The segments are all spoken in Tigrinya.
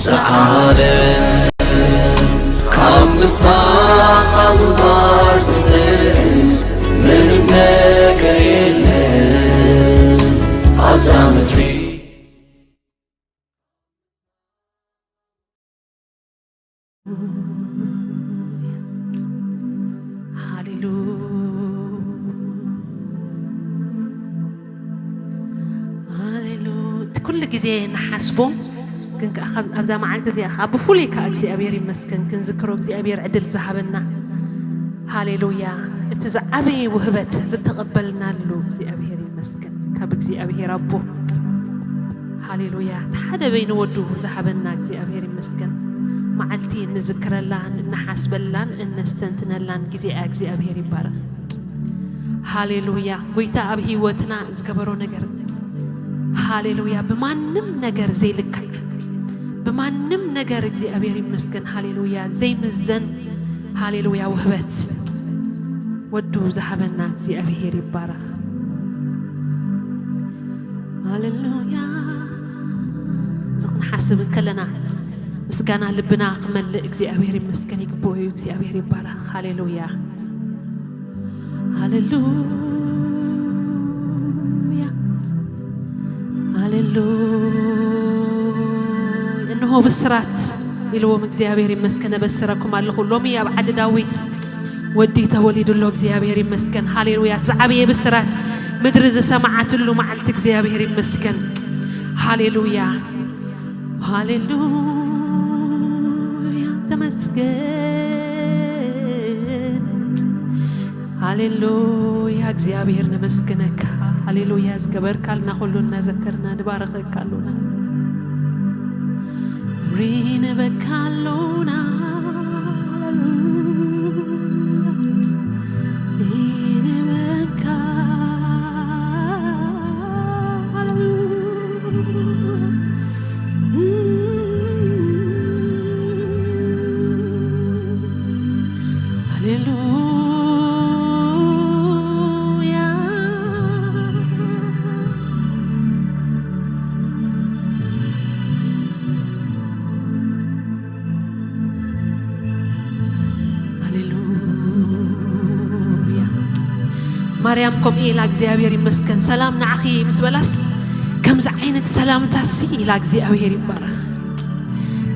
ጸዓደ ካብ ምሳኻ ምንባር ዝጥዕም ምንም ነገር የለን ኣብዛ ምድሪ። ሃሌሉ ሃሌሉ። እቲ ኩሉ ግዜ ንሓስቦ፣ ግን ከኣ ካብ- ኣብዛ መዓልቲ እዚኣ ከኣ ብፍሉይ ከኣ እግዚኣብሔር ይመስገን ክንዝክሮ እግዚኣብሔር ዕድል ዝሃበና። ሃሌሉያ። እቲ ዝዓበየ ውህበት ዝተቐበልናሉ እግዚኣብሔር ይመስገን ካብ እግዚኣብሔር ኣቦ። ሃሌሉያ። እቲ ሓደ በይኑ ወዱ ዝሃበና እግዚኣብሔር ይመስገን። መዓልቲ እንዝክረላን እንሓስበላን እነስተንትነላን ግዜ እያ። እግዚኣብሔር ይባረኽ። ሃሌሉያ። ጎይታ ኣብ ህይወትና ዝገበሮ ነገር፣ ሃሌሉያ፣ ብማንም ነገር ዘይልካዕ፣ ብማንም ነገር እግዚኣብሔር ይመስገን። ሃሌሉያ። ዘይምዘን፣ ሃሌሉያ፣ ውህበት ወዱ ዝሃበና እግዚኣብሔር ይባረኽ። ሃሌሉያ። እዚ ክንሓስብ እንከለና ምስጋና ልብና ክመልእ እግዚኣብሔር ይመስገን ይግብኦ እዩ። እግዚኣብሔር ይባረኽ። ሃሌሉያ። ሃሌሉያ። ሃሌሉያ። እንሆ ብስራት ኢልዎም እግዚኣብሔር ይመስገን። እበስረኩም ኣለኹ ሎሚ ኣብ ዓዲ ዳዊት ወዲ ተወሊዱ ኣሎ። እግዚኣብሔር ይመስገን። ሃሌሉያ። ዝዓበየ ብስራት ምድሪ ዝሰማዓትሉ መዓልቲ እግዚኣብሔር ይመስገን። ሃሌሉያ። ሃሌሉያ። ተመስገን። ሃሌሉያ። እግዚኣብሔር ነመስግነካ። ሃሌሉያ። ዝገበርካልና ኩሉ እናዘከርና ንባረኸካ ኣሎና። ሪንበካ ኣሎና። ሃሌሉያ። ሪንበካ። ሃሌሉያ። ሃሌሉያ። ሃሌሉያ። ማርያም ከምኡ ኢላ እግዚኣብሔር ይመስገን ሰላም ንዓኺ ምስ በላስ ከምዚ ዓይነት ሰላምታ ሲ ኢላ እግዚኣብሔር ይባረኽ።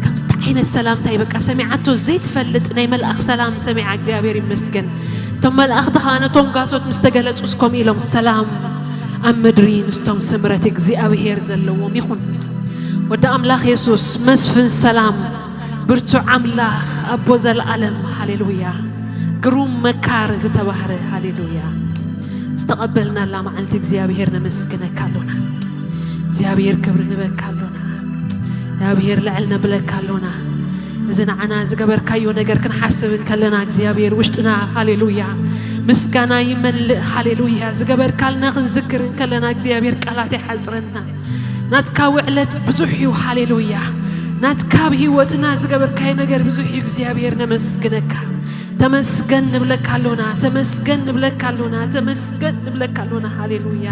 ከምዚ ዓይነት ሰላምታ በቃ ሰሚዓቶ ዘይትፈልጥ ናይ መልኣኽ ሰላም ሰሚዓ እግዚኣብሔር ይመስገን። እቶም መላእኽቲ ኸዓ ነቶም ጋሶት ምስ ተገለጹስ ከምኡ ኢሎም ሰላም ኣብ ምድሪ ምስቶም ስምረት እግዚኣብሔር ዘለዎም ይኹን። ወዲ ኣምላኽ የሱስ መስፍን ሰላም ብርቱዕ ኣምላኽ ኣቦ ዘለኣለም ሃሌሉያ። ግሩም መካር ዝተባህረ ሃሌሉያ። ዝተቐበልናላ መዓልቲ እግዚኣብሔር ነመስግነካ ኣሎና። እግዚኣብሔር ክብሪ ንበካ ኣሎና። እግዚኣብሔር ልዕል ነብለካ ኣሎና። እዚ ንዓና ዝገበርካዮ ነገር ክንሓስብ እንከለና እግዚኣብሔር ውሽጥና ሃሌሉያ ምስጋና ይመልእ። ሃሌሉያ ዝገበርካልና ክንዝክር እንከለና እግዚኣብሔር ቃላት ይሓጽረና። ናትካ ውዕለት ብዙሕ እዩ። ሃሌሉያ ናትካ ኣብ ህይወትና ዝገበርካዮ ነገር ብዙሕ እዩ። እግዚኣብሔር ነመስግነካ። ተመስገን ንብለካ ኣሎና። ተመስገን ንብለካ ኣሎና። ተመስገን ንብለካ ኣሎና። ሃሌሉያ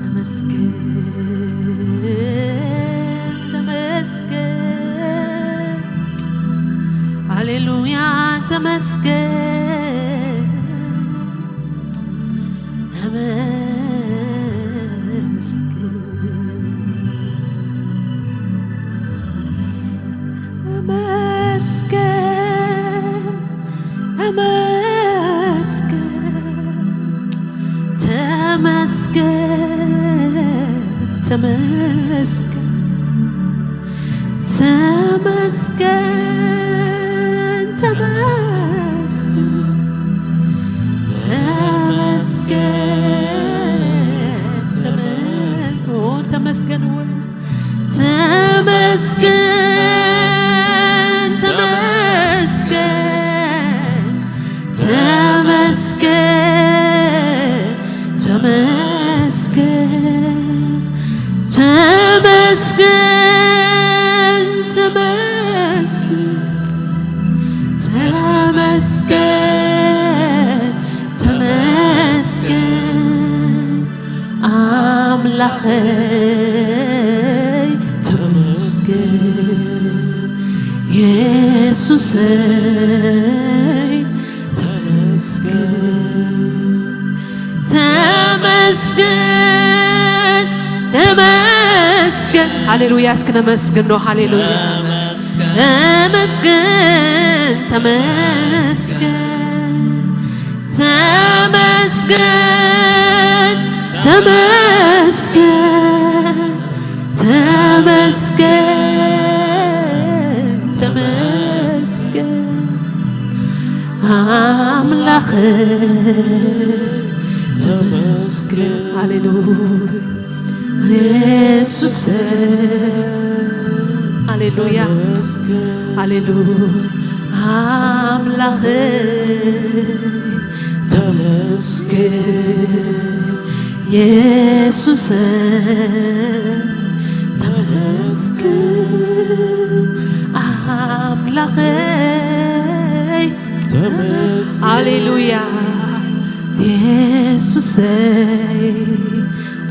ተመስገን ተመስገን ሃሌሉያ ተመስገን ተመስገን ተመስገን ተመስገን ተመስገን ተመስገን ተመስገን ተመስገን ተመስገን ተመስገን ተመስገን ተመስገን ተመስገን ተመስገን ተመስገን ተመስገን ተመስገን ተመስገን ኣምላኸይ ተመስገን ኢየሱሰይ ተመስገን፣ ተመስገን፣ ተመስገን። ሃሌሉያ፣ እስኪ ነመስግን ነው። ሃሌሉያ፣ ተመስገን፣ ተመስገን፣ ተመስገን፣ ተመስገን፣ ተመስገን፣ ተመስገን። ኣምላኽ ተመስገን። ሃሌሉያ፣ ኢየሱስ፣ ሃሌሉያ፣ ሃሌሉያ። ኣምላኽ ተመስገን፣ ኢየሱስ ተመስገን፣ ኣምላኸይ ተመስገን። ሃሌሉያ፣ ኢየሱሰይ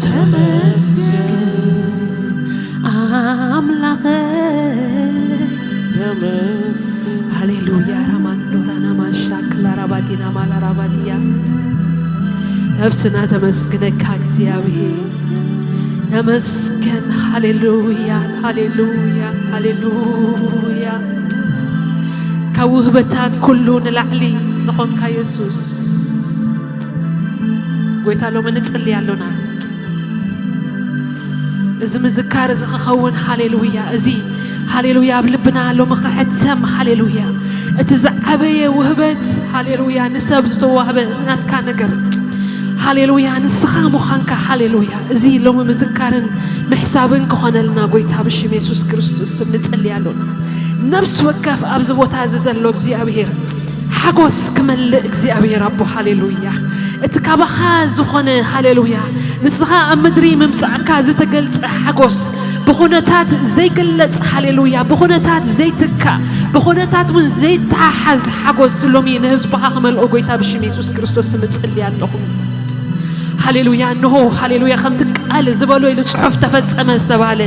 ተመስገን፣ ኣምላኸይ ተመስገን። ሃሌሉያ። ራማንዶ ራናማሻ ክላራባዲና ማላራባዲያ። ነፍስና ተመስግነካ እግዚኣብሔር፣ ተመስገን። ሃሌሉያ፣ ሃሌሉያ፣ ሃሌሉያ። ካብ ውህበታት ኩሉ ንላዕሊ ዝኾንካ የሱስ፣ ጎይታ፣ ሎሚ ንጽሊ ኣሎና። እዚ ምዝካር እዚ ክኸውን፣ ሃሌሉያ፣ እዚ፣ ሃሌሉያ፣ ኣብ ልብና ሎሚ ክሕተም፣ ሃሌሉያ፣ እቲ ዝዓበየ ውህበት፣ ሃሌሉያ፣ ንሰብ ዝተዋህበ ናትካ ነገር፣ ሃሌሉያ፣ ንስኻ ምዃንካ፣ ሃሌሉያ፣ እዚ ሎሚ ምዝካርን ምሕሳብን ክኾነልና፣ ጎይታ፣ ብሽም የሱስ ክርስቶስ ስም ንጽሊ ኣሎና። ነፍሲ ወከፍ ኣብዚ ቦታ እዚ ዘሎ እግዚኣብሔር ሓጎስ ክመልእ እግዚኣብሔር ኣቦ፣ ሃሌሉያ። እቲ ካባኻ ዝኾነ፣ ሃሌሉያ፣ ንስኻ ኣብ ምድሪ ምምጻእካ ዝተገልጸ ሓጎስ፣ ብኹነታት ዘይግለጽ፣ ሃሌሉያ፣ ብኹነታት ዘይትካእ፣ ብኹነታት እውን ዘይተሓሓዝ ሓጎስ ሎሚ ንህዝብኻ ክመልኦ፣ ጎይታ፣ ብሽም የሱስ ክርስቶስ ስም እጽሊ ኣለኹ። ሃሌሉያ። እንሆ፣ ሃሌሉያ፣ ከምቲ ቃል ዝበሎ ኢሉ ጽሑፍ ተፈጸመ ዝተባህለ፣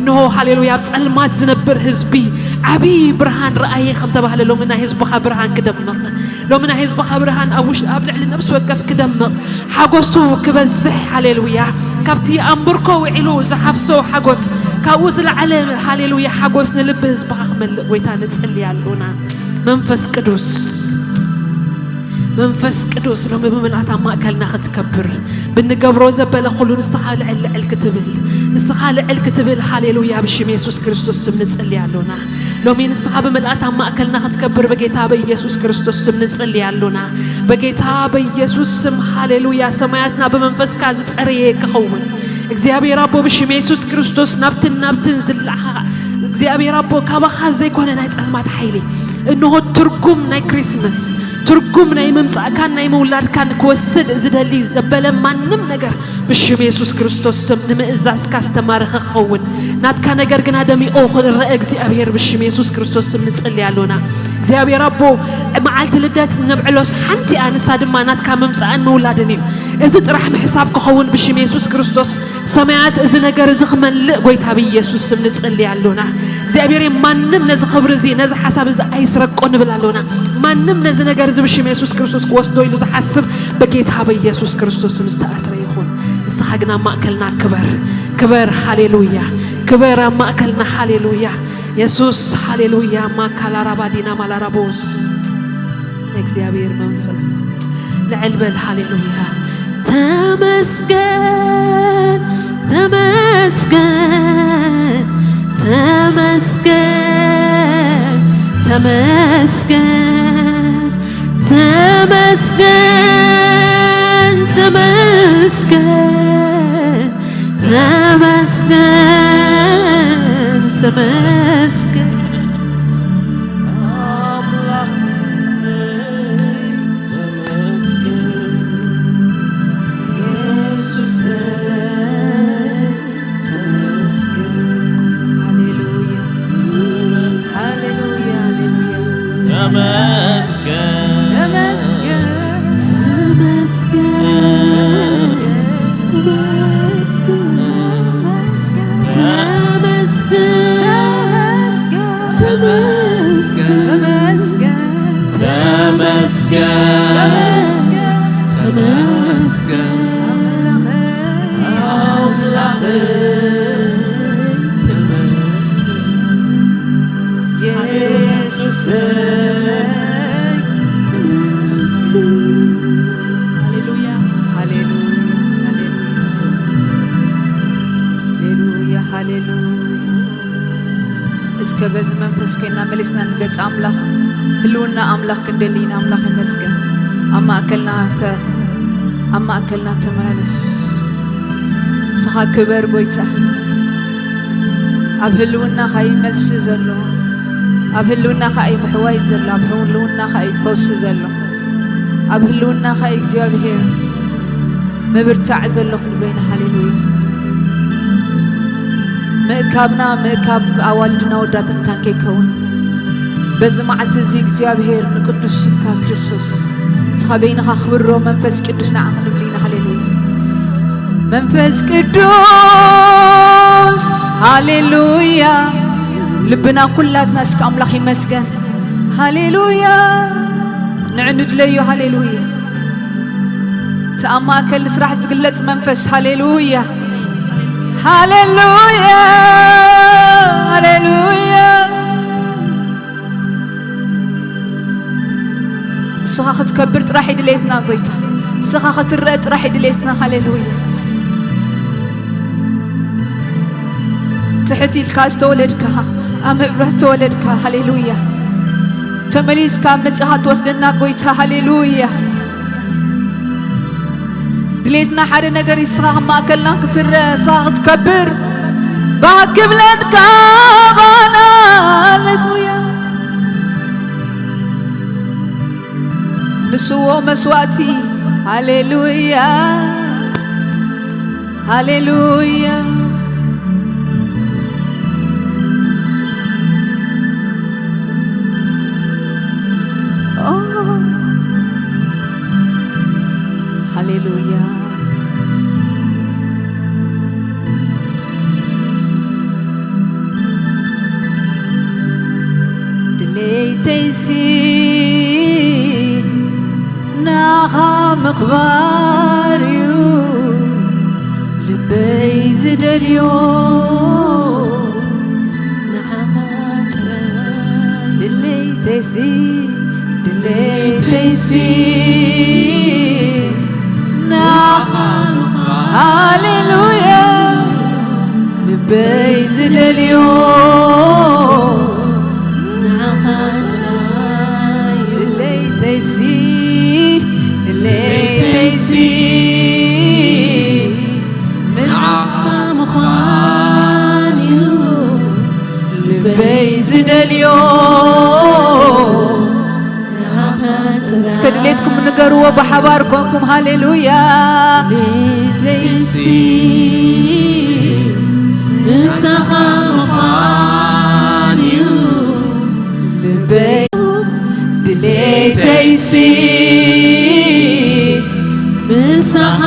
እንሆ፣ ሃሌሉያ፣ ኣብ ጸልማት ዝነብር ህዝቢ ዓቢ ብርሃን ረኣየ ከም ተባህለ፣ ሎሚ ናይ ህዝብኻ ብርሃን ክደምቕ፣ ሎሚ ናይ ህዝብኻ ብርሃን ኣብ ውሽ-፣ ኣብ ልዕሊ ነፍሲ ወከፍ ክደምቕ፣ ሓጎሱ ክበዝሕ፣ ሃሌሉያ፣ ካብቲ ኣምብርኮ ውዒሉ ዝሓፍሶ ሓጎስ፣ ካብኡ ዝለዓለ፣ ሃሌሉያ፣ ሓጎስ ንልቢ ህዝብኻ ክመልእ፣ ጎይታ፣ ንጽሊ ኣሎና። መንፈስ ቅዱስ፣ መንፈስ ቅዱስ፣ ሎሚ ብምልኣት ኣብ ማእከልና ክትከብር፣ ብንገብሮ ዘበለ ኩሉ ንስኻ ልዕል ልዕል ክትብል፣ ንስኻ ልዕል ክትብል፣ ሃሌሉያ፣ ብሽም የሱስ ክርስቶስ ስም ንጽሊ ኣሎና። ሎሚ ንስኻ ብምልኣት ኣብ ማእከልና ክትከብር፣ በጌታ በኢየሱስ ክርስቶስ ስም ንጽሊ ኣሎና። በጌታ በኢየሱስ ስም፣ ሃሌሉያ፣ ሰማያትና ብመንፈስካ ዝጸረየ ክኸውን። እግዚኣብሔር ኣቦ፣ ብሽም የሱስ ክርስቶስ ናብትን ናብትን ዝለኣኻ፣ እግዚኣብሔር ኣቦ፣ ካባኻ ዘይኮነ ናይ ጸልማት ሓይሊ፣ እንሆ ትርጉም ናይ ክሪስመስ፣ ትርጉም ናይ ምምጻእካን ናይ ምውላድካን ክወስድ ዝደሊ ዘበለ ማንም ነገር፣ ብሽም የሱስ ክርስቶስ ስም ንምእዛዝካ ዝተማረኸ ክኸውን፣ ናትካ ነገር ግና ደሚቑ ክረአ እግዚኣብሔር፣ ብሽም የሱስ ክርስቶስ ስም ንጽሊ ኣሎና። እግዚኣብሔር ኣቦ፣ መዓልቲ ልደት ነብዕሎስ ሓንቲ እያ፣ ንሳ ድማ ናትካ ምምጻእን ምውላድን እዩ። እዚ ጥራሕ ምሕሳብ ክኸውን፣ ብሽም የሱስ ክርስቶስ ሰማያት እዚ ነገር እዚ ክመልእ፣ ጎይታ ብኢየሱስ ስም ንጽሊ ኣሎና። እግዚኣብሔር፣ ማንም ነዚ ክብሪ እዚ፣ ነዚ ሓሳብ እዚ ኣይስረቆ ንብል ኣሎና። ማንም ነዚ ነገር እዚ ብሽም የሱስ ክርስቶስ ክወስዶ ኢሉ ዝሓስብ፣ በጌታ በኢየሱስ ክርስቶስ ስም ዝተኣስረ ይኹን። ንስኻ ግን ኣብ ማእከልና ክበር፣ ክበር፣ ሃሌሉያ፣ ክበር ኣብ ማእከልና፣ ሃሌሉያ። የሱስ፣ ሃሌሉያ። ማካላራባዲና ማላራቦስ፣ እግዚኣብሔር መንፈስ፣ ልዕል በል፣ ሃሌሉያ። ተመስገን፣ ተመስገን፣ ተመስገን፣ ተመስገን፣ ተመስገን፣ ተመስገን፣ ተመስገን። ኣምላኽ ተመስገን፣ የሱሰይ ተመስገን። ሃሌሉያ፣ ሃሌሉያ፣ ሃሌሉያ። ተመስገን፣ ተመስገን፣ ተመስገን፣ ተመስገን፣ ተመስገን። ተመስገን ኣምላኸይ፣ ተመስገን የሱሰይ፣ ተመስገን። ሃሌሉያ፣ ሃሌሉያ፣ ሃሌሉያ፣ ሃሌሉያ፣ ሃሌሉያ። እስከ በዚ መንፈስ ኮይና መሊስና ንገጽ ኣምላኽ፣ ህልውና ኣምላኽ ክንደሊ ኢና። ኣምላኽ ይመስገን። ኣብ ማእከልና ተ-፣ ኣብ ማእከልና ተመላለስ። ንስኻ ክበር ጎይታ። ኣብ ህልውናኻ እዩ መልሲ ዘሎ። ኣብ ህልውናኻ እዩ ምሕዋይ ዘሎ። ኣብ ህልውናኻ እዩ ፈውሲ ዘሎ። ኣብ ህልውናኻ እዩ እግዚኣብሔር ምብርታዕ ዘሎ ክንብል ኢና። ሃሌሉያ። ምእካብና ምእካብ ኣዋልድና ወዳትን ካን ከይከውን በዚ መዓልቲ እዚ እግዚኣብሔር ንቅዱስ ስምካ ክርስቶስ ንስኻ በይንኻ ክብሮ መንፈስ ቅዱስ ንዓኻ ንብል ኢና። ሃሌሉያ መንፈስ ቅዱስ ሃሌሉያ። ልብና ኩላትና እስከ ኣምላኽ ይመስገን። ሃሌሉያ ንዕንድለዮ። ሃሌሉያ እቲ ኣብ ማእከል ንስራሕ ዝግለጽ መንፈስ። ሃሌሉያ ሃሌሉያ ሃሌሉያ። ንስኻ ክትከብር ጥራሕ እዩ ድሌትና ጎይታ። ንስኻ ክትረአ ጥራሕ እዩ ድሌትና። ሃሌሉያ ትሕት ኢልካ ዝተወለድካ፣ ኣብ ምዕባለ ዝተወለድካ። ሃሌሉያ ተመሊስካ መጺኻ ትወስደና ጎይታ። ሃሌሉያ ድሌትና ሓደ ነገር እዩ፣ ንስኻ ኣብ ማእከልና ክትረአ፣ ንስኻ ክትከብር። ባህ ክብለካ ባና። ሃሌሉያ ንስዎ መስዋእቲ። ሃሌሉያ ሃሌሉያ ኦ፣ ሃሌሉያ ድሌተይሲ ንዓኻ ምኽባር እዩ ልበይ ዝደልዮ። ንዓኻ ጥራይ ድሌተይሲ፣ ድሌተይሲ ንዓኻ። ሃሌሉያ ልበይ ዝደልዮ ንዓኻ ጥራይ። ድሌተይሲ፣ ድሌተይሲ ንዓኻ ምዃን እዩ ልበይ ዝደልዮ። እስከ ድሌትኩም ንገርዎ ብሓባር ኮንኩም። ሃሌሉያ። ድሌተይሲ ምሳኻ ምዃን እዩ ልበይ። ድሌተይሲ ምሳኻ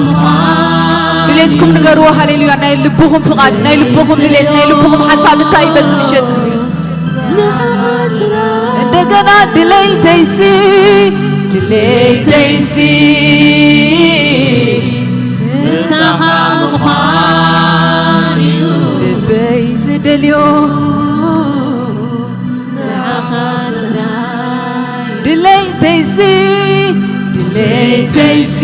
ምዃን። ድሌትኩም ንገርዎ። ሃሌሉያ ናይ ልብኹም ፍቓድ፣ ናይ ልብኹም ድሌት፣ ናይ ልብኹም ሓሳብ እንታይ እዩ በዚ ምሸት እዚ? እንደገና ድሌተይሲ፣ ድሌተይሲ ንሳኻ ምዃን እዩ። ልበይ ዝደልዮ ንዓኻ ጥራይ። ድሌተይሲ፣ ድሌተይሲ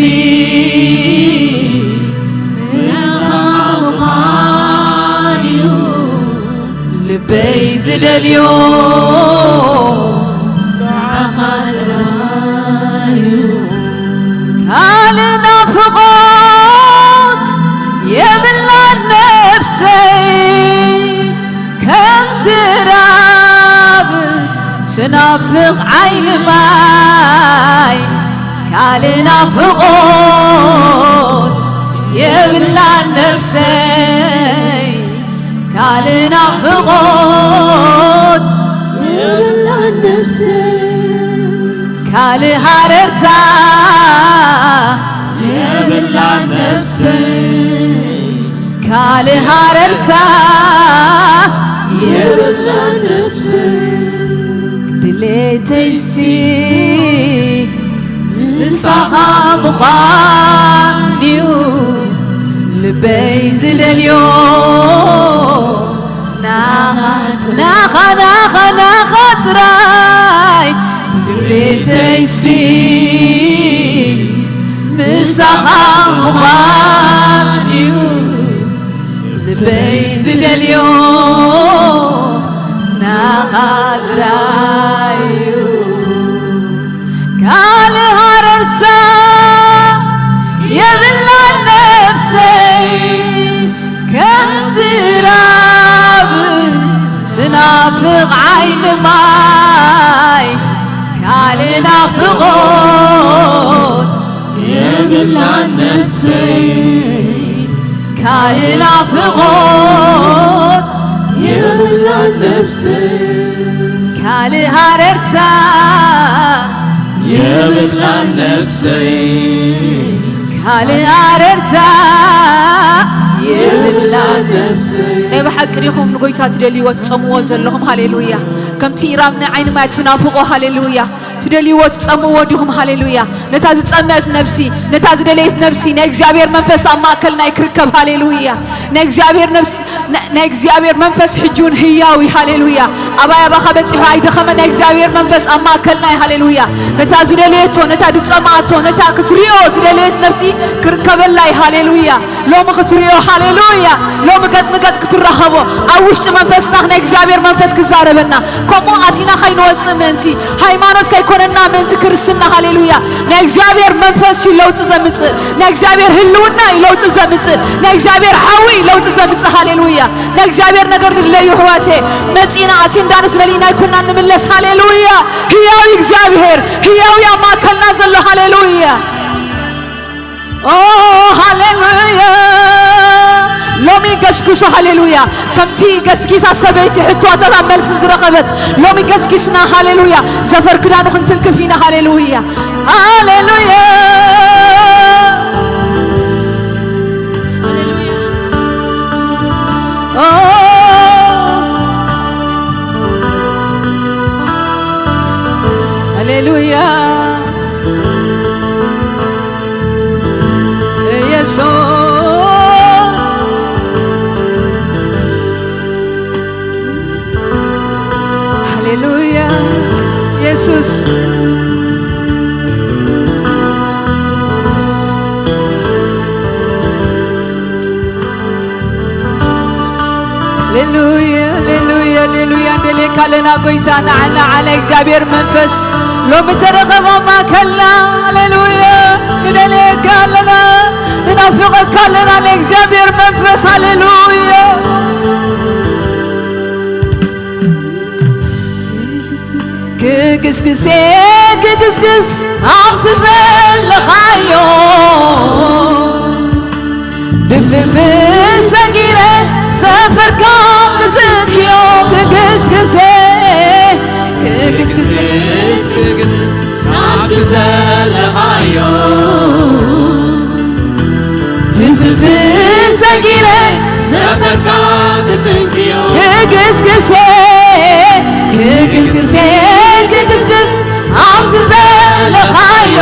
ንዓኻ ምዃን እዩ። ልበይ ዝደልዮ ንዓኻ ጥራይ እዩ። ካልእ ናፍቖት የብላን ነፍሰይ፣ ከምቲ ራብ ትናፍቕ ዓይኒ ማይ፣ ካልእ ናፍቖት የብላን ነፍሰይ፣ ካልእ ናፍቖት የብላን ነፍሰይ፣ ካልእ ሃረርታ የብላን ነፍሰይ፣ ካልእ ሃረርታ የብላን ነፍሰይ። ድሌተይሲ ንሳኻ ምዃን እዩ ልበይ ዝደልዮ። ናኻ፣ ናኻ፣ ናኻ፣ ናኻ ጥራይ ድሌተይሲ ምሳኻ ምዃን እዩ ልበይ ዝደልዮ፣ ናኻ ጥራይ እዩ። ካልእ ሃረርታ የብላን ነፍሰይ፣ ከምቲ ራብ ትናፍቕ ዓይኒ ማይ፣ ካልእ ናፍቖት የብላን ነፍሰይ፣ ካልእ ናፍቖት የብላን ነፍሰይ፣ ካልእ ሃረርታ የብላን ነፍሰይ፣ ካልእ ሃረርታ የብላን ነፍሰይ። ናይ ብሓቂ ዲኹም ንጎይታ ትደልይዎ ትጸምዎ ዘለኹም? ሃሌሉያ። ከምቲ ኢራብ ንዓይኒ ማይ ትናፍቖ፣ ሃሌሉያ። ትደልይዎ ትጸምዎ ዲኹም? ሃሌሉያ። ነታ ዝጸመት ነፍሲ፣ ነታ ዝደለየት ነፍሲ ናይ እግዚኣብሔር መንፈስ ኣብ ማእከልና ይክርከብ። ሃሌሉያ። ናይ እግዚኣብሔር ነፍስ፣ ና-፣ ናይ እግዚኣብሔር መንፈስ ሕጂ እውን ህያው እዩ። ሃሌሉያ። ኣባይ ኣባኻ በጺሑ ኣይደኸመ። ናይ እግዚኣብሔር መንፈስ ኣብ ማእከልና እዩ። ሃሌሉያ። ነታ ዝደለየቶ፣ ነታ ዝጸምኣቶ፣ ነታ ክትሪኦ ዝደለየት ነፍሲ ክርከበላ እዩ። ሃሌሉያ። ሎሚ ክትሪኦ፣ ሃሌሉያ፣ ሎሚ ገጽ ንገጽ ክትራኸቦ፣ ኣብ ውሽጢ መንፈስና ናይ እግዚኣብሔር መንፈስ ክዛረበና፣ ከምኡ ኣቲና ከይንወጽእ ምእንቲ፣ ሃይማኖት ከይኮነና ምእንቲ ክርስትና፣ ሃሌሉያ። ናይ እግዚኣብሔር መንፈስ እዩ ለውጢ ዘምጽእ፣ ናይ እግዚኣብሔር ህልውና እዩ ለውጢ ዘምጽእ፣ ናይ እግዚኣብሔር ሓዊ እዩ ለውጢ ዘምጽእ፣ ሃሌሉያ። ናይ እግዚኣብሔር ነገር ንድለዩ፣ ኣሕዋተይ፣ መጺእና ኣቴንዳንስ መሊእና ኣይኮንና ንምለስ፣ ሃሌሉያ። ህያው እግዚኣብሔር፣ ህያው ኣብ ማእከልና ዘሎ፣ ሃሌሉያ። ኦ፣ ሃሌሉያ። ሎሚ ገስግሱ፣ ሃሌሉያ። ከምቲ ገስጊሳ ሰበይቲ ሕቶታት ኣብ መልሲ ዝረኸበት፣ ሎሚ ገስጊስና፣ ሃሌሉያ፣ ዘፈር ክዳኑ ክንትንክፍ ኢና፣ ሃሌሉያ፣ ሃሌሉያ። ኦ፣ ሃሌሉያ። ኢየሱስ፣ ሃሌሉያ፣ ኢየሱስ። ሃሌሉያ፣ ሃሌሉያ፣ ሃሌሉያ። እንደልየካ ኣለና ጎይታ፣ ንዓና፣ ንዓና እግዚኣብሔር መንፈስ ሎሚ ተረኸብ ኣብ ማእከልና። ሃሌሉያ። ንደልየካ ኣለና፣ ንናፍቐካ ኣለና፣ ንእግዚኣብሔር መንፈስ። ሃሌሉያ። ክግስግሴ ክግስግስ ኣብቲ ዘለኻዮ፣ ድፍንፍን ሰጊረ ዘፈርካ ክትንክዮ። ክግስግሴ ክግስግስ ክግስግስ ኣብቲ ዘለኻዮ፣ ድፍንፍን ሰጊረ ዘፈርካ ክትንክዮ። ክግስግሴ ክግስግሴ ክግስግስ ኣብቲ ዘለኻዮ፣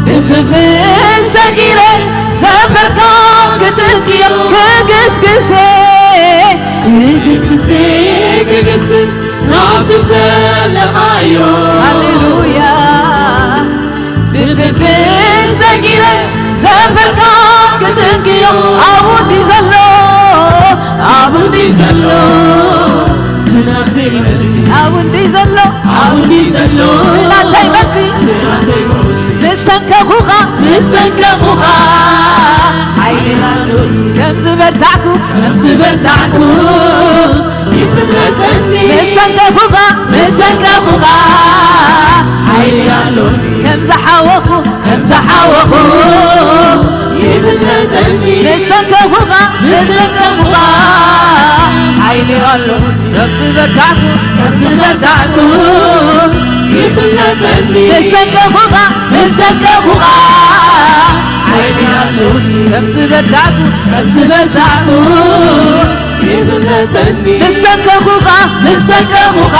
ድፍንፍን ሰጊረ ዘፈርካ ክትንክዮ። ክግስግሴ ክግስግሴ ክግስግስ ናብቲ ዘለኻዮ፣ ሃሌሉያ። ድፍንፍን ሰጊረ ዘፈርካ ክትንክዮ። ኣብኡ እንዲ ዘሎ፣ ኣብኡ እንዲ ዘሎ፣ ትናተይ መልሲ። ኣብኡ እንዲ ዘሎ፣ ኣብኡ እንዲ ዘሎ፣ ትናተይ መልሲ። ትናተይ መልሲ። ምስ ተንከፉኻ፣ ምስ ተንከፉኻ፣ ሓይሊ ኣሎ። ከም ዝበርታዕኩ፣ ከም ዝበርታዕኩ ይፍለጠኒ። ምስ ተንከፉኻ፣ ምስ ተንከፉኻ፣ ሓይሊ ኣሎ። ከም ዝሓወኹ፣ ከም ዝሓወኹ ይፍለጠኒ። ምስ ተንከፉኻ፣ ምስ ተንከፉኻ፣ ሓይሊ ኣሎ። ከም ዝበርታዕኩ፣ ከም ዝበርታዕኩ ይፍለጠኒ። ምስ ተንከፉኻ፣ ምስ ተንከፉኻ፣ ሓይሊ ኣሎ። ከም ዝበርታዕኩ፣ ከም ዝበርታዕኩ ይፍለጠኒ። ምስ ተንከኹኻ፣ ምስ ተንከኹኻ፣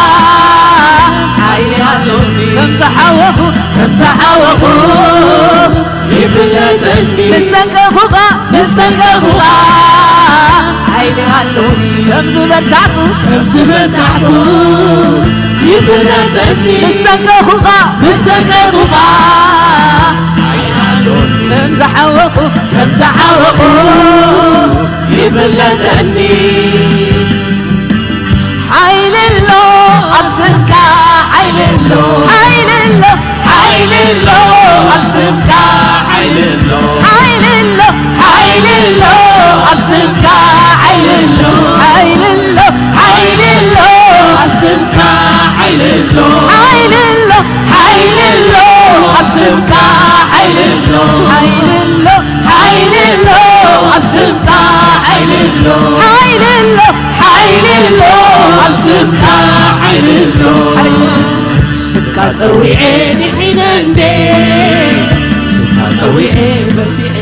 ሓይሊ ኣሎኒ። ከም ዝሓወኹ፣ ከም ዝሓወኹ፣ ይፍለጠኒ። ምስ ተንከኹኻ፣ ምስ ተንከኹኻ፣ ሓይሊ ኣሎኒ። ከም ዝበርታዕኩ፣ ከም ዝበርታዕኩ፣ ይፍለጠኒ። ምስ ተንከኹኻ፣ ምስ ተንከኹኻ፣ ሓይሊ ኣሎኒ። ከም ዝሓወኹ፣ ከም ዝሓወኹ፣ ይፍለጠኒ። ሓይሊ ኣሎ ኣብ ስምካ፣ ሓይሊ ኣሎ፣ ሓይሊ ኣሎ፣ ሓይሊ ኣሎ ኣብ ስምካ፣ ሓይሊ ኣሎ፣ ሓይሊ ኣሎ፣ ሓይሊ ኣሎ ኣብ ስምካ፣ ሓይሊ ኣሎ፣ ሓይሊ ኣሎ፣ ሓይሊ ኣሎ ኣብ ስምካ፣ ሓይሊ ኣሎ፣ ሓይሊ ኣሎ፣ ሓይሊ ኣሎ ኣብ ስምካ፣ ሓይሊ ኣሎ፣ ሓይሊ ኣሎ፣ ሓይሊ ኣሎ ኣብ ስምካ፣ ሓይሊ ኣሎ፣ ሓይሊ ኣሎ፣ ሓይሊ ኣሎ ኣብ ስምካ፣ ሓይሊ ኣሎ። ስምካ ጸዊዐ ድሒነ እንዴ፣ ስምካ ጸዊዐ በርቲዐ፣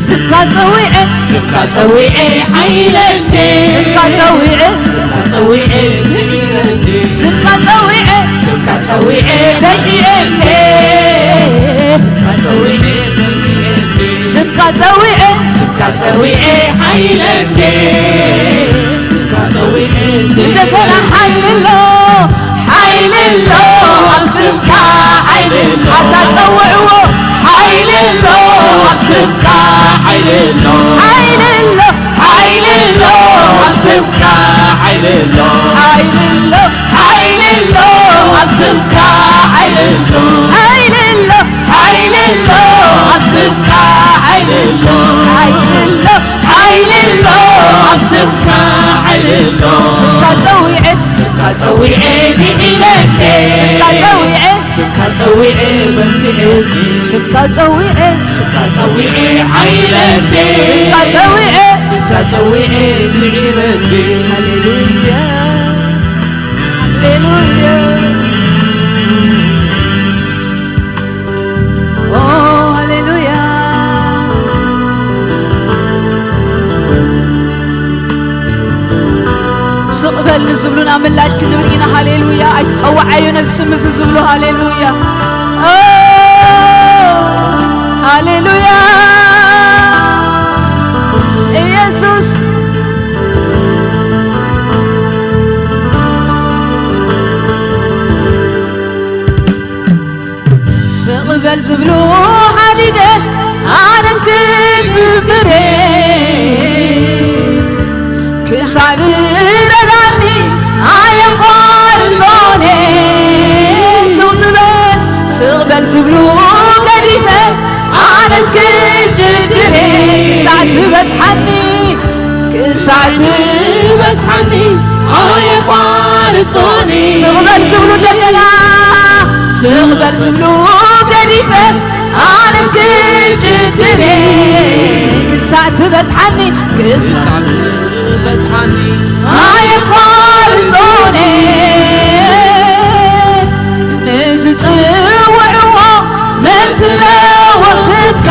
ስምካ ጸዊዐ፣ ስምካ ጸዊዐ ሓይለ እንዴ፣ ስምካ ጸዊዐ፣ ስምካ ጸዊዐ ስዒረ እንዴ፣ ስምካ ጸዊዐ፣ ስምካ ጸዊዐ በርቲዐ እንዴ፣ ስምካ ጸዊዐ በርቲዐ እንዴ፣ ስምካ ጸዊዐ፣ ስምካ ጸዊዐ ሓይለ እንዴ፣ ስምካ ጸዊዐ እንደገና ሓይሊ ኣሎ፣ ሓይሊ ኣሎ ኣብ ስምካ፣ ሓይሊ ኣሎ። ኣታ ጸውዕዎ፣ ሓይሊ ኣሎ ኣብ ስምካ፣ ሓይሊ ኣሎ። ሓይሊ ኣሎ፣ ሓይሊ ኣሎ ኣብ ስምካ፣ ሓይሊ ኣሎ። ሓይሊ ኣሎ፣ ሓይሊ ኣሎ ኣብ ስምካ፣ ሓይሊ ኣሎ። ሓይሊ ኣሎ፣ ሓይሊ ኣሎ ኣብ ስምካ፣ ሓይሊ ኣሎ። ሓይሊ ኣሎ፣ ሓይሊ ኣሎ ኣብ ስምካ፣ ሓይሊ ኣሎ። ስምካ ጸዊዐ፣ ስምካ ጸዊዐ ድሒነ እንዴ፣ ስምካ ጸዊዐ፣ ስምካ ጸዊዐ በርቲዐ እንዴ፣ ስምካ ጸዊዐ፣ ስምካ ጸዊዐ ሓይለ እንዴ፣ ስምካ ጸዊዐ፣ ስምካ ጸዊዐ ስዒረ እንዴ። ሃሌሉያ፣ ሃሌሉያ። ኦ፣ ሃሌሉያ። ስቕ በል ንዝብሉና ምላሽ ክንብል ኢና። ሃሌሉያ። ኣይትጸውዓዮ ነዚ ስም እዚ ዝብሉ። ሃሌሉያ። ኦ፣ ሃሌሉያ። ኢየሱስ። ስቕ በል ዝብሉ ሓዲገ ኣነስ ክዝምር ክሳብ ዝረዳኒ ኣየቋርጾን። ስቕ ዝበል፣ ስቕ በል ዝብሉ ገዲፈ ኣነስ ክጭድር ክሳዕ ትበጽሓኒ ክሳዕ ትበጽሓኒ ኣየቋርጾኒ። ስቕ በል ዝብሉ እንደገና፣ ስቕ በል ዝብሉ ገዲፈ ኣነስ ክጭድር ክሳዕ ትበጽሓኒ፣ ክሳዕ ትበጽሓኒ ኣየቋርጾኒ። ንዝጽውዕዎ መልሲ ኣለዎ ስምካ።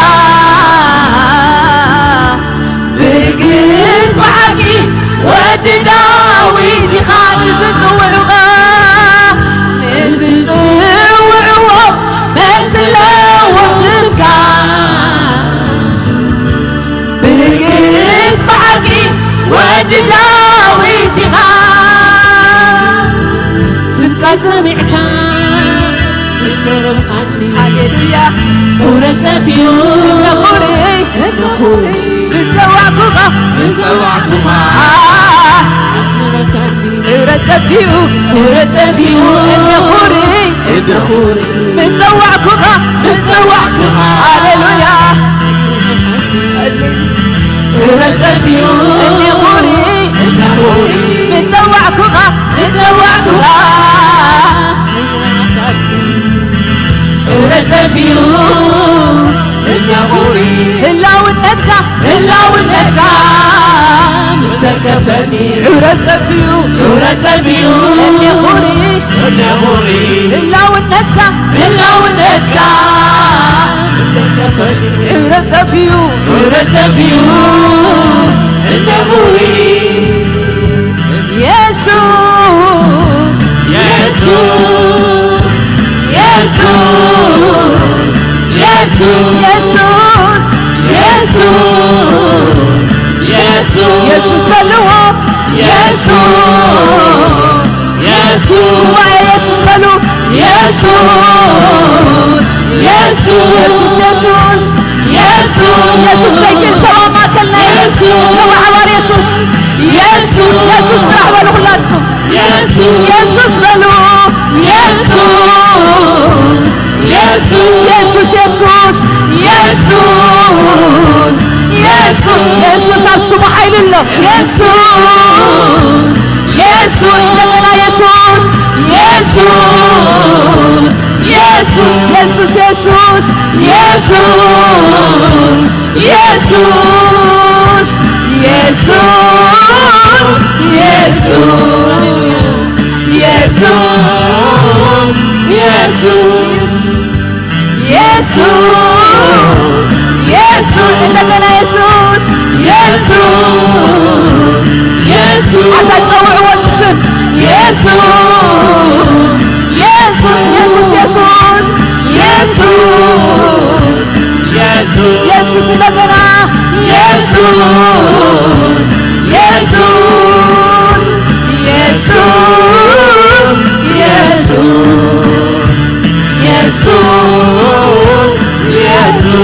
ብርግጽ ብሓቂ ወዲ ዳዊት ኢኻ። ንዝጽውዑኻ፣ ንዝጽውዕዎ መልሲ ኣለዎ ስምካ። ብርግጽ ብሓቂ ወዲ ዳዊት ኢኻ። ስምካ ሰሚዕካ ምስ ተረብኻኒ፣ ሃሌሉያ። ክብረት ጠፊኡ እንደ ኹሪ፣ እንደ ኹሪ። ምጸዋዕኩኻ፣ ምጸዋዕኩኻ። ክብረት ጠፊኡ፣ ክብረት ጠፊኡ እንደ ኹሪ፣ እንደ ኹሪ። ምጸዋዕኩኻ፣ ምጸዋዕኩኻ። ሃሌሉያ። ክብረት ጠፊኡ እንደ ኹሪ፣ እንደ ኹሪ። ምጸዋዕኩኻ፣ ምጸዋዕኩኻ። ክብረት ጠፊኡ እንደ ኹሪ። ህላውነትካ፣ ህላውነትካ ምስ ተንከፈኒ። ክብረት ጠፊኡ፣ ክብረት ጠፊኡ እንደ ኹሪ፣ እንደ ኹሪ። ህላውነትካ፣ ህላውነትካ ክብረት ጠፊኡ፣ ክብረት ጠፊኡ እንደ ኹሪ። የሱስ፣ የሱስ፣ የሱስ፣ የሱስ በልዎ። የሱስ፣ የሱስ፣ ጉባኤ የሱስ በሉ። የሱስ፣ የሱስ፣ የሱስ፣ የሱስ፣ የሱስ፣ የሱስ ለይክል ሰባ ማእከልና የሱስ። እስከ ማሕበር የሱስ፣ የሱስ፣ የሱስ ጥራሕ በሉ ኩላትኩም። የሱስ፣ የሱስ በሉ። የሱስ፣ የሱስ፣ የሱስ፣ የሱስ፣ የሱስ፣ የሱስ፣ የሱስ ኣብ ስሙ ሓይሊ ኣሎ። የሱስ፣ የሱስ፣ እንደገና የሱስ፣ የሱስ፣ የሱስ፣ የሱስ፣ የሱስ፣ የሱስ፣ የሱስ፣ የሱስ፣ የሱስ፣ የሱስ፣ የሱስ፣ የሱስ፣ የሱስ፣ እንደገና የሱስ፣ የሱስ፣ የሱስ። ኣታ ጸውዕዎ እዚ ስም። የሱስ፣ የሱስ፣ የሱስ፣ የሱስ፣ የሱስ፣ የሱስ፣ የሱስ፣ እንደገና የሱስ፣ የሱስ፣ የሱስ፣ የሱስ፣ የሱስ፣ የሱስ፣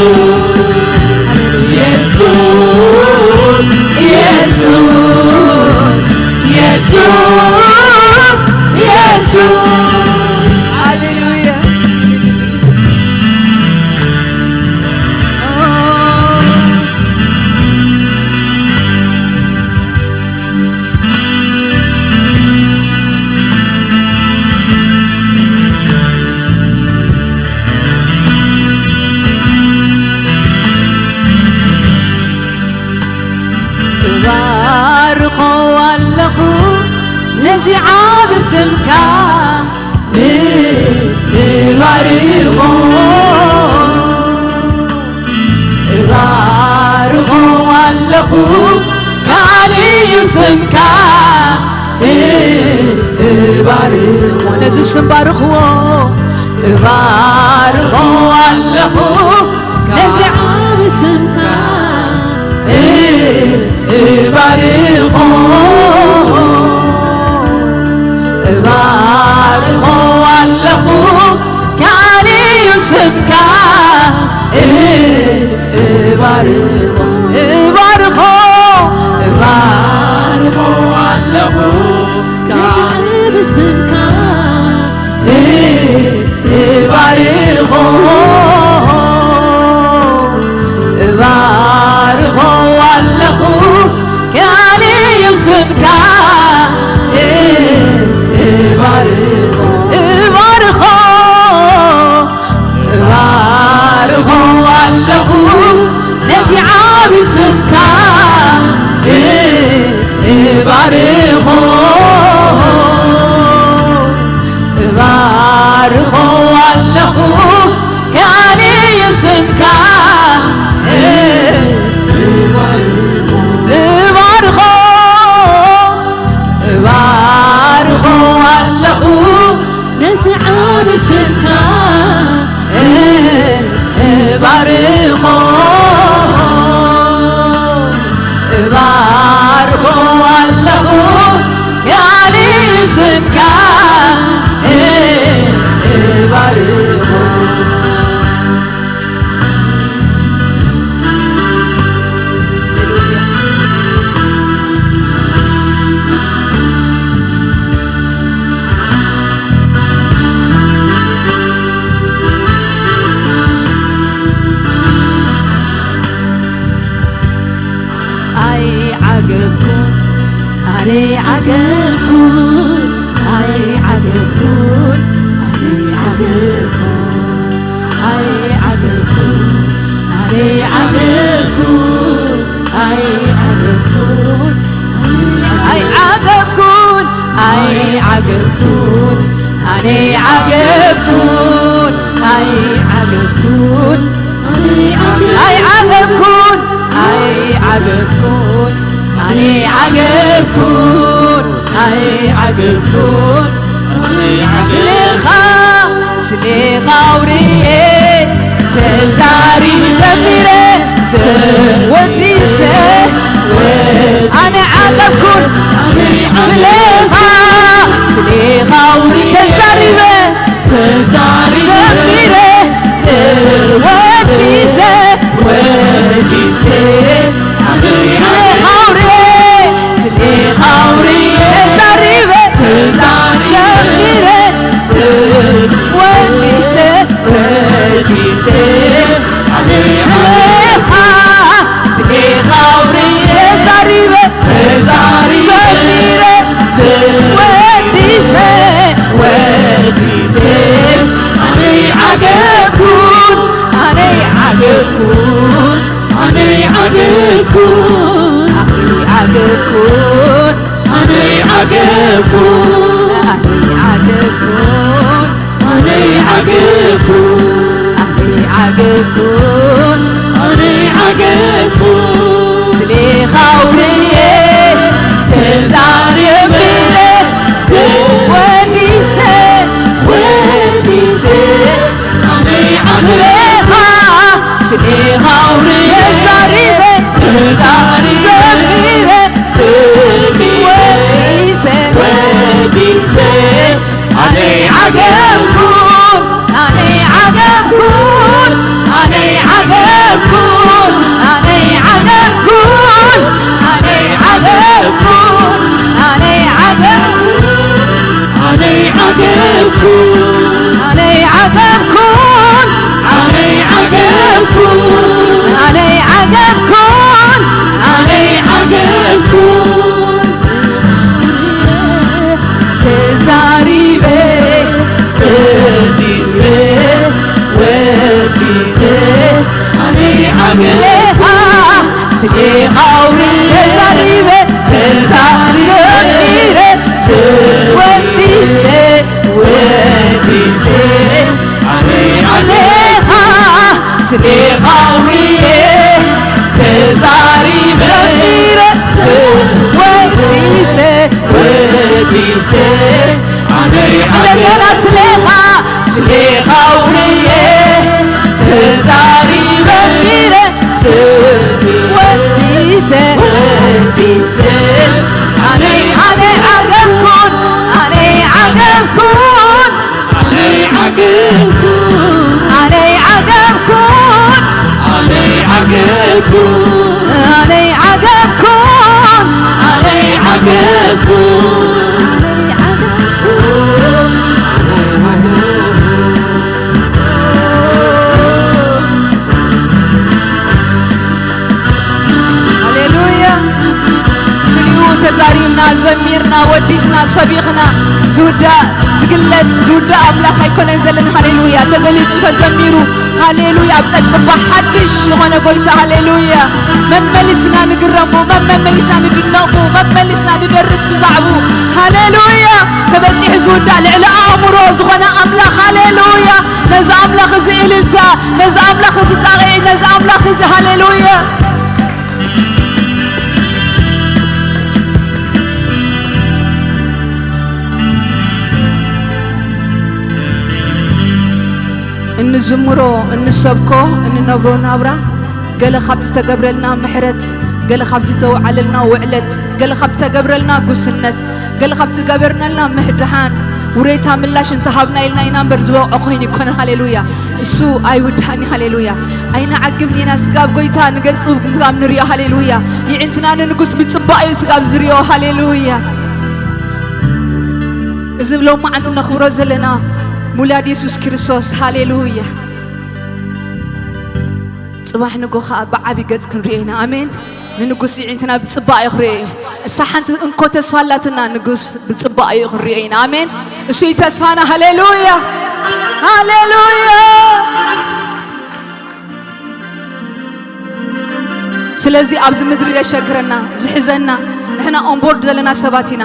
የሱስ፣ የሱስ፣ የሱስ፣ የሱስ። ሃሌሉያ። እባርኾ ኣለኹ ነዚ ዓቢ ስምካ፣ እባርኾ፣ እባርኾ ኣለኹ፣ ቃል እዩ ስምካ፣ እባርኾ፣ ነዚ ስም ባርኽዎ፣ እባርኾ ኣለኹ፣ ነዚ ዓቢ ስምካ፣ እባርኾ፣ እባርኾ ኣለኹ፣ ካልእ እዩ ስምካ፣ እባርኾ፣ እባርኾ፣ እባርኾ ኣለኹ፣ ካልእ ብስምካ፣ እባርኾ፣ እባርኾ ኣለኹ፣ ካልእ እዩ ስምካ፣ እባርኾ፣ እባርኾ፣ እባርኾ ኣለኹ፣ ነቲ ዓቢ ስምካ፣ እባርኾ፣ እባርኾ ኣለኹ፣ ካልእ እዩ ስምካ፣ እባርኾ፣ እባርኾ ኣለኹ፣ ነቲ ዓቢ ስምካ፣ እባርኾ፣ እባርኾ ኣለኹ፣ ካልእ ስምካ፣ እባርኾ። ኣይዓገብኩን፣ ኣነ ኣይዓገብኩን፣ ኣይዓገብኩን፣ ኣነ ኣይዓገብኩን፣ ኣይዓገብኩን፣ ኣነ ኣይዓገብኩን፣ ኣይዓገብኩን፣ ኣይዓገብኩን፣ ኣይዓገብኩን፣ ኣነ ኣይዓገብኩን፣ ኣይዓገብኩን፣ ኣይዓገብኩን፣ ኣነ ኣይዓገብኩን፣ ኣይዓገብኩን፣ ስሌኻ፣ ስሌኻ ክብርየ ተዛሪበ ዘሚረ ተወዲሰ ኣነ ዓገብኩን ስሌኻ ስሌኻ ውሪ ተዛሪበ ተዛሪበ ዘሚረ ተወዲሰ ወዲሰ ስሌኻ ውሪ ስሌኻ ውሪ ተዛሪበ ተዛሪበ ወዲሰ ወዲሰ ስሌኻ ስሌኻ ውሪ ተዛሪበ ተዛሪበ ወዲሰ ወዲሰ ኣነይ ዓገብኩን ኣነይ ዓገብኩን ኣነይ ዓገብኩን ኣነይ ዓገብኩን ኣነይ ዓገብኩን ኣነይ ዓገብኩን ኣነይ ዓገብኩን ኣነይ ዓገብኩን ኣነይ ዓገብኩን ስሌኻ ውርየ ተዛርየ ምለ ወዲሰ ወዲሰ ኣነይ ዓገብኩን ስሌኻ ስሌኻ ውርየ ተዛሪበ ተዛሪበ ዘሚረ ወዲሰ ወዲሰ ኣነይ ዓገብኩን ኣነይ ዓገብኩን ኣነይ ዓገብኩን ኣነይ ዓገብኩን ኣነይ ዓገብኩን ኣነይ ዓገብኩን ኣነይ ዓገብኩን ኣነይ ዓገብኩን ኣነይ ዓገብኩን ኣነይ ዓገብኩን ኣነይ ዓገብኩን ተዛሪበ ሰዲበ ወዲሰ ኣነይ ዓገብኩን ስሌኻ ስሌኻ ውርየ ተዛሪበ ተዛሪበ ወዲሰ ወዲሰ ኣነይ ዓገብኩን ስሌኻ ውርየ ተዛሪበ ወዲሰ ወዲሰ ኣነይ ዓገብኩን እንደገና ስሌኻ ስሌኻ ውርየ ተዛሪበ ወዲሰ ወዲሰ ኣነይ ኣነይ ዓገብኩን ኣነይ ዓገብኩን ኣነይ ዓገብኩን ኣነይ ዓገብኩን ኣነይ ዓገብኩን ኣነይ ዓገብኩን ኣነይ ዓገብኩን ሃሌሉያ። ስሊኡ ተዛሪብና፣ ዘሚርና፣ ወዲስና፣ ሰቢኽና፣ ዝውዳእ፣ ዝግለጽ፣ ዝውዳእ ኣምላኽ ኣይኮነን ዘለና። ሃሌሉያ። ተገሊጹ፣ ተዘሚሩ። ሃሌሉያ። ኣብ ጸጽባ ሓድሽ ዝኾነ ጎይታ። ሃሌሉያ። መመሊስና ንግረሙ፣ መመሊስና ንድነቑ፣ መመሊስና ንደርስ ብዛዕቡ። ሃሌሉያ። ተበጺሑ ዝውዳእ ልዕሊ ኣእምሮ ዝኾነ ኣምላኽ። ሃሌሉያ። ነዚ ኣምላኽ እዚ እልልታ፣ ነዚ ኣምላኽ እዚ ጣቕዒት፣ ነዚ ኣምላኽ እዚ ሃሌሉያ። እንዝምሮ፣ እንሰብኮ፣ እንነብሮ ናብራ፣ ገለ ካብ ዝተገብረልና ምሕረት፣ ገለ ካብ ዝተውዓለልና ውዕለት፣ ገለ ካብ ዝተገብረልና ጉስነት፣ ገለ ካብ ዝተገበርነልና ምሕድሓን፣ ውሬታ ምላሽ እንተሃብና ኢልና ኢና እምበር ዝበቕዖ ኮይኑ ይኮነን። ሃሌሉያ። እሱ ኣይውድሃኒ። ሃሌሉያ። ኣይንዓግብን ኢና። ስጋብ ጎይታ ንገጹ ስጋብ ንሪኦ። ሃሌሉያ። ይዕንትና ንንጉስ ብጽባኤኡ ስጋብ ዝሪኦ። ሃሌሉያ። እዚ ሎማዓንቲ ነኽብሮ ዘለና ሙላድ የሱስ ክርስቶስ። ሃሌሉያ። ጽባሕ ንጎ ኸኣ ብዓቢ ገጽ ክንሪኦ ኢና። ኣሜን። ንንጉስ ይዕንትና ብጽባኤ ክሪኦ እዩ። እሳ ሓንቲ እንኮ ተስፋ ኣላትና፣ ንጉስ ብጽባኤ እዩ ክንሪኦ ኢና። ኣሜን። እሱ እዩ ተስፋና። ሃሌሉያ። ሃሌሉያ። ስለዚ ኣብዚ ምድሪ ዘሸግረና፣ ዝሕዘና፣ ንሕና ኦንቦርድ ዘለና ሰባት ኢና።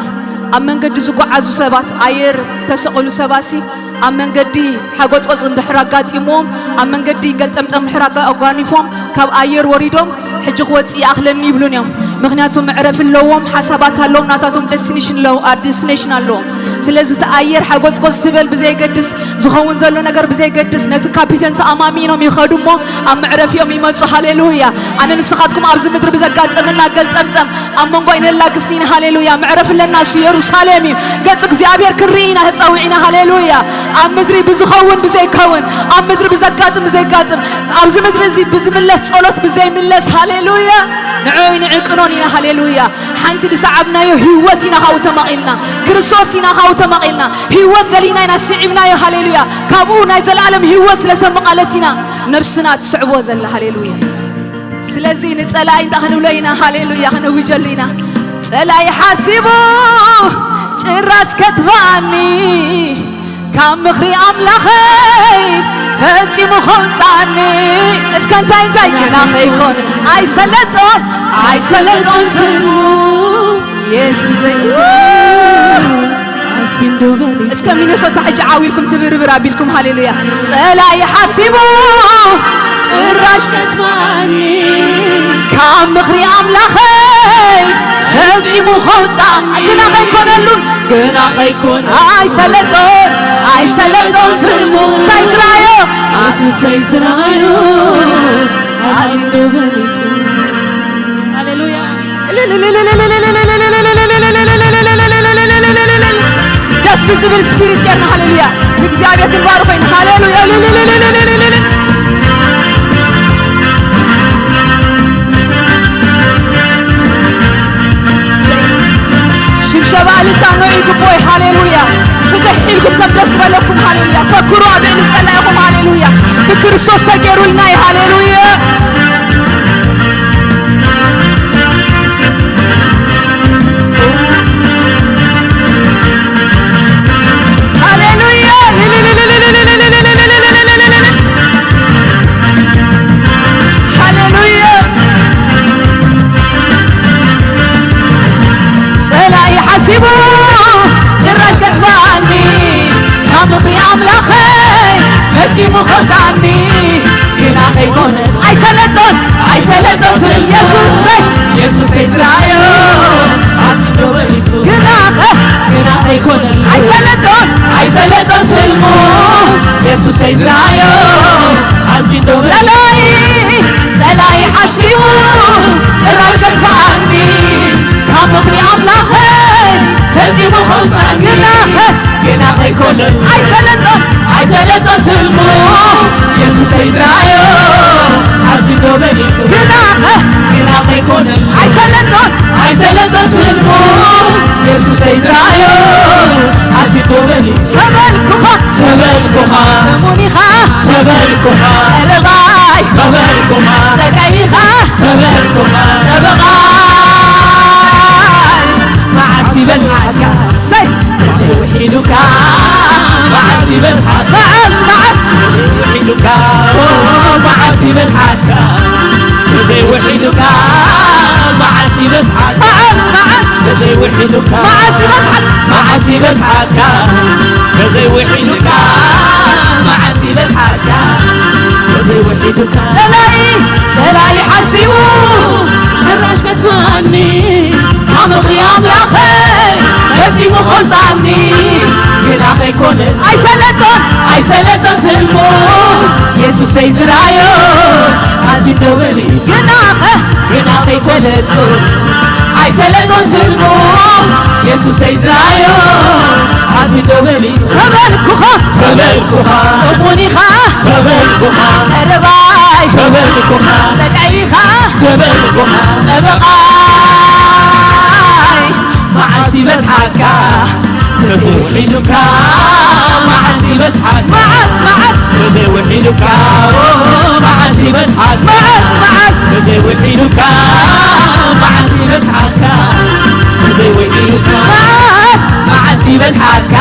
ኣብ መንገዲ ዝጓዓዙ ሰባት፣ ኣየር ተሰቐሉ ሰባሲ፣ ኣብ መንገዲ ሓጎጽጎጽ እንድሕር ኣጋጢምዎም፣ ኣብ መንገዲ ገልጠምጠም እንድሕር ኣጋ-፣ ኣጓኒፎም፣ ካብ ኣየር ወሪዶም፣ ሕጂ ክወጽእ ይኣኽለኒ ይብሉን እዮም። ምኽንያቱ መዕረፊ ኣለዎም፣ ሓሳባት ኣለዎም፣ ናታቶም ደስቲኔሽን ኣለዎ፣ ኣ፣ ደስቲኔሽን ኣለዎም። ስለዚ እቲ ኣየር ሓጎጽጎጽ ዝበል ብዘይገድስ፣ ዝኸውን ዘሎ ነገር ብዘይገድስ፣ ነቲ ካፒቴን ተኣማሚኖም ይኸዱ እሞ ኣብ መዕረፊኦም ይመጹ። ሃሌሉያ። ኣነ ንስኻትኩም ኣብዚ ምድሪ ብዘጋጠመና ገልጠምጠም ኣብ መንጎ ኣይነላግስን ኢና። ሃሌሉያ። መዕረፊ ኣለና፣ እሱ ኢየሩሳሌም እዩ። ገጽ እግዚኣብሔር ክንርኢ ኢና ተጸዊዕና። ሃሌሉያ። ኣብ ምድሪ ብዝኸውን ብዘይከውን፣ ኣብ ምድሪ ብዘጋጥም ብዘይጋጥም፣ ኣብዚ ምድሪ እዚ ብዝምለስ ጸሎት ብዘይምለስ፣ ሃሌሉያ፣ ንዕኡይ ንዕቅኖን ኢና። ሃሌሉያ። ሓንቲ ዝሰዓብናዮ ህይወት ኢና ካብኡ ተመቒልና፣ ክርስቶስ ኢና ካብኡ ተመቒልና፣ ህይወት ደሊና ኢና ስዒብናዮ። ሃሌሉያ። ካብኡ ናይ ዘለኣለም ህይወት ስለ ዘመቓለት ኢና ነብስና ትስዕቦ ዘላ። ሃሌሉያ። ስለዚ ንጸላኢ እንታይ ክንብሎ ኢና? ሃሌሉያ፣ ክነውጀሉ ኢና። ጸላኢ ሓሲቡ ጭራሽ ከጥፍኣኒ፣ ካብ ምኽሪ ኣምላኸይ ፈጺሙ ከውጻኒ። እስከ እንታይ እንታይ ግና ከይኮን ኣይሰለጦን፣ ኣይሰለጦን ትልሙ የሱሰይ። እስከ ሚነሶታ ሕጂ ዓው ኢልኩም ትብርብር ኣቢልኩም፣ ሃሌሉያ። ጸላኢ ሓሲቡ ጭራሽ ከጥፋኒ፣ ካብ ምኽሪ ኣምላኸይ ፈጺሙ ከውጻ፣ ግና ከይኮነሉ፣ ግና ከይኮነ ኣይሰለጦን፣ ኣይሰለጦን ትልሙ። እንታይ ዝረኣዮ? ኣሱሰይ ዝረኣዮ ኣዚንዶ በሊጹ። ሃሌሉያ። ደስ ብዝብል ስፒሪት ጌርና፣ ሃሌሉያ፣ ንእግዚኣብሔር ክንባርኾ ኢና። ሃሌሉያ። ሽብሸባ እልልታ ንዑ ይግብኦ እዩ። ሃሌሉያ። ፍትሕ ኢልኩም ከም ደስ በለኩም። ሃሌሉያ። ፈክሩ ኣብ ልዕሊ ጸላኢኹም። ሃሌሉያ። ብክርስቶስ ተገይሩልና እዩ። ሃሌሉያ። ሃሌሉያ። ሃሌሉያ። ጸላኢ ሓሲቡ ጭራሽ ከጥፋኒ፣ ካብ ምኽሪ ኣምላኸይ ፈጺሙ ከውጻኒ። ግና ከይኮነ ኣይሰለጦን፣ ኣይሰለጦን ትልሙ። የሱሰይ፣ የሱሰይ ዝረኣዮ ኣዚንዶ በሊጹ። ግና ኸ፣ ግና ከይኮነ ኣይሰለጦን፣ ኣይሰለጦን ትልሙ። የሱሰይ ዝረኣዮ ኣዚንዶ በሊጹ። ጸላኢ፣ ጸላኢ ሓሲቡ ጭራሽ ከጥፍኣኒ፣ ካብ ምኽሪ ኣምላኸይ ፈጺሙ ከውጻኒ። ግና ኸ፣ ግና ከይኮነ ኣይሰለጦን፣ ኣይሰለጦን ትልሙ። የሱሰይ ዝረኣዮ ኣዚንዶ በሊጹ። ግና ኸ፣ ግና ከይኮነ ኣይሰለጦን፣ ኣይሰለጦን ትልሙ። የሱሰይ ዝረኣዮ ኣዚንዶ በሊጹ። ተበልኩኻ፣ ተበልኩኻ፣ እሙን ኢኻ፣ ተበልኩኻ፣ ጠበቓይ፣ ተበልኩኻ፣ ጸጋይ ኢኻ፣ ተበልኩኻ፣ ጠበቓይ። መዓስ ይበዝሓካ፣ ሰይ፣ ውሒዱካ፣ መዓስ ይበዝሓካ፣ መዓስ፣ መዓስ፣ ውሒዱካ፣ ኦ፣ መዓስ ይበዝሓካ፣ ተዘይውሒዱካ፣ መዓስ ይበዝሓካ፣ መዓስ፣ መዓስ፣ ተዘይውሒዱካ፣ መዓስ ይበዝሓካ፣ መዓስ ይበዝሓካ፣ ተዘይውሒዱካ፣ መዓስ ይበዝሓካ፣ ተዘይውሒዱካ። ጸላኢ፣ ጸላኢ ሓሲቡ ጭራሽ ከጥፍኣኒ፣ ካብ ምኽሪ ኣምላኸይ ፈጺሙ ከውጻኒ። ግና ከይኮነ ኣይሰለጦን፣ ኣይሰለጦን ትልሙ። የሱሰይ ዝረኣዮ ኣዚንዶ በሊጹ። ግናኸ፣ ግና ከይሰለጦን ኣይሰለጦን ትልሙ። የሱሰይ ዝረኣዮ ኣዚንዶ በሊጹ። ተበልኩኻ፣ ተበልኩኻ፣ እሙን ኢኻ፣ ተበልኩኻ፣ ቀረባይ፣ ተበልኩኻ፣ ጸጋይ ኢኻ፣ ተበልኩኻ፣ ጠበቓይ። መዓስ ይበዝሓካ፣ ተዘይውሒዱካ፣ መዓስ ይበዝሓካ፣ መዓስ፣ መዓስ፣ ተዘይውሒዱካ፣ ኦ፣ መዓስ ይበዝሓካ፣ መዓስ፣ መዓስ፣ ተዘይውሒዱካ፣ መዓስ ይበዝሓካ፣ ተዘይውሒዱካ፣ መዓስ፣ መዓስ ይበዝሓካ፣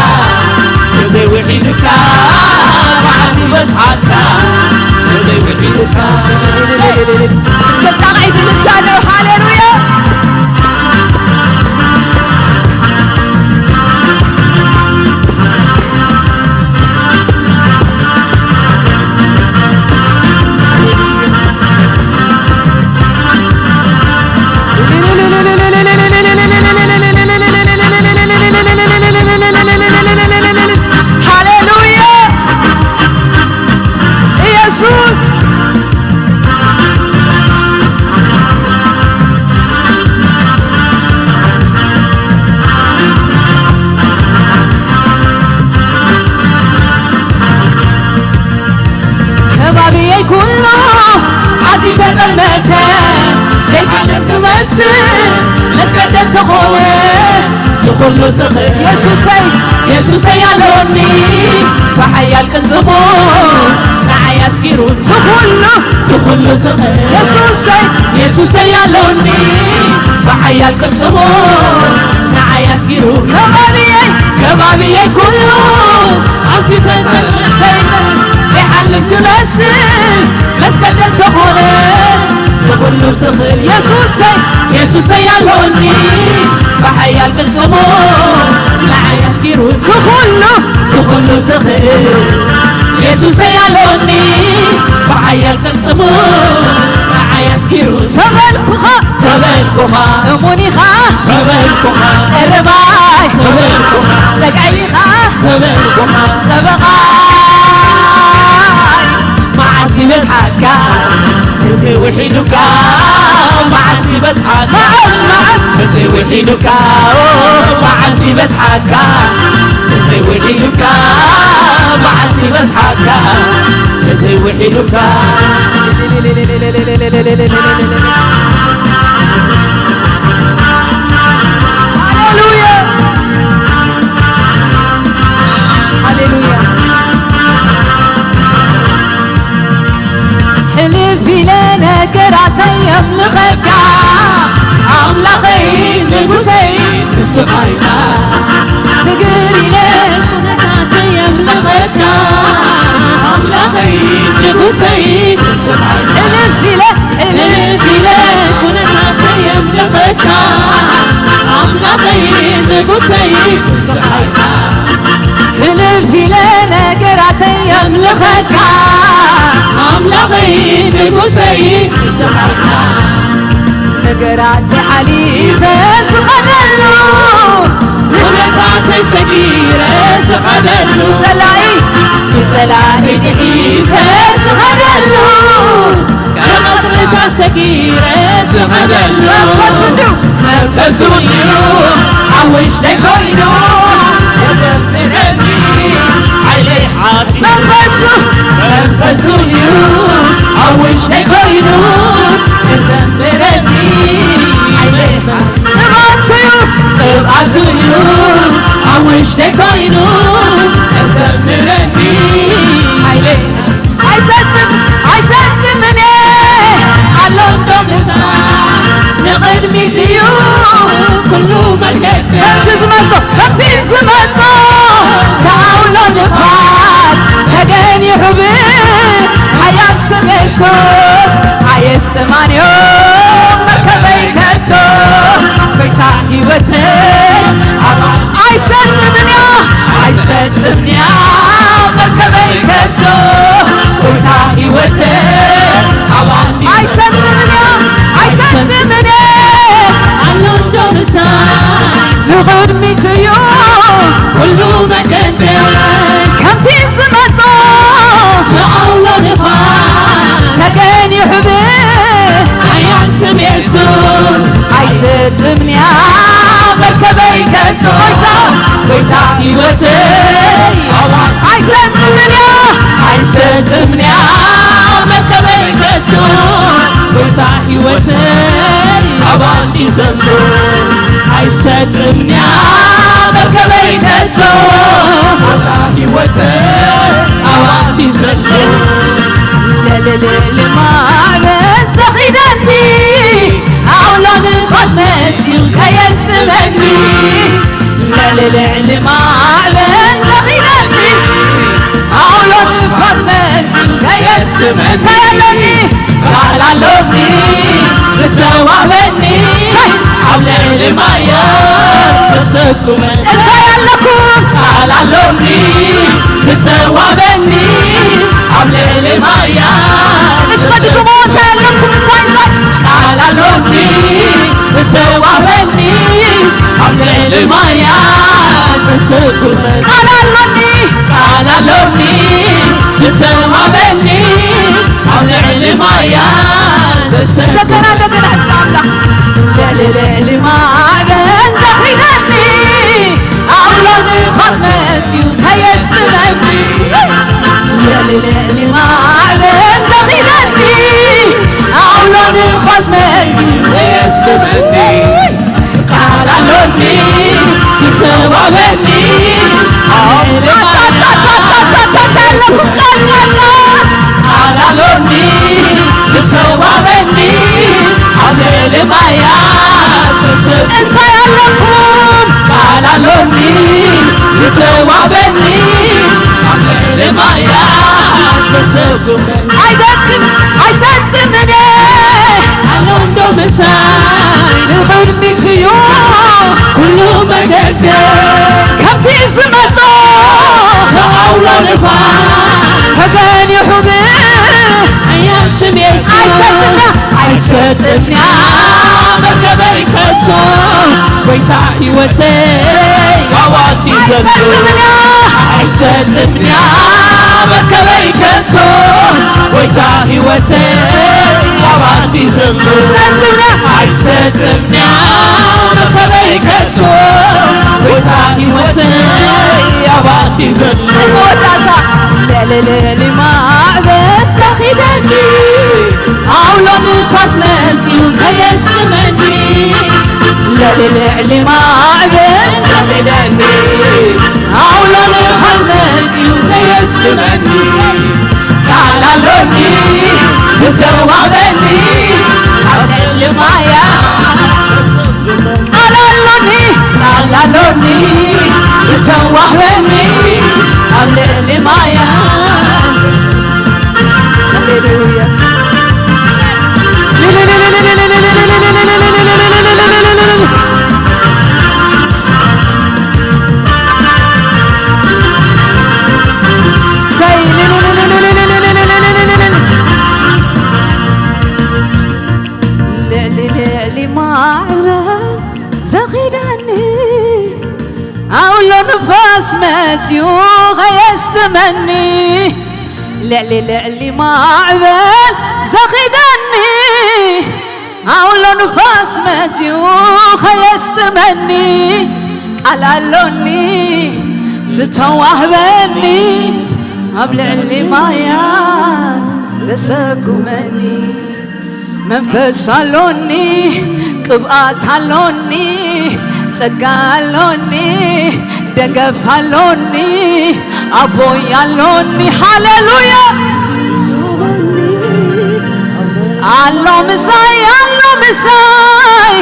ተዘይውሒዱካ፣ መዓስ ይበዝሓካ፣ ተዘይውሒዱካ። እስከ ጣቕዒት እልልታ ነው። ሃሌሉያ። መተ ዘይስልም ክመስል መስቀል ተኾነ ትኹሉ ዝኽእል የሱሰይ፣ የሱሰይ ኣሎኒ ብሓያል ቅልጽሙ ንዓይ ኣስጊሩ ትኹሉ፣ ትኹሉ ዝኽእል የሱሰይ፣ የሱሰይ ኣሎኒ ብሓያል ቅልጽሙ ንዓይ ኣስጊሩ ከባብየይ፣ ከባብየይ ኩሉ ኣዝዩ ተጸልመ ዘይብል ዘይሓልፍ ክመስል መስቀል እንተኾነ ትኹሉ ዝኽእል የሱሰይ፣ የሱሰይ ኣሎኒ ብሓያል ቅልጽሙ ንዓይ ኣስጊሩ ትኹሉ፣ ትኹሉ ዝኽእል የሱሰይ ኣሎኒ ብሓያል ቅልጽሙ ንዓይ ኣስጊሩ ተበልኩኻ፣ ተበልኩኻ እሙን ኢኻ፣ ተበልኩኻ ቀረባይ፣ ተበልኩኻ ጸግዒ ኢኻ፣ ተበልኩኻ ጠበቓይ። መዓስ ይበዝሓካ ግዜ ውሒዱካ፣ መዓስ ይበዝሓካ መዓስ፣ መዓስ ግዜ ውሒዱካ፣ መዓስ ይበዝሓካ ግዜ ውሒዱካ፣ መዓስ ይበዝሓካ ግዜ ውሒዱካ። ሃሌሉያ፣ ሃሌሉያ። ሕልፍ ኢለ ነገራተይ የምልኸካ ኣምላኸይ ንጉሰይ ንስኻ ኢኻ። ስግር ኢለ ኩነታተይ የምልኸካ ኣምላኸይ ንጉሰይ ንስኻ ኢኻ። ሕልፍ ኢለ፣ ሕልፍ ኢለ ኩነታተይ የምልኸካ ኣምላኸይ ንጉሰይ ንስኻ ኢኻ። ሕልፍ ኢለ ነገራተይ የምልኸካ ኣምላኸይ ንጉሰይ ንስኻ ኢኻ። ነገራተይ ሓሊፈ ዝኸደሉ ኩነታተይ ሰጊረ ዝኸደሉ ጸላኢ ንጸላኢ ድሒሰ ዝኸደሉ ቀትርታት ሰጊረ ዝኸደሉ መንፈሱ እዩ ኣብ ውሽጠይ ኮይኑ የዘምረኒ ሓይለይ ሓፊ መንፈሱ መንፈሱ እዩ ኣብ ውሽጠይ ኮይኑ የዘምረኒ ሓይለይ ሓፊ ቅብኣቱ እዩ ቅብኣቱ እዩ ኣብ ውሽጠይ ኮይኑ የዘምረኒ ሓይለይ ኣይሰጥም ኣይሰጥምን ኣሎ እንዶ ምሳይ ንቕድሚት እዩ ኩሉ መገዲ ከምቲ ዝመጾ ከምቲ ዝመጾ ተኣውሎ ንፋስ ተገን ይሕብእ ሓያል ስም የሱስ ኣየስጥማን እዩ መርከበይ ከቶ ጎይታ ህይወተይ ኣባ ኣይሰጥምን እያ ኣይሰጥምን እያ መርከበይ ከቶ ጎይታ ህይወተይ ኣባኒ ኣይሰጥምን እያ ኣይሰጥምን እያ ኣሎ እንዶ ምሳይ ንቕድሚት እዩ ኩሉ መገደይ ከምቲ ዝመጾ ዝኣውሎ ንፋስ ሰገን ይሕብእ ሓያል ስም የሱስ ኣይሰጥምንያ መርከበይ ከቶ ጎይታ ጎይታ ህይወተይ ኣዋን ኣይሰጥምንያ ኣይሰጥምንያ መርከበይ ከቶ ጎይታ ህይወተይ ኣባን ይዘምር ኣይሰጥምንያ መርከበይ ከቶ ጎይታ ህይወተይ ኣባን ይዘምር ለለለለ ማዕበል ዘኺደኒ ኣውሎ ንፋስ መጺኡ ከየስጥመኒ ለለለለ ማዕበል ዘኺደኒ ኣውሎ ንፋስ መጺኡ ከየስጥመኒ እንታይ ኣለኒ ቃል ኣሎኒ ዝተዋበኒ ኣብ ልዕሊ ማያ ተሰኩመ እንታይ ኣለኩም ቃል ኣሎኒ ዝተዋበኒ ኣብ ልዕሊ ማያ እስከ ድግሞ እንታይ ኣለኩም እንታይ እንታይ ቃል ኣሎኒ ዝተዋበኒ ኣብ ልዕሊ ማያ ተሰኩመ ቃል ኣሎኒ ቃል ኣሎኒ ዝተዋበኒ ኣብ ልዕሊ ማያ ተሰኩመ እንደገና እንደገና እስከ ኣምላኽ ልዕሊ ማዕበል ዘኺረኒ ኣውሎ ንፋስ መጺኡ ከየስጥመኒ ልዕሊ ማዕበል ዘኺረኒ ኣውሎ ኣስመቲ ዘየስጥመኒ ቃል ኣሎኒ ትተባበኒ ኣለኩም ቃል ቃል ኣሎኒ ትተባበኒ ኣብ ልዕሊ ማያ ትስብ እንታይ ኣለኩም ቃል ኣሎኒ ትተባበኒ ኣብ ልዕሊ ማያ ትስብ ኣይደክም ኣይሰጥምን ኣሎ እንዶ ምሳይ ንቕድሚት እዩ ኩሉ መገደ ከምቲ ዝመጾ ተኣውሎ ንፋስ ተገኒሑ ብ ኣያም ስም የሱስ ኣይሰጥምያ ኣይሰጥምያ መርከበይ ከቶ ጎይታ ህይወተይ ኣዋዲ ዘሎ ኣይሰጥምያ መርከበይ ከቶ ጎይታ ህይወተይ ኣባዲ ዘሎ ኣይሰጥምያ መርከበይ ከቶ ጎይታ ህይወተይ ኣባዲ ዘሎ መወዳእታ ልዕሊ ልዕሊ ማዕበል ዘኺደኒ ኣውሎ ንፋስ መጺኡ ከየስጥመኒ ልዕሊ ልዕሊ ማዕበል ዘኺደኒ ኣውሎ ንፋስ መጺኡ ከየስጥመኒ ቃል ኣሎኒ ዝተዋበኒ ኣብ ልዕሊ ማያ ቃል ኣሎኒ ቃል ኣሎኒ ዝተዋህበኒ ኣብ ልዕሊ ማያ ሃሌሉያ ሰይ ልዕሊ ልዕሊ ማዕረ ዘኺዳኒ ኣውሎ ንፋስ መፅዩ ኸየስትመኒ ልዕሊ ልዕሊ ማዕበል ዘኺዳኒ ኣውሎ ንፋስ መፅዩ ኸየስትመኒ ቃል ኣሎኒ ዝተዋህበኒ ኣብ ልዕሊ ማያ ዘሰጉመኒ መንፈስ ኣሎኒ ቅብኣት ኣሎኒ ጸጋ ኣሎኒ ደገፍ ኣሎኒ ኣቦይ ኣሎኒ ሃሌሉያ ኣሎ ምሳይ ኣሎ ምሳይ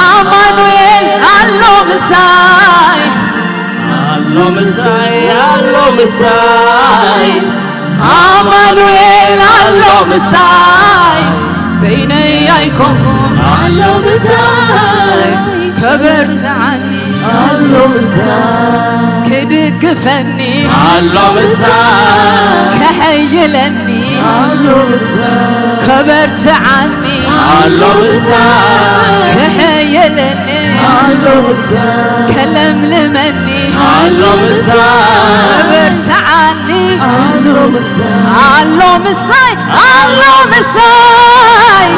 ኣማኑኤል ኣሎ ምሳይ ኣሎ ምሳይ ኣሎ ምሳይ ኣማኑኤል ኣሎ ምሳይ በይነይ ኣይኮንኩም ኣሎ ምሳይ ከበርትዓኒ ኣሎ ምሳይ ክድግፈኒ ኣሎ ምሳይ ከሐይለኒ ኣሎ ምሳይ ከበርትዓኒ ኣሎ ምሳይ ከሐይለኒ ኣሎ ምሳይ ከለምልመኒ ኣሎ ምሳይ ከበርትዓኒ ኣሎ ምሳይ ኣሎ ምሳይ ኣሎ ምሳይ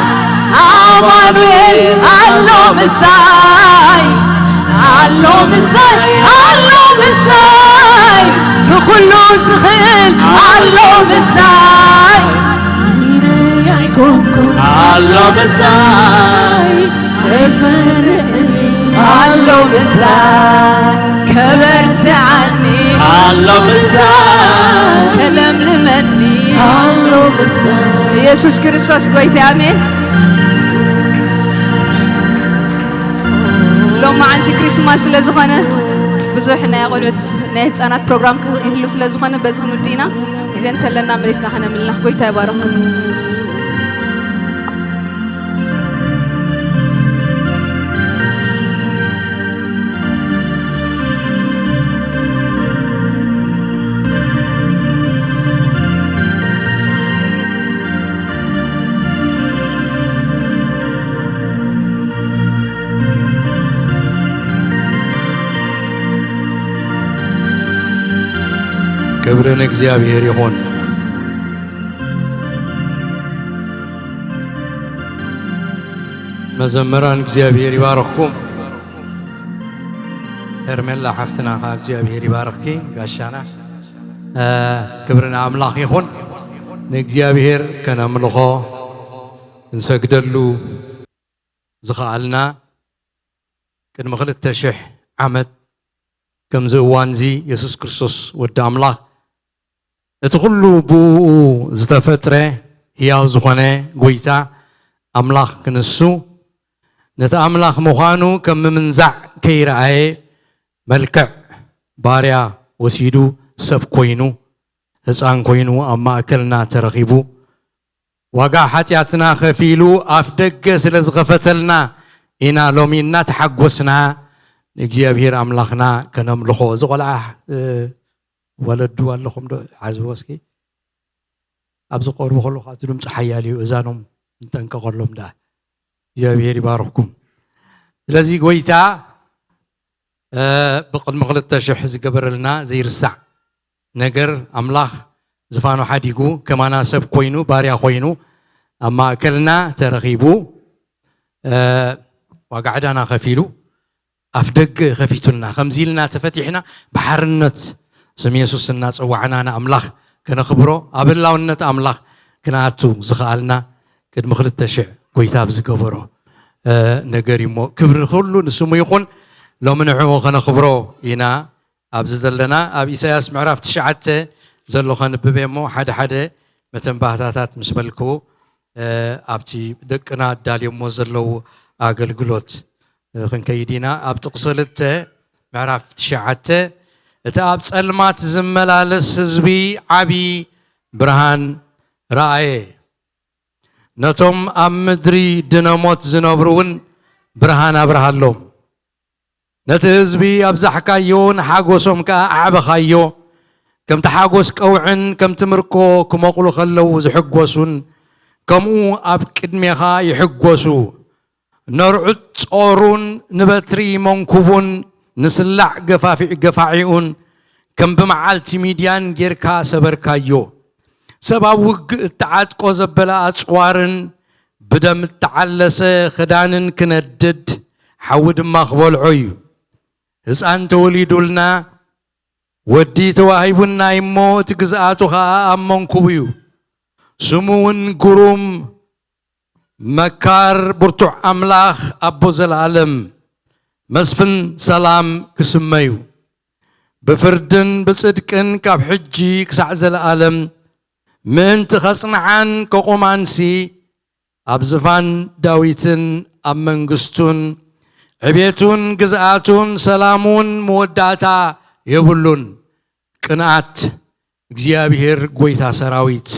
ኣማኑኤል ኣሎ ምሳይ ኣሎ ምሳይ ኣሎ ምሳይ ትኹሉ ዝኽእል ኣሎ ምሳይ ኣይኮንኩ ኣሎ ምሳይ ኣይፈርሕኒ ኣሎ ምሳይ ከበርትዓኒ ኣሎ ምሳይ ከለምልመኒ ኣሎ ምሳይ ኢየሱስ ክርስቶስ ጎይታ ኣሜን። ሎማዓንቲ ክሪስማስ ስለ ዝኾነ ብዙሕ ናይ ቆልዑት ናይ ህፃናት ፕሮግራም ይህሉ ስለ ዝኾነ በዚ ክንውድእ ኢና። ግዜ እንተለና መሊስና ከነምልና። ጎይታ ይባረኩም። ክብሪ ንእግዚኣብሔር ይኹን። መዘምራን እግዚኣብሔር ይባርኽኩም። ሄርሜላ ሓፍትና ኸዓ እግዚኣብሔር ይባርኽኪ ጋሻና። እ፣ ክብሪ ንኣምላኽ ይኹን። ንእግዚኣብሔር ከነምልኾ ክንሰግደሉ ዝኸኣልና ቅድሚ ክልተ ሽሕ ዓመት ከምዚ እዋንዚ የሱስ ክርስቶስ ወዲ ኣምላኽ እቲ ኩሉ ብኡ ዝተፈጥረ ህያው ዝኾነ ጎይታ ኣምላኽ ክንሱ ነቲ ኣምላኽ ምዃኑ ከም ምምንዛዕ ከይረኣየ መልክዕ ባርያ ወሲዱ ሰብ ኮይኑ ህፃን ኮይኑ ኣብ ማእከልና ተረኺቡ ዋጋ ሓጢኣትና ከፊሉ ኣፍ ደገ ስለ ዝኸፈተልና ኢና ሎሚ እናተሓጎስና ንእግዚኣብሔር ኣምላኽና ከነምልኾ። እዚ ቆልዓ ወለዱ ኣለኹም ዶ? ሓዝዎ እስኪ። ኣብዚ ክቐርቡ ከለኹ እቲ ድምፂ ሓያል እዩ። እዛኖም ንጠንቀቐሎም ደኣ። እግዚኣብሔር ይባርኽኩም። ስለዚ ጎይታ ብቕድሚ ክልተ ሽሕ ዝገበረልና ዘይርሳዕ ነገር ኣምላኽ ዝፋኑ ሓዲጉ ከማና ሰብ ኮይኑ ባርያ ኮይኑ ኣብ ማእከልና ተረኺቡ ዋጋ ዕዳና ከፊሉ ኣፍ ደገ ከፊቱልና ከምዚ ኢልና ተፈቲሕና ብሓርነት ስም የሱስ እናፀዋዕና ንኣምላኽ ከነኽብሮ ኣብ ህላውነት ኣምላኽ ክንኣቱ ዝኸኣልና ቅድሚ ክልተ ሽሕ ጎይታ ብዝገበሮ ነገር እዩ እሞ ክብሪ ኩሉ ንስሙ ይኹን። ሎሚ ንዕኡ ከነኽብሮ ኢና ኣብዚ ዘለና ኣብ ኢሳያስ ምዕራፍ ትሽዓተ ዘሎ ከንብብ እሞ ሓደ ሓደ መተንባህታታት ምስ በልኩ ኣብቲ ደቅና ኣዳልዮሞ ዘለዉ ኣገልግሎት ክንከይድ ኢና። ኣብ ጥቕሲ ክልተ ምዕራፍ ትሽዓተ እቲ ኣብ ጸልማት ዝመላለስ ህዝቢ ዓቢ ብርሃን ረኣየ። ነቶም ኣብ ምድሪ ድነሞት ዝነብሩ እውን ብርሃን ኣብርሃሎም። ነቲ ህዝቢ ኣብዛሕካዮ፣ ንሓጎሶም ከኣ ኣዕበኻዮ። ከምቲ ሓጎስ ቀውዕን ከምቲ ምርኮ ክመቑሉ ከለዉ ዝሕጎሱን ከምኡ ኣብ ቅድሜኻ ይሕጎሱ። ነርዑት ጾሩን ንበትሪ መንኩቡን ንስላዕ ገፋፊዕ ገፋዒኡን ከም ብመዓልቲ ሚድያን ጌርካ ሰበርካዮ። ሰብ ኣብ ውግእ እተዓጥቆ ዘበለ ኣጽዋርን ብደም እተዓለሰ ክዳንን ክነድድ ሓዊ ድማ ክበልዖ እዩ። ህፃን ተወሊዱልና ወዲ ተዋሂቡና እሞ እቲ ግዝኣቱ ኸዓ ኣብ መንኩቡ እዩ። ስሙ እውን ግሩም መካር ብርቱዕ ኣምላኽ ኣቦ ዘለኣለም መስፍን ሰላም ክስመ እዩ። ብፍርድን ብጽድቅን ካብ ሕጂ ክሳዕ ዘለኣለም ምእንቲ ኸጽንዓን ከቑማንሲ ኣብ ዝፋን ዳዊትን ኣብ መንግስቱን ዕቤቱን ግዝኣቱን ሰላሙን መወዳእታ የብሉን። ቅንኣት እግዚኣብሔር ጎይታ ሰራዊት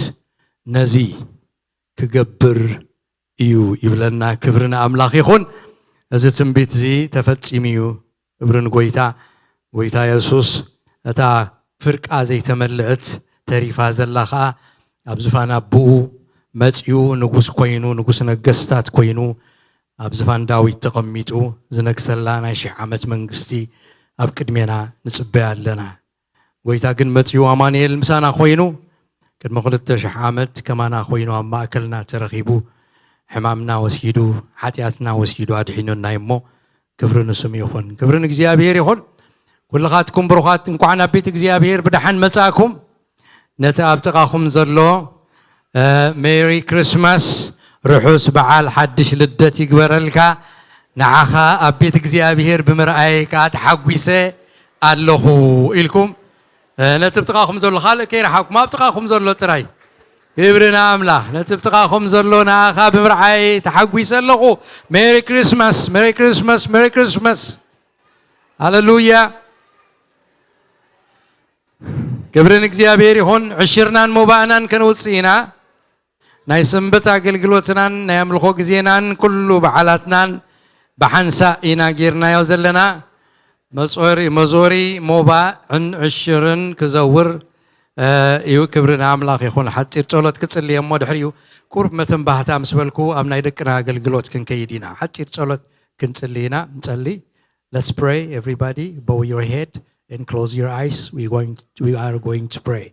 ነዚ ክገብር እዩ ይብለና። ክብሪ ንኣምላኽ ይኹን። እዚ ትንቢት እዚ ተፈጺሙ እዩ። ክብሪ ንጎይታ። ጎይታ የሱስ እታ ፍርቃ ዘይተመልአት ተሪፋ ዘላ ኸዓ ኣብ ዝፋን ኣቦኡ መጺኡ ንጉስ ኮይኑ ንጉስ ነገስታት ኮይኑ ኣብ ዝፋን ዳዊት ተቐሚጡ ዝነግሰላ ናይ ሽሕ ዓመት መንግስቲ ኣብ ቅድሜና ንጽበያ ኣለና። ጎይታ ግን መጺኡ ኣማኑኤል ምሳና ኮይኑ ቅድሚ ክልተ ሽሕ ዓመት ከማና ኮይኑ ኣብ ማእከልና ተረኺቡ ሕማምና ወሲዱ ሓጢኣትና ወሲዱ ኣድሒኑና እሞ ክብሪ ንስሙ ይኹን። ክብሪ ንእግዚኣብሔር ይኹን። ኩልኻትኩም ብሩኻት እንኳዕ ናብ ቤት እግዚኣብሔር ብደሓን መጻእኩም። ነቲ ኣብ ጥቓኹም ዘሎ ሜሪ ክርስማስ ርሑስ በዓል ሓድሽ ልደት ይግበረልካ። ንዓኻ ኣብ ቤት እግዚኣብሔር ብምርኣይ ከዓ ተሓጒሰ ኣለኹ ኢልኩም ነቲ ኣብ ጥቓኹም ዘሎ ካልእ ከይረሓኩም ኣብ ጥቓኹም ዘሎ ጥራይ ክብሪ ንኣምላኽ። ነቲ ኣብ ጥቓኹም ዘሎ ንኣኻ ብምርኣይ ተሓጒሰ ኣለኹ። ሜሪ ክርስማስ፣ ሜሪ ክርስማስ፣ ሜሪ ክርስማስ። ሃሌሉያ። ክብሪ ንእግዚኣብሔር ይኹን። ዕሽርናን ሞባእናን ከነውፅእ ኢና። ናይ ሰንበት ኣገልግሎትናን ናይ ኣምልኾ ግዜናን ኩሉ በዓላትናን ብሓንሳእ ኢና ጌርናዮ ዘለና። መዞሪ ሞባዕን ዕሽርን ክዘውር እዩ። ክብሪ ንኣምላኽ ይኹን። ሓፂር ጸሎት ክጽልየ እሞ ድሕሪኡ ቁሩብ መተንባህታ ምስ በልኩ ኣብ ናይ ደቅና ኣገልግሎት ክንከይድ ኢና። ሓፂር ጸሎት ክንጽሊ ኢና። ንጸሊ። Let's pray, everybody. Bow your head and close your eyes. We going, we are going to pray.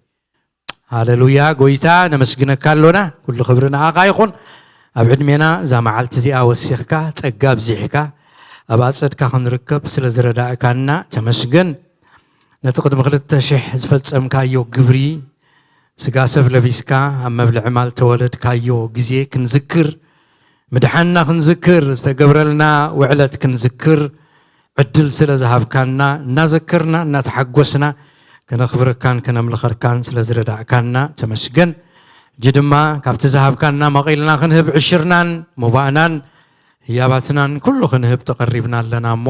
ሃሌሉያ። ጎይታ ነመስግነካ ኣሎና። ኩሉ ክብሪ ንኣኻ ይኹን። ኣብ ዕድሜና እዛ መዓልቲ እዚኣ ወሲኽካ ጸጋ ኣብዚሕካ ኣብ ኣጸድካ ክንርከብ ስለ ዝረዳእካና ተመስገን። ነቲ ቅድሚ ክልተ ሽሕ ዝፈጸምካዮ ግብሪ ስጋ ሰብ ለቢስካ ኣብ መብልዒ ማል ተወለድካዮ ግዜ ክንዝክር ምድሓንና ክንዝክር፣ ዝተገብረልና ውዕለት ክንዝክር ዕድል ስለ ዝሃብካና፣ እናዘከርና እናተሓጎስና ከነኽብረካን ከነምልኸርካን ስለ ዝረዳእካና ተመስገን። ሕጂ ድማ ካብቲ ዝሃብካና መቒልና ክንህብ ዕሽርናን ሞባእናን ህያባትናን ኩሉ ክንህብ ተቐሪብና ኣለና እሞ፣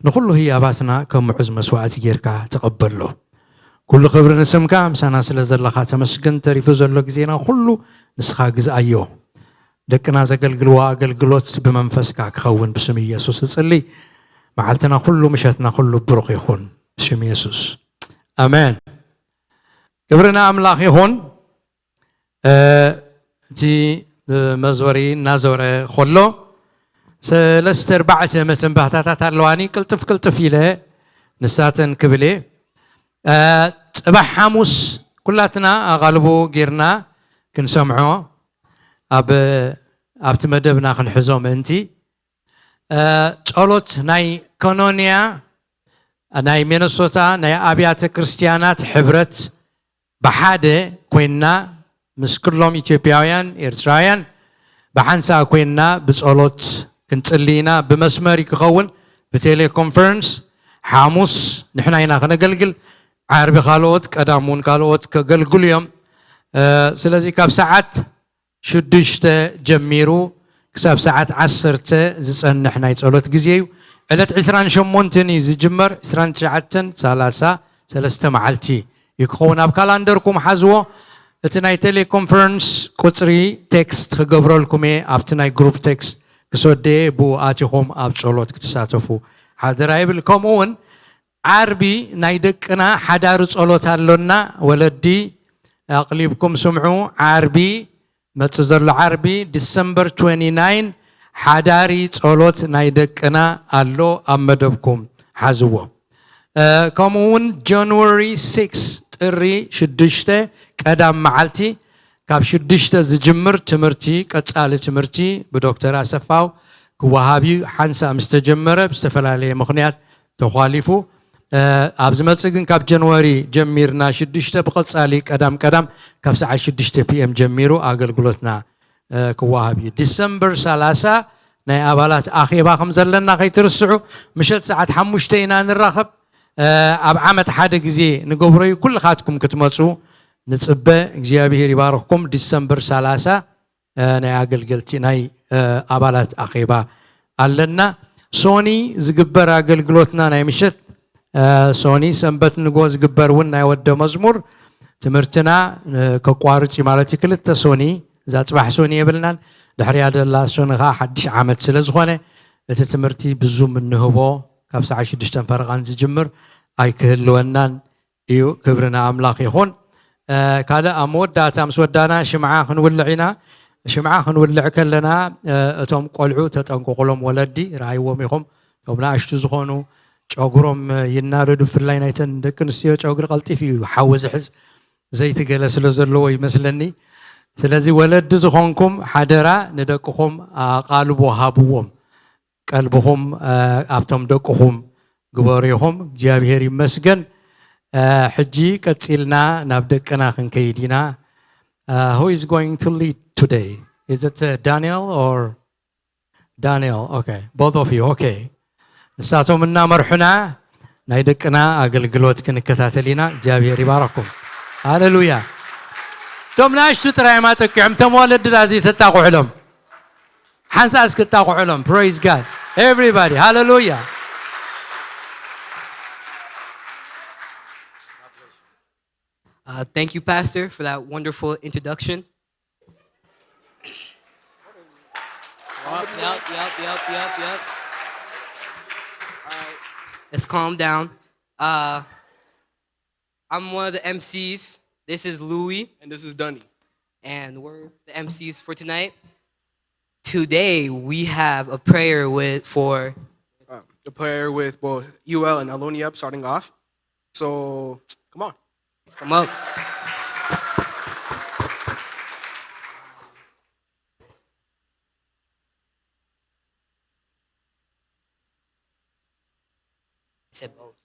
ንኹሉ ህያባትና ከም ምዑዝ መስዋእቲ ጌርካ ተቐበሎ። ኩሉ ክብሪ ንስምካ፣ ምሳና ስለ ዘለኻ ተመስገን። ተሪፉ ዘሎ ግዜና ኩሉ ንስኻ ግዝኣዮ። ደቅና ዘገልግልዎ ኣገልግሎት ብመንፈስካ ክኸውን ብስም ኢየሱስ እጽሊ። መዓልትና ኩሉ ምሸትና ኩሉ ብሩኽ ይኹን ብስም ኢየሱስ። ኣሜን። ክብሪ ንኣምላኽ ይኹን። እ፣ እቲ መዞሪ እናዞረ ከሎ ሰለስተ ኣርባዕተ መተንባህታታት ኣለዋኒ። ቅልጥፍ ቅልጥፍ ኢለ ንሳተን ክብል እየ። እ፣ ጽባሕ ሓሙስ ኩላትና ኣቓልቦ ጌርና ክንሰምዖ ኣብ፣ ኣብቲ መደብና ክንሕዞ ምእንቲ፣ እ፣ ጸሎት ናይ ኮኖንያ ናይ ሚነሶታ ናይ ኣብያተ ክርስቲያናት ሕብረት ብሓደ ኮይንና ምስ ኩሎም ኢትዮጵያውያን ኤርትራውያን ብሓንሳእ ኮይንና ብጸሎት ክንጽሊ ኢና። ብመስመር እዩ ክኸውን፣ ብቴሌኮንፈረንስ ሓሙስ ንሕና ኢና ክነገልግል፣ ዓርቢ ካልኦት፣ ቀዳም እውን ካልኦት ከገልግሉ እዮም። እ፣ ስለዚ ካብ ሰዓት ሽዱሽተ ጀሚሩ ክሳብ ሰዓት ዓሰርተ ዝጸንሕ ናይ ጸሎት ግዜ እዩ። ዕለት ዕስራን ሸሞንተን እዩ ዝጅመር፣ ዕስራን ትሽዓተን፣ ሰላሳ፣ ሰለስተ መዓልቲ እዩ ክኸውን። ኣብ ካላንደርኩም ሓዝዎ። እቲ ናይ ቴሌኮንፈረንስ ቁጽሪ ቴክስት ክገብረልኩም እየ፣ ኣብቲ ናይ ግሩፕ ቴክስት ክሰደየ፣ ብኡ ኣቲኹም ኣብ ጸሎት ክትሳተፉ ሓደራ ይብል። ከምኡ እውን ዓርቢ ናይ ደቅና ሓዳሪ ጸሎት ኣሎና። ወለዲ ኣቕሊብኩም ስምዑ። ዓርቢ መጽእ ዘሎ ዓርቢ ዲሰምበር ትዌንቲ ናይን ሓዳሪ ጸሎት ናይ ደቅና ኣሎ፣ ኣብ መደብኩም ሓዝዎ። እ፣ ከምኡ እውን ጃንዋሪ ሲክስ፣ ጥሪ ሽዱሽተ፣ ቀዳም መዓልቲ ካብ ሽዱሽተ ዝጅምር ትምህርቲ፣ ቀጻሊ ትምህርቲ ብዶክተር ኣሰፋው ክወሃብ እዩ። ሓንሳእ ምስ ተጀመረ ብዝተፈላለየ ምኽንያት ተዃሊፉ። እ፣ ኣብ ዝመጽእ ግን ካብ ጀንዋሪ ጀሚርና ሽዱሽተ ብቐጻሊ ቀዳም ቀዳም ካብ ሰዓት ሽዱሽተ ፒ ኤም ጀሚሩ ኣገልግሎትና፣ እ፣ ክወሃብ እዩ። ዲሰምበር ሰላሳ ናይ ኣባላት ኣኼባ ከም ዘለና ከይትርስዑ። ምሸት ሰዓት ሓሙሽተ ኢና ንራኸብ። እ፣ ኣብ ዓመት ሓደ ግዜ ንገብሮ እዩ። ኩልኻትኩም ክትመጹ ንጽበ። እግዚኣብሄር ይባርኽኩም። ዲሰምበር ሰላሳ እ፣ ናይ ኣገልገልቲ፣ ናይ፣ እ፣ ኣባላት ኣኼባ ኣለና። ሶኒ ዝግበር ኣገልግሎትና ናይ ምሸት፣ እ፣ ሶኒ ሰንበት ንግሆ ዝግበር እውን ናይ ወደ መዝሙር ትምህርትና፣ እ፣ ከቋርጽ እዩ ማለት እዩ። ክልተ ሶኒ፣ እዛ ጽባሕ ሶኒ የብልናን፣ ድሕሪያ ደላ ሶኒ ኸዓ ሓድሽ ዓመት ስለ ዝኾነ፣ እቲ ትምህርቲ ብዙም እንህቦ ካብ ሰዓት ሽዱሽተን ፈረቓን ዝጅምር ኣይክህልወናን እዩ። ክብሪ ንኣምላኽ ይኹን። እ፣ ካልእ ኣብ መወዳእታ ምስ ወዳና ሽምዓ ክንውልዕ ኢና። ሽምዓ ክንውልዕ ከለና፣ እ፣ እቶም ቆልዑ ተጠንቀቑሎም፣ ወለዲ ረኣይዎም ኢኹም። እቶም ንኣሽቱ ዝኾኑ ጨጉሮም ይናደዱ፣ ብፍላይ ናይተን ደቂ ኣንስትዮ ጨጉሪ ቀልጢፉ እዩ ሓዊ ዝሕዝ፣ ዘይቲ ገለ ስለ ዘለዎ ይመስለኒ። ስለዚ ወለዲ ዝኾንኩም ሓደራ ንደቅኹም ኣቓልቦ ሃብዎም። ቀልብኹም፣ እ፣ ኣብቶም ደቅኹም ግበሩ ኢኹም። እግዚኣብሔር ይመስገን። እ፣ ሕጂ ቀጺልና ናብ ደቅና ክንከይድ ኢና። እ፣ who is going to lead today? Is it, uh, Daniel or Daniel? Okay, both of you. Okay. ንሳቶም እናመርሑና ናይ ደቅና ኣገልግሎት ክንከታተል ኢና። እግዚኣብሔር ይባረኩም። ሃሌሉያ። እቶም ናሽቱ ጥራይ እዮም ኣጠቂዖም፣ እቶም ወለድና ዘይተጣቕዑሎም። ሓንሳእ እስኪ ጣቕዑሎም። Praise God. Everybody. ሃሌሉያ። Uh, thank you, Pastor, for that wonderful introduction. Yup, yup, yup, yup, yup, yup. All right, let's calm down. Uh, I'm one of the M Cs. This is Louie, And this is Dunny. And we're the M Cs for tonight. Today we have a prayer with for Um, the player with both U L and Alonia up starting off. So, come on. Let's come up. I said both.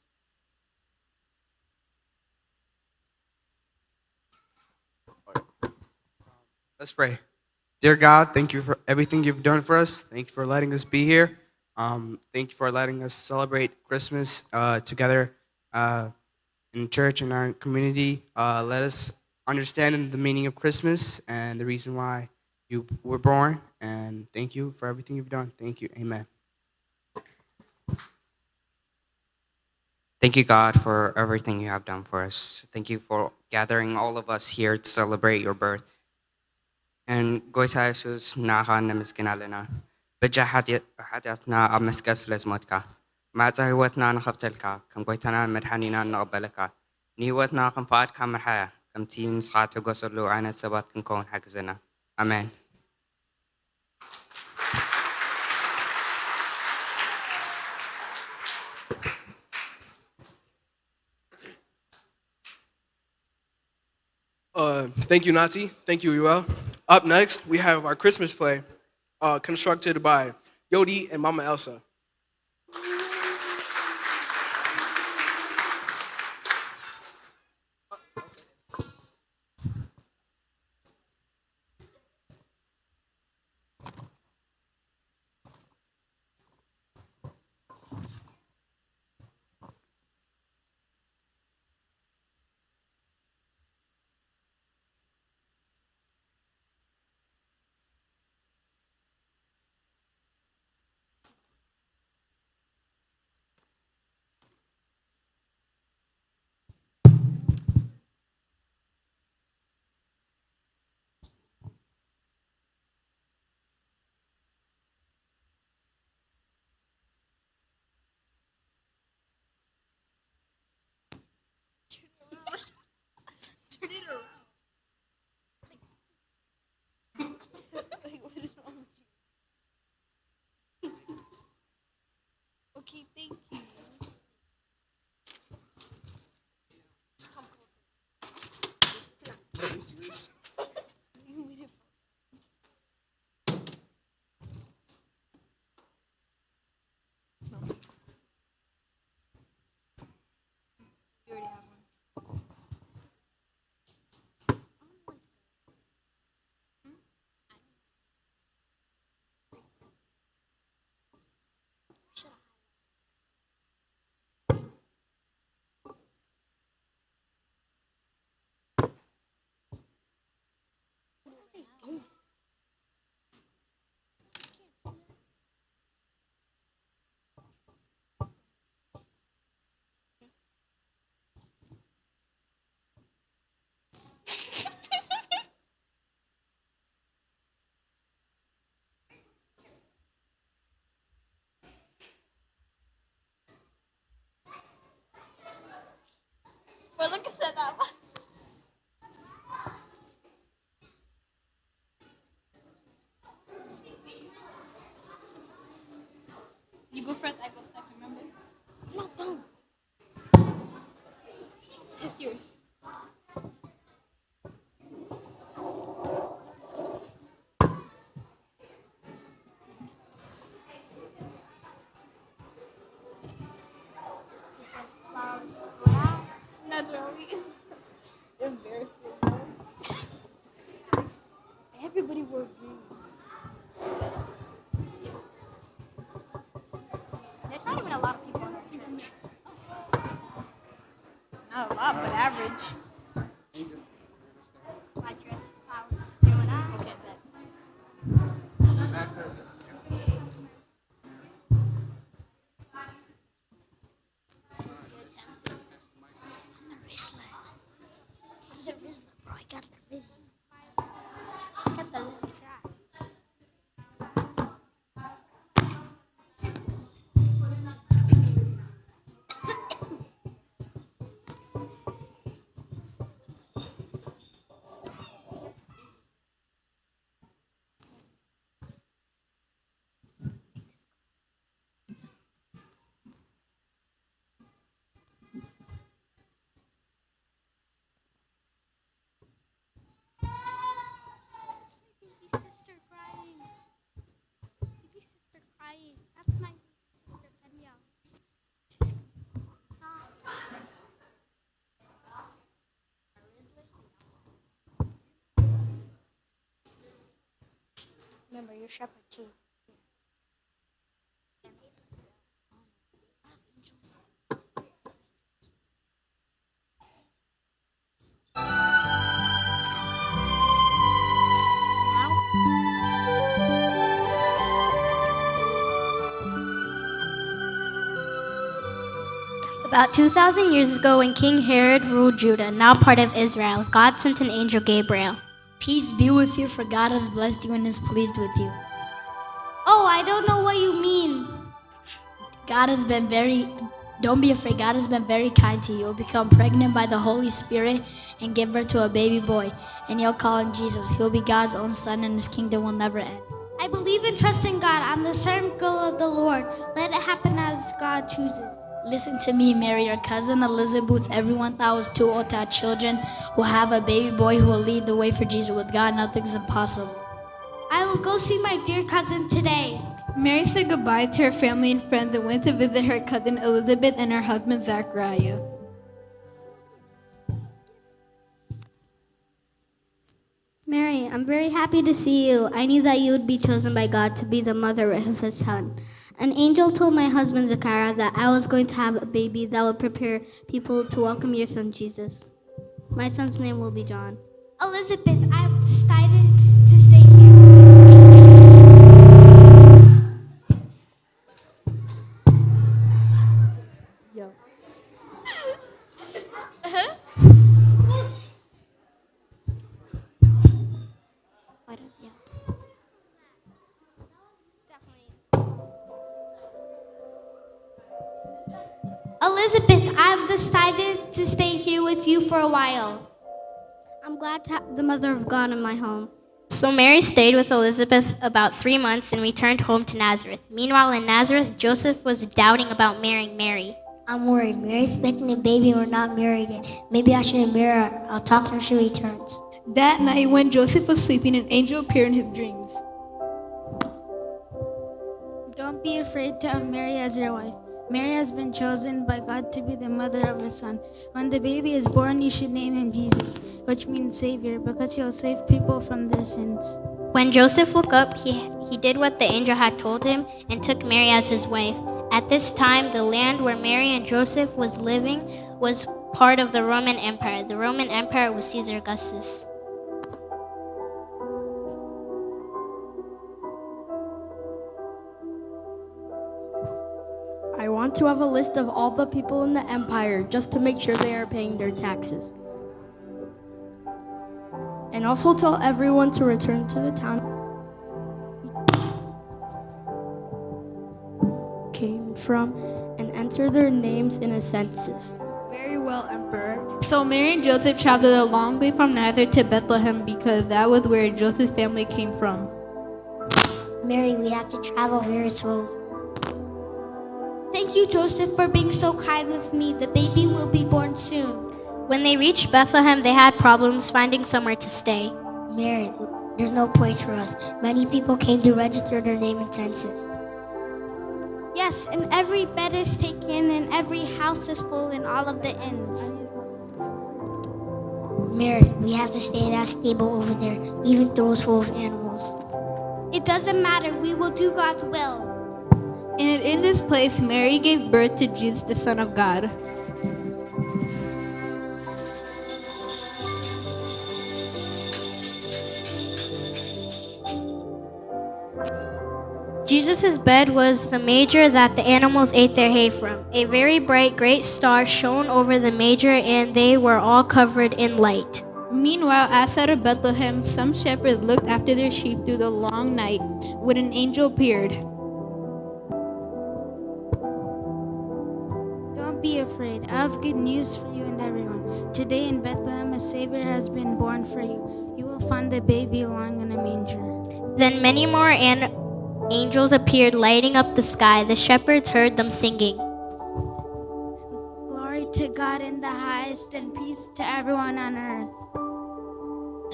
Let's pray. Dear God, thank you for everything you've done for us. Thank you for letting us be here. Um, thank you for letting us celebrate Christmas uh, together uh, in church, in our community. Uh, let us understand the meaning of Christmas and the reason why you were born. And thank you for everything you've done. Thank you. Amen. Thank you, God, for everything you have done for us. Thank you for gathering all of us here to celebrate your birth. And ጎይታ የሱስ ንዓኻ ነመስግን ኣለና። በጃ ሓጢኣትና ኣብ መስቀል ስለ ዝሞትካ፣ ማዕፃ ህይወትና ንኸፍተልካ፣ ከም ጎይታናን መድሓኒናን ንቐበለካ። ንህይወትና ከም ፍቓድካ ምርሓያ፣ ከምቲ ንስኻ ትሕጎሰሉ ዓይነት ሰባት ክንከውን ሓግዘና። ኣሜን። Uh, thank you, Nati. Thank you, Uel. Up next, we have our Christmas play, uh, constructed by Yodi and Mama Elsa. Turn it around. Like, what is wrong with you? Okay, thank you. Just come closer. You made it. You already have one. We're looking at that one. You go first, I go second, remember? I'm not done. That's yours. Naturally. Embarrassment. Everybody wore green. There's not even a lot of people in our church. Not a lot, but average. I dress flowers. Okay, bet. I'm the Rizzler. I'm the Rizzler, bro. I got the Rizzy. I got the Rizzy crack. Remember, you're shepherd too. About two thousand years ago, when King Herod ruled Judah, now part of Israel, God sent an angel, Gabriel. Peace be with you, for God has blessed you and is pleased with you. Oh, I don't know what you mean. God has been very, don't be afraid. God has been very kind to you. You'll become pregnant by the Holy Spirit and give birth to a baby boy, and you'll call him Jesus. He'll be God's own son, and his kingdom will never end. I believe and trust in God. I'm the servant girl of the Lord. Let it happen as God chooses. Listen to me, Mary. Your cousin Elizabeth, everyone thought was too old to have children, will have a baby boy who will lead the way for Jesus. With God, nothing's impossible. I will go see my dear cousin today. Mary said goodbye to her family and friends and went to visit her cousin Elizabeth and her husband Zachariah. Mary, I'm very happy to see you. I knew that you would be chosen by God to be the mother of his son. An angel told my husband Zachariah that I was going to have a baby that would prepare people to welcome your son Jesus. My son's name will be John. Elizabeth, I've decided to stay here. Yo. Elizabeth, I've decided to stay here with you for a while. I'm glad to have the mother of God in my home. So Mary stayed with Elizabeth about three months and returned home to Nazareth. Meanwhile, in Nazareth, Joseph was doubting about marrying Mary. I'm worried. Mary's expecting a baby and we're not married yet. Maybe I shouldn't marry her. I'll talk to her when she returns. That night, when Joseph was sleeping, an angel appeared in his dreams. Don't be afraid to have Mary as your wife. Mary has been chosen by God to be the mother of a son. When the baby is born, you should name him Jesus, which means Savior, because he'll save people from their sins. When Joseph woke up, he, he did what the angel had told him and took Mary as his wife. At this time, the land where Mary and Joseph was living was part of the Roman Empire. The Roman Empire was Caesar Augustus. I want to have a list of all the people in the empire just to make sure they are paying their taxes. And also tell everyone to return to the town came from and enter their names in a census. Very well, Emperor. So Mary and Joseph traveled a long way from Nazareth to Bethlehem because that was where Joseph's family came from. Mary, we have to travel very slowly. Thank you, Joseph, for being so kind with me. The baby will be born soon. When they reached Bethlehem, they had problems finding somewhere to stay. Mary, there's no place for us. Many people came to register their name in census. Yes, and every bed is taken, and every house is full in all of the inns. Mary, we have to stay in that stable over there, even though it's full of animals. It doesn't matter. We will do God's will. And in this place, Mary gave birth to Jesus, the Son of God. Jesus' bed was the manger that the animals ate their hay from. A very bright, great star shone over the manger, and they were all covered in light. Meanwhile, outside of Bethlehem, some shepherds looked after their sheep through the long night when an angel appeared. Don't be afraid. I have good news for you and everyone. Today in Bethlehem, a Savior has been born for you. You will find the baby lying in a manger. Then many more an- angels appeared, lighting up the sky. The shepherds heard them singing. Glory to God in the highest, and peace to everyone on earth.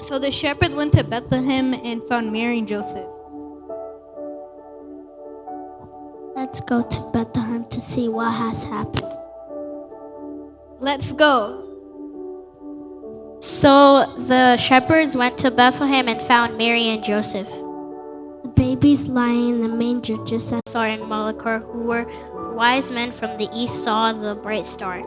So the shepherds went to Bethlehem and found Mary and Joseph. Let's go to Bethlehem to see what has happened. Let's go. So the shepherds went to Bethlehem and found Mary and Joseph. The Babies lying in the manger, just as Sar and Malachar, who were wise men from the east, saw the bright star.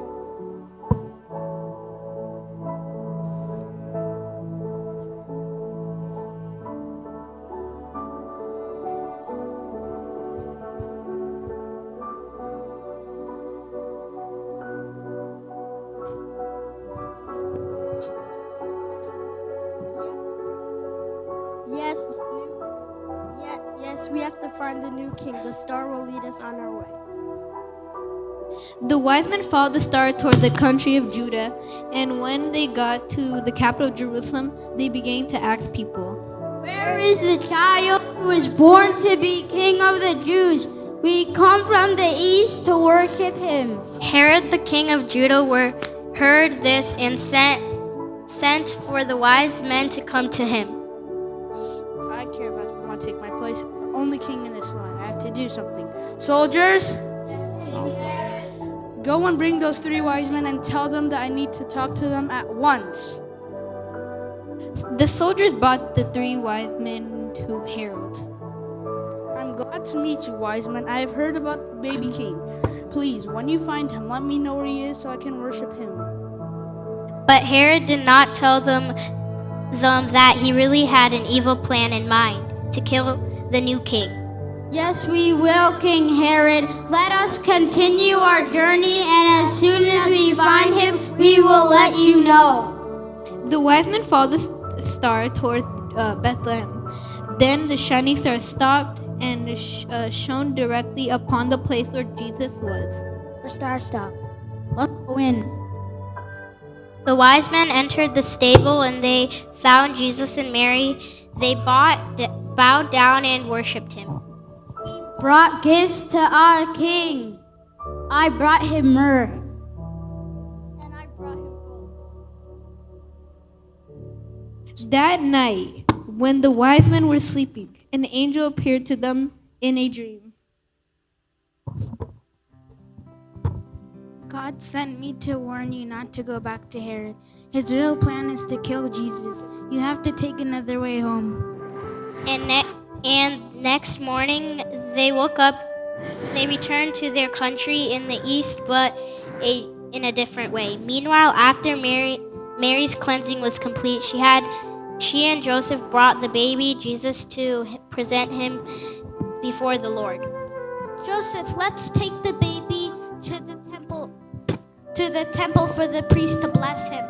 Yes, ye- yes, we have to find the new king. The star will lead us on our way. The wise men followed the star toward the country of Judah, and when they got to the capital Jerusalem, they began to ask people, "Where is the child who is born to be king of the Jews? We come from the east to worship him." Herod, the king of Judah, were, heard this and sent, sent for the wise men to come to him. I can't let someone take my place. I'm the only king in this land. I have to do something. Soldiers, go and bring those three wise men and tell them that I need to talk to them at once. The soldiers brought the three wise men to Herod. I'm glad to meet you, wise men. I have heard about the baby king. Please, when you find him, let me know where he is so I can worship him. But Herod did not tell them, them that he really had an evil plan in mind to kill the new king. Yes, we will, King Herod. Let us continue our journey, and as soon as we find him, we will let you know. The wise men followed the s- star toward uh, Bethlehem. Then the shining star stopped and sh- uh, shone directly upon the place where Jesus was. The star stopped. Let's go in. The wise men entered the stable and they found Jesus and Mary. They bought, d- bowed down and worshipped him. Brought gifts to our king. I brought him myrrh. And I brought him gold. That night, when the wise men were sleeping, an angel appeared to them in a dream. God sent me to warn you not to go back to Herod. His real plan is to kill Jesus. You have to take another way home. And, ne- and next morning, they woke up. They returned to their country in the east, but a, in a different way. Meanwhile, after Mary, Mary's cleansing was complete, she had she and Joseph brought the baby Jesus to present him before the Lord. Joseph, let's take the baby to the temple, to the temple for the priest to bless him.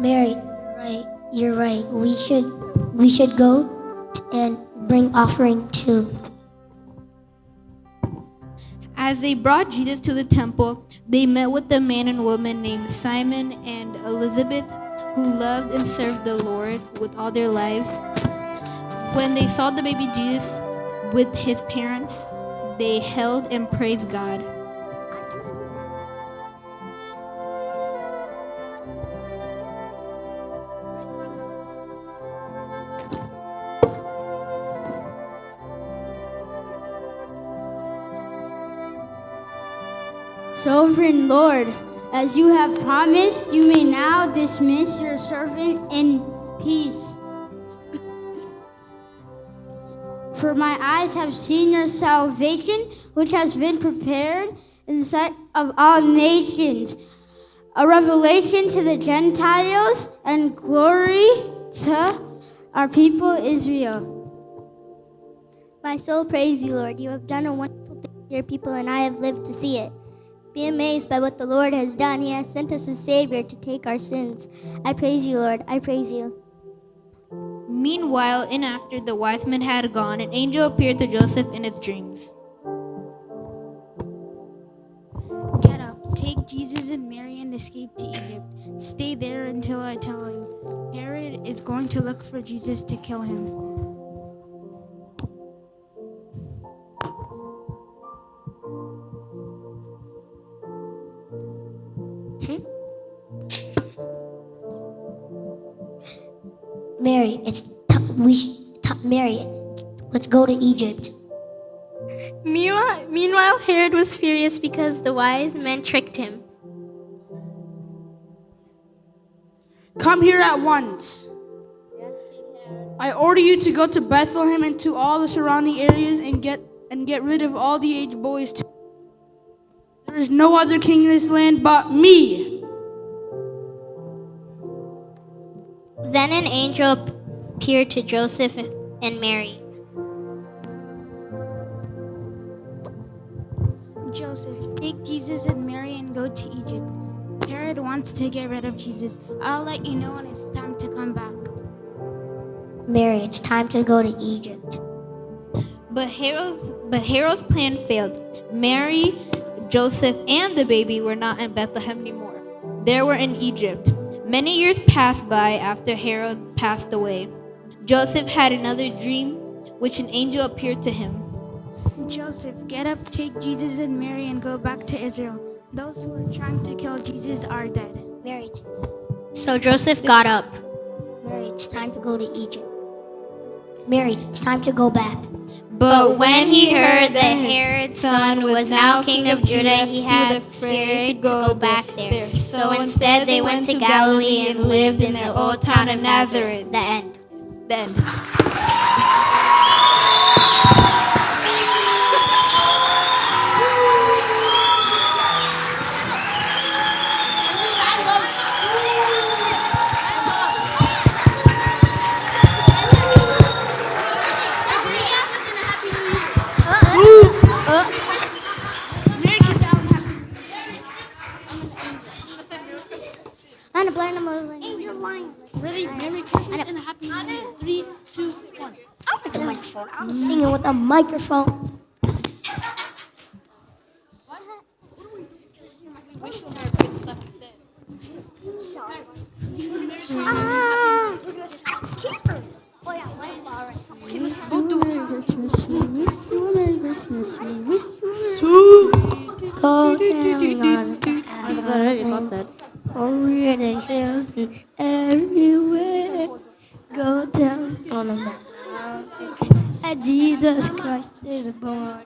Mary, right, you're right. We should we should go and bring offering too. As they brought Jesus to the temple, they met with a man and woman named Simon and Elizabeth who loved and served the Lord with all their lives. When they saw the baby Jesus with his parents, they held and praised God. Sovereign Lord, as you have promised, you may now dismiss your servant in peace. For my eyes have seen your salvation, which has been prepared in the sight of all nations, a revelation to the Gentiles and glory to our people Israel. My soul praise you, Lord. You have done a wonderful thing to your people, and I have lived to see it. Be amazed by what the Lord has done. He has sent us a Savior to take our sins. I praise you, Lord. I praise you. Meanwhile, and after the wise men had gone, an angel appeared to Joseph in his dreams. Get up, take Jesus and Mary and escape to Egypt. Stay there until I tell you. Herod is going to look for Jesus to kill him. Mary, it's t- we sh- t- Mary, let's go to Egypt. Meanwhile, meanwhile, Herod was furious because the wise men tricked him. Come here at once. Yes, King Herod. I order you to go to Bethlehem and to all the surrounding areas and get and get rid of all the aged boys too. There is no other king in this land but me. Then an angel appeared to Joseph and Mary. Joseph, take Jesus and Mary and go to Egypt. Herod wants to get rid of Jesus. I'll let you know when it's time to come back. Mary, it's time to go to Egypt. But Herod's, but Herod's plan failed. Mary, Joseph, and the baby were not in Bethlehem anymore. They were in Egypt. Many years passed by after Herod passed away. Joseph had another dream, which an angel appeared to him. Joseph, get up, take Jesus and Mary, and go back to Israel. Those who are trying to kill Jesus are dead. Mary, So Joseph got up. Mary, it's time to go to Egypt. Mary, it's time to go back. But when he heard that Herod's son was now king of Judah, he had the spirit to go back there. So instead, they went to Galilee and lived in their old town of Nazareth. The end. Then. I'm a blind, I'm a Ready? Merry Christmas and a Happy New Year. Three, two, one. I'm with the microphone. I'm singing with a microphone. We wish you a Merry Christmas. That's what we said. Ah, we're gonna shopkeepers. Oh yeah, right. All right. Okay, let's both do it. Christmas, we wish you a Merry Christmas, we wish you a Merry Christmas. Go down on the everywhere. Go down on the house. Jesus Christ is born.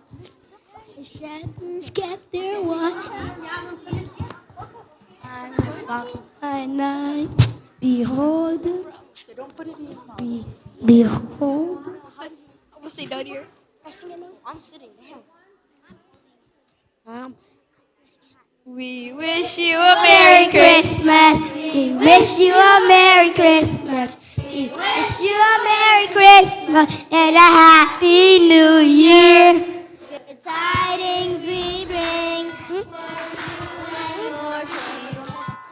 The shepherds kept their watch by night. Behold, be, behold. We'll sit down here. I'm sitting down. We wish you a Merry Christmas. We wish you a Merry Christmas. We wish you a Merry Christmas and a Happy New Year. Good tidings we bring for you and your king.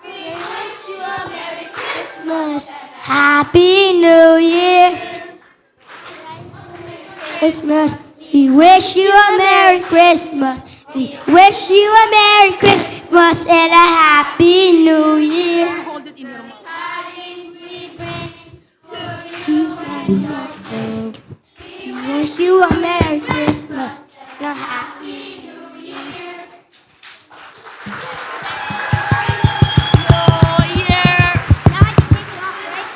We wish you a Merry Christmas, Happy New Year. Christmas. We wish you a Merry Christmas. We wish you a Merry Christmas and a Happy New Year. Hold it in your mouth. We wish you a Merry Christmas and a Happy New Year. Now I can take it off, right?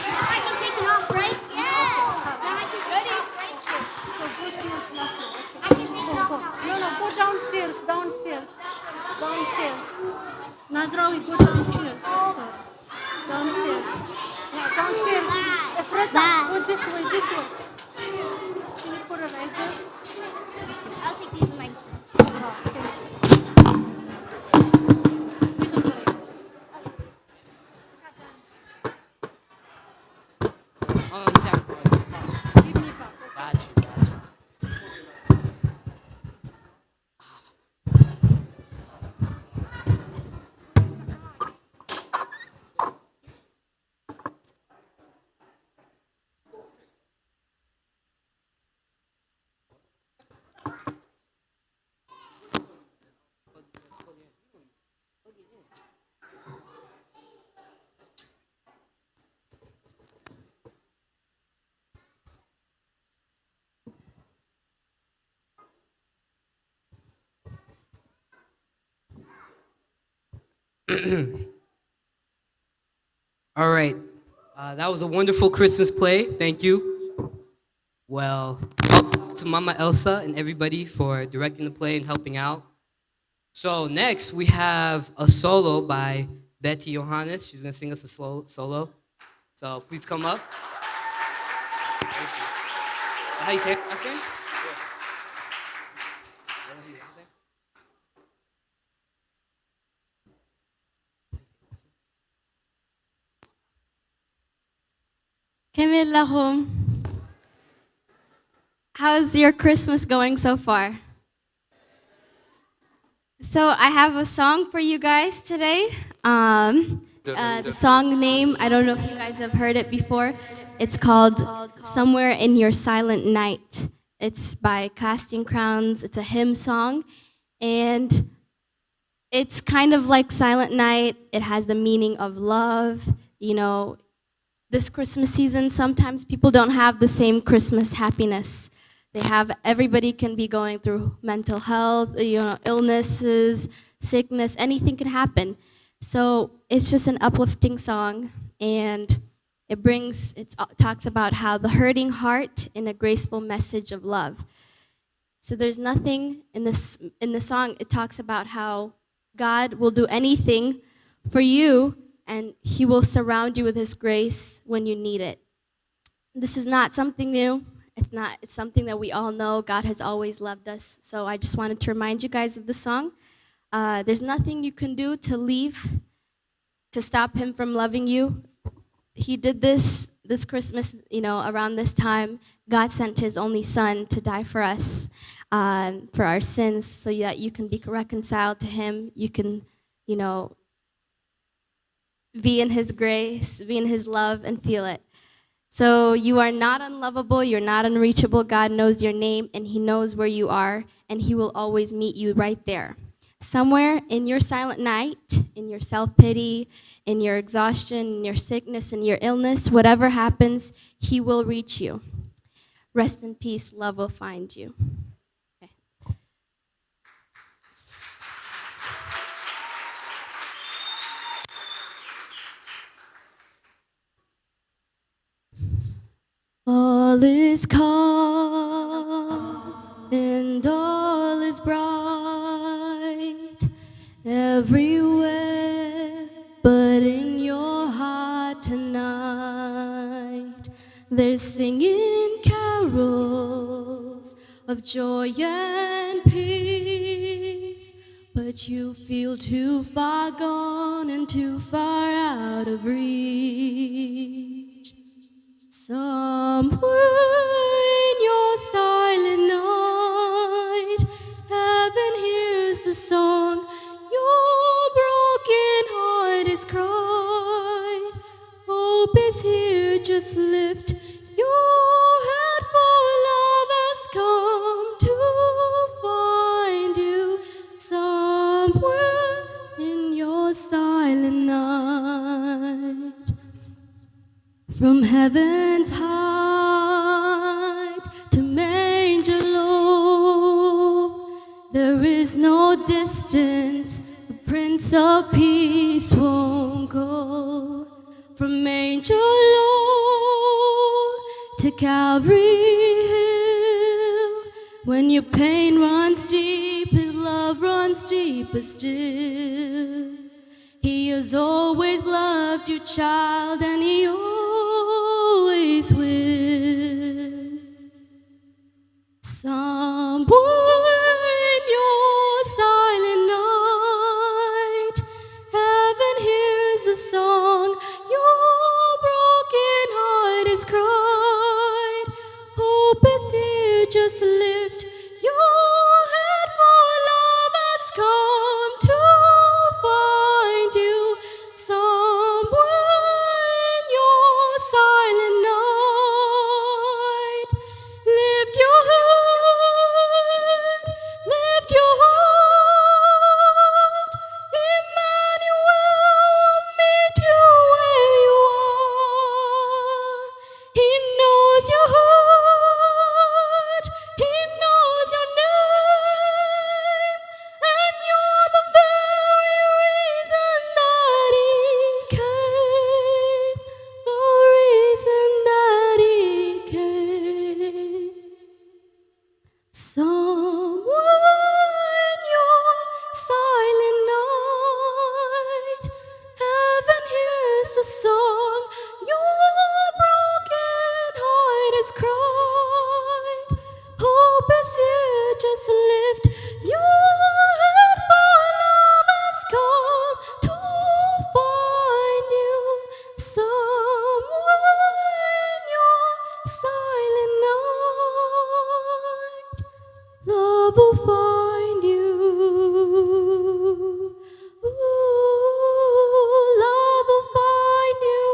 Now I can take it off, right? Yeah. Now I can take it off, right? I can take it off now. No, no, go downstairs, downstairs, downstairs. Nazrawi, go downstairs. So, downstairs. Yeah, downstairs. Efreta, go this way, this way. Can you put it right there? I'll take these in my Hold on, Zach. Got you, got you. All right. Uh, that was a wonderful Christmas play. Thank you. Well, to Mama Elsa and everybody for directing the play and helping out. So next we have a solo by Betty Johannes. She's gonna sing us a solo. So please come up. How you say it last name? ከመይ ኣለኹም? How's your Christmas going so far? So I have a song for you guys today. Um, uh, the song name, I don't know if you guys have heard it before. It's called Somewhere in Your Silent Night. It's by Casting Crowns. It's a hymn song. And it's kind of like Silent Night. It has the meaning of love. You know, this Christmas season, sometimes people don't have the same Christmas happiness. They have, everybody can be going through mental health, you know, illnesses, sickness, anything can happen. So it's just an uplifting song, and it brings, it talks about how the hurting heart in a graceful message of love. So there's nothing in this, in the song, it talks about how God will do anything for you, and He will surround you with His grace when you need it. This is not something new. It's not. It's something that we all know. God has always loved us. So I just wanted to remind you guys of the song. Uh, there's nothing you can do to leave, to stop Him from loving you. He did this this Christmas, you know, around this time. God sent His only Son to die for us, um, for our sins, so that you can be reconciled to Him. You can, you know, be in His grace, be in His love, and feel it. So you are not unlovable, you're not unreachable. God knows your name, and He knows where you are, and He will always meet you right there. Somewhere in your silent night, in your self pity, in your exhaustion, in your sickness, in your illness, whatever happens, He will reach you. Rest in peace, love will find you. Okay. All is calm and all is bright everywhere, but in your heart tonight there's singing carols of joy and peace, but you feel too far gone and too far out of reach. Somewhere in your silent night, heaven hears the song your broken heart has cried. Hope is here, just lift your head, for love has come to find you somewhere in your silent night. From heaven's height to manger low, there is no distance the Prince of Peace won't go. From manger low to Calvary Hill, when your pain runs deep, His love runs deeper still. He has always loved you, child, and He always will. Somewhere in your silent night, heaven hears a song your broken heart has cried. Hope is here, just lift your head, for love has come to find you somewhere in your Love will find you. Ooh, love will find you.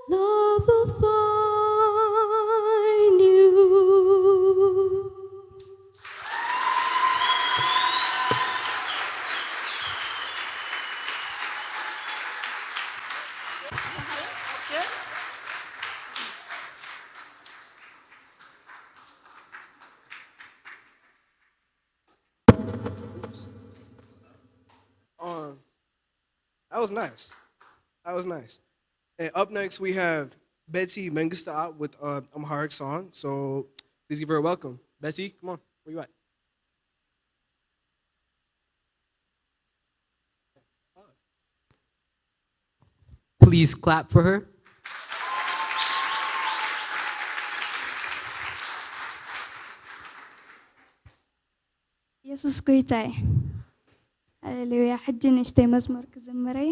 Love will find you. Um, that was nice. That was nice. And up next, we have Betty Mengistaab with uh, Amharic song. So please give her a welcome. Betty, come on. Where you at? Please clap for her. የሱስ ጎይታይ። ሃሌሉያ። ሕጂ ንእሽተይ መዝሙር ክዝምረይ።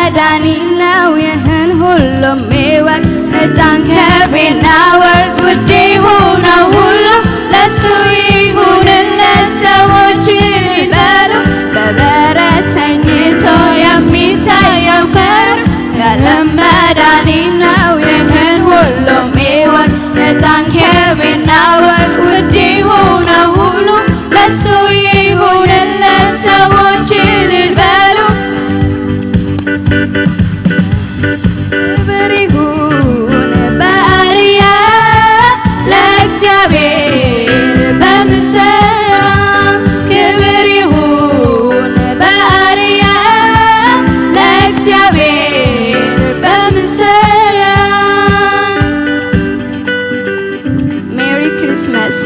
መድኃኒት ነው ይህን ሁሉም የሚወርድ። ዕጣን ከርቤና ወርቅ ውድ የሆነው ሁሉ ለሱ ይሁንለት። ሰዎች ይበሉ በበረት ተኝቶ የሚታየው ከሩ የዓለም መድኃኒት ነው ይህን ሁሉም የሚወርድ። ዕጣን ከርቤና ወርቅ ውድ የሆነው ሁሉ ለሱ ይሁንለት። ሰዎች እልል በሉ። ክብር ይሁን በአርያም ለእግዚአብሔር በምስጋና። ክብር ይሁን በአርያም ለእግዚአብሔር በምስጋና። Merry Christmas.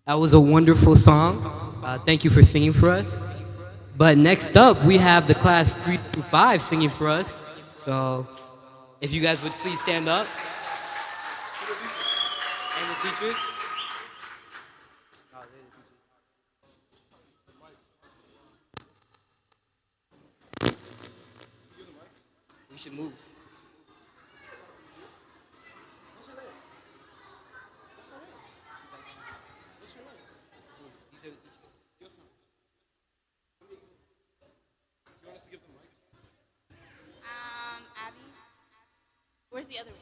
That was a wonderful song. Uh, thank you for singing for us. But next up, we have the class three through five singing for us. So, if you guys would please stand up. And the teachers. We should move. These are the teachers. Um, Abby, where's the other one?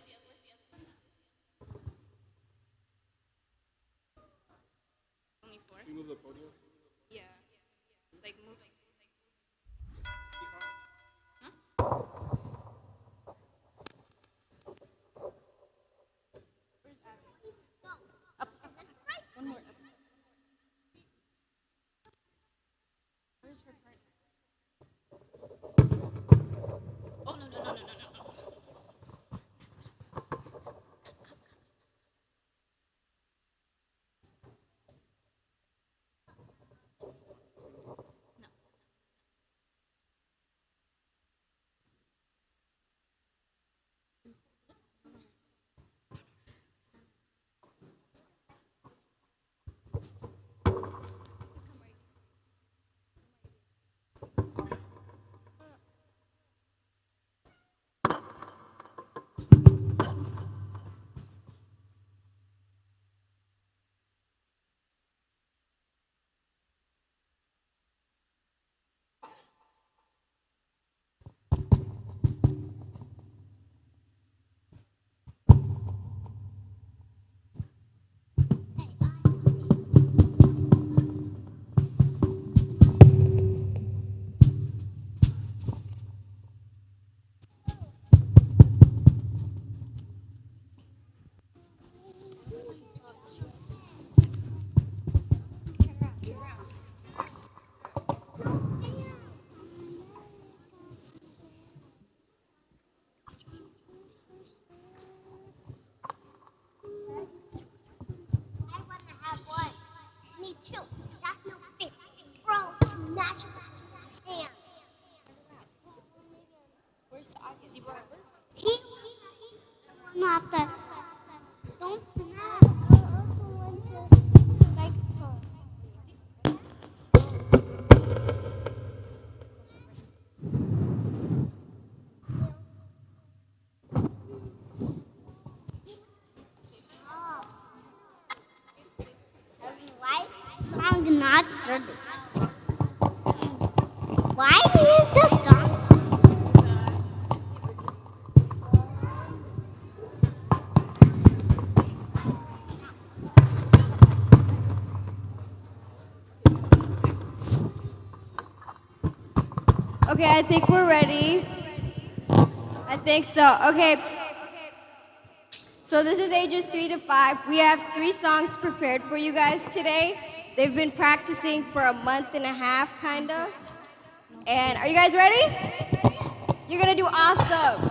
Only four? Can you move the podium? Yeah. Like move. Huh? Where's Abby? Up, up, up. One more up. Where's her partner? Oh no no no no no no no. Why is this done? Okay, I think we're ready. I think so. Okay. So this is ages three to five. We have three songs prepared for you guys today. They've been practicing for a month and a half, kinda. And are you guys ready? You're gonna do awesome.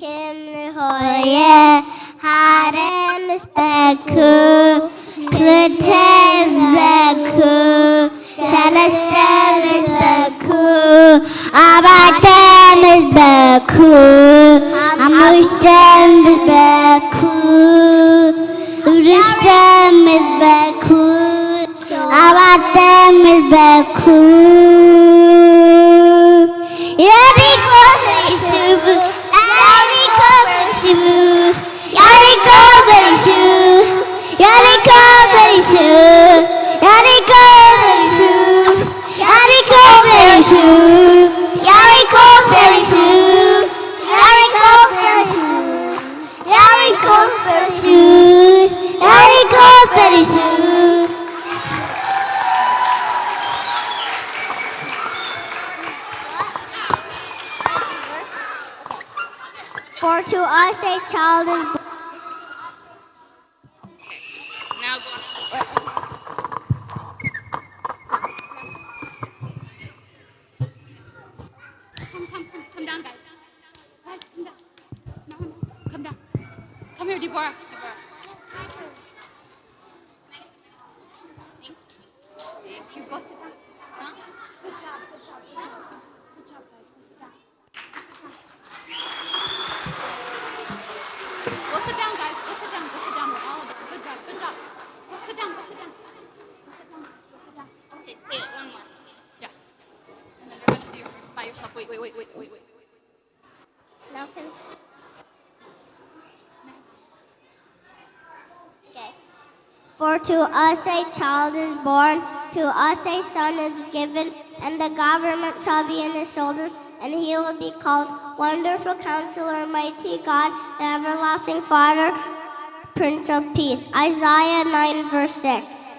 ክምኒ ሆየ ሓደ ምስ በኩ፣ ክልተ ምስ በኩ፣ ሰለስተ ምስ በኩ፣ ኣርባዕተ ምስ በኩ፣ ሓሙሽተ ምስ በኩ፣ ሽዱሽተ ምስ በኩ፣ ኣርባዕተ ምስ በኩ። የሪኮ ፈሪሱ፣ የሪኮ ፈሪሱ፣ የሪኮ ፈሪሱ፣ የሪኮ ፈሪሱ፣ የሪኮ ፈሪሱ፣ የሪኮ ፈሪሱ፣ የሪኮ ፈሪሱ፣ የሪኮ ፈሪሱ። Yari conference. Yari conference. For to us a child is born. Now go on. Come, come, come, come down, guys. Guys, come down. No, no, come down. Come here, Deborah. Deborah. Thank you. Thank you. Go sit down. Huh? Good job, good job, good job. Good job, guys. Go sit down. Go sit down. Go sit down, guys. Go sit down. Go sit down. We're all done. Good job, good job. Go sit down. Go sit down. Go sit down, guys. Go sit down. Okay, say it one more. Yeah. And then you're gonna say your verse by yourself. Wait, wait, wait, wait, wait, wait. Now can. Okay. For to us a child is born, to us a son is given, and the government shall be in his shoulders, and he will be called Wonderful Counselor, Mighty God, and Everlasting Father, Prince of Peace. Isaiah nine, verse six.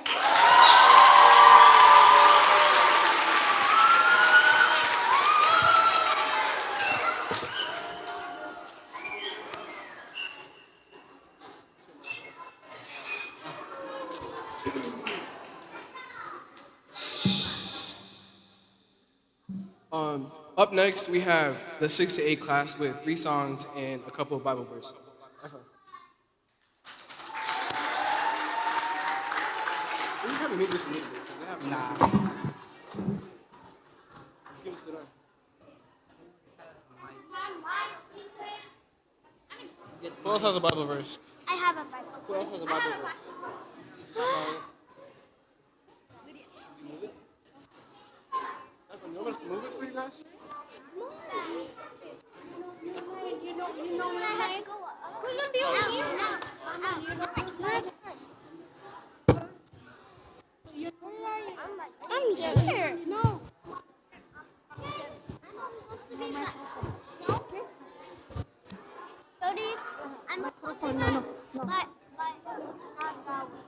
Um, up next, we have the six to eight class with three songs and a couple of Bible verses. Have fun. We just have to move this a little bit, 'cause they have Nah. Let's give it to them. Who else has a Bible verse? I have a Bible verse. Who else has a Bible verse? Somebody. You want us to move it for you guys? You know, you know, you know, I have to go up. We're gonna be over here. Out, out, out. First. I'm here. No. I'm supposed to be back. No? Go to each. I'm supposed to be back. No, no, no. But, but, not that way.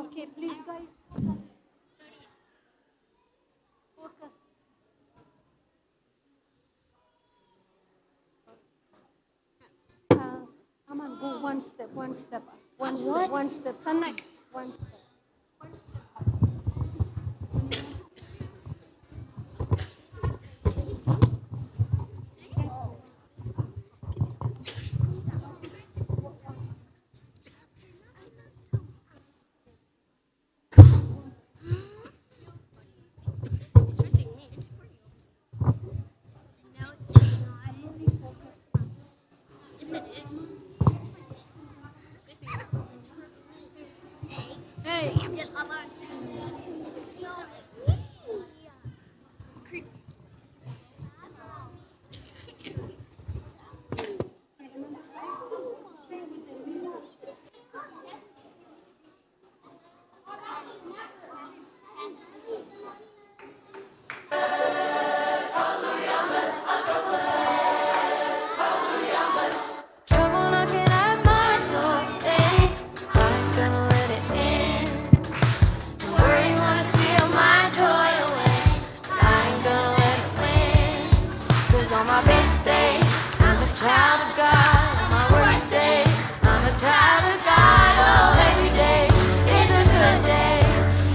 Okay, please, guys, focus. Focus. Uh, come on, go one step, one step, one step, one step. Sanai, one step. One step. Child of God on my worst day. I'm a child of God, oh, every day is a good day.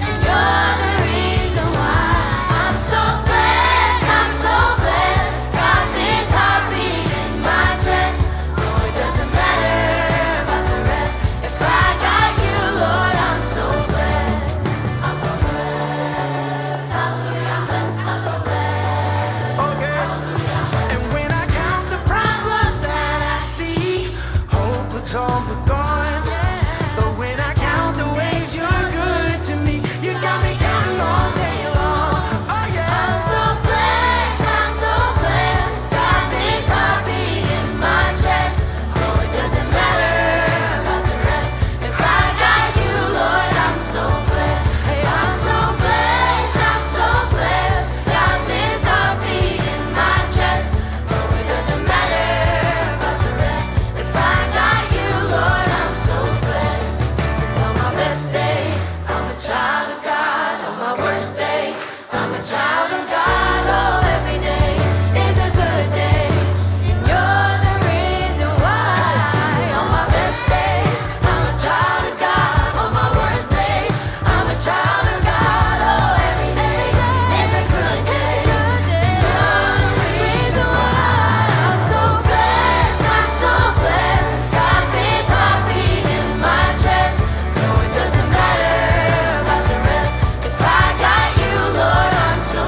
And you're the reason why I'm so blessed, I'm so blessed. Got this heartbeat in my chest. Oh, it doesn't matter about the rest. If I got you, Lord, I'm so blessed. I'm so blessed. Hallelujah, I'm blessed, I'm so blessed. Oh, yeah. And when I count the problems that I see, hope looks all but gone. But when I count the ways you're good to me, you got me counting all day long. Oh, yeah. I'm so blessed, I'm so blessed. Got this heartbeat in my chest. Oh, it doesn't matter about the rest. If I got you, Lord, I'm so blessed. I'm so blessed, I'm so blessed. Got this heartbeat in my chest. Oh, it doesn't matter about the rest. If I got you, Lord, I'm so blessed. It's on my best day, I'm a child of God. On my worst day, I'm a child of God. Oh, every day is a good day. And you're the reason why. On my best day, I'm a child of God. On my worst day, I'm a child of God. Oh, every day is a good day. And you're the reason why. I'm so blessed, I'm so blessed. Got this heartbeat in my chest. No, it doesn't matter about the rest. If I got you, Lord, I'm so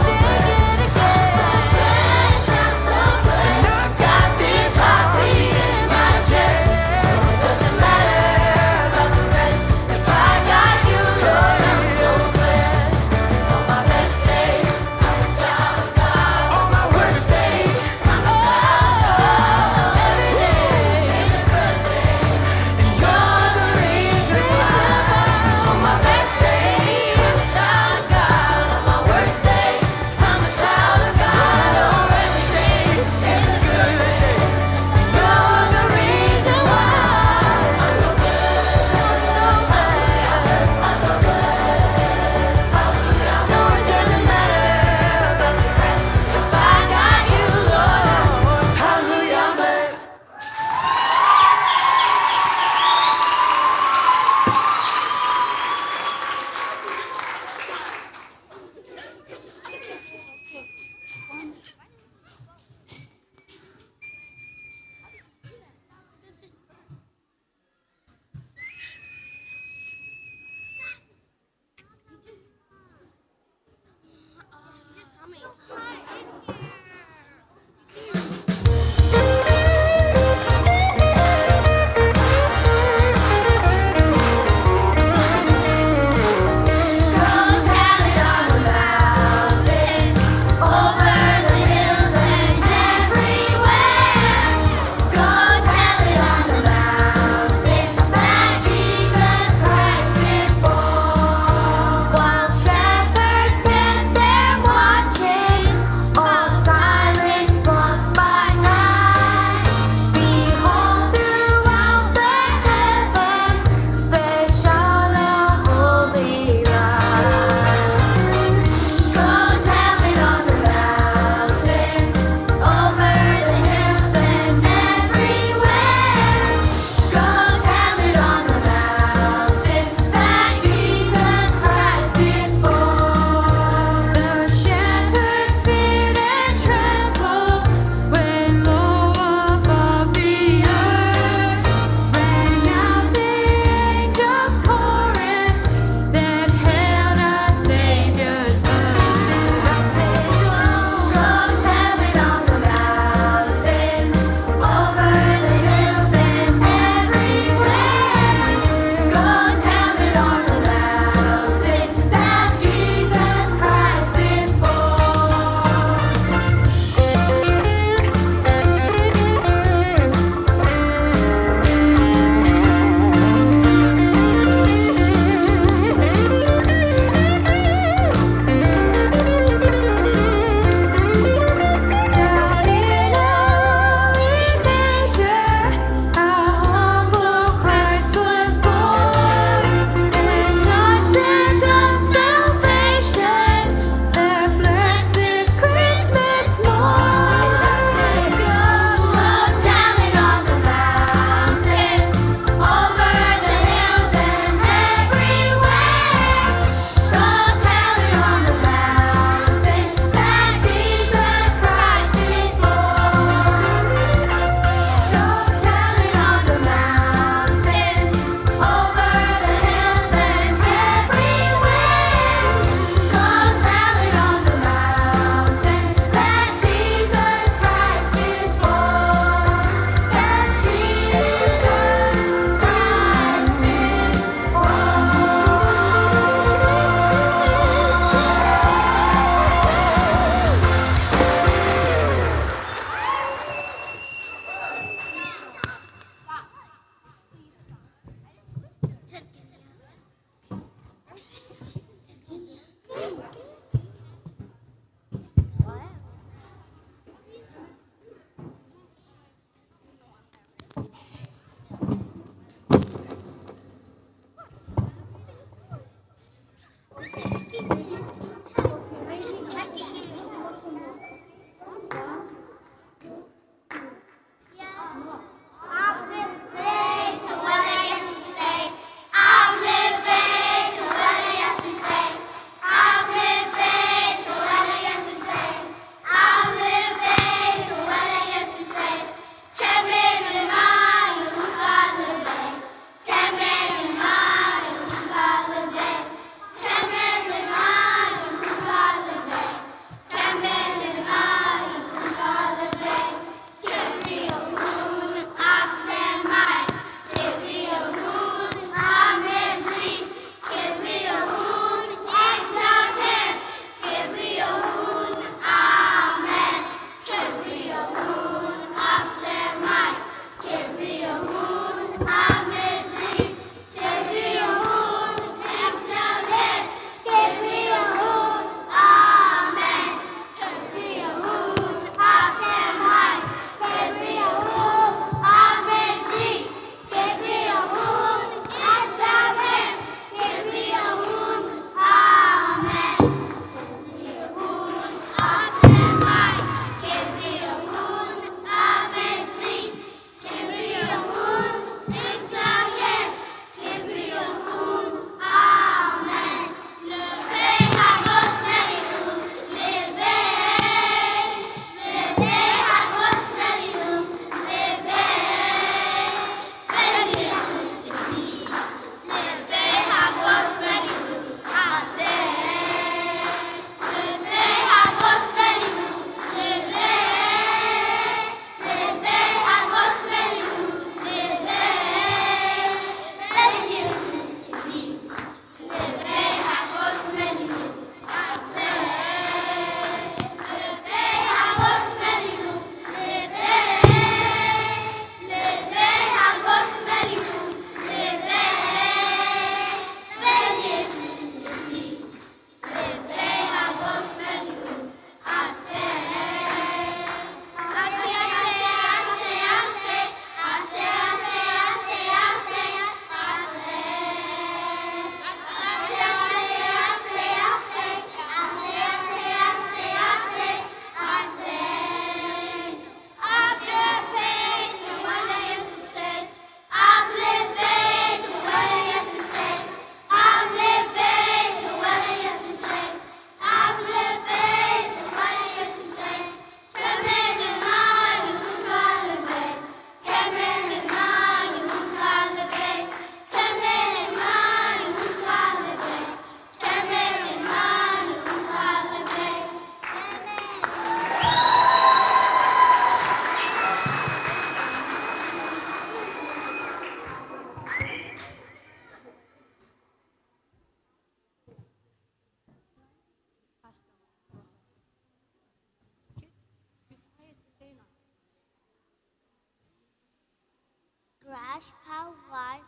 Grasp how wide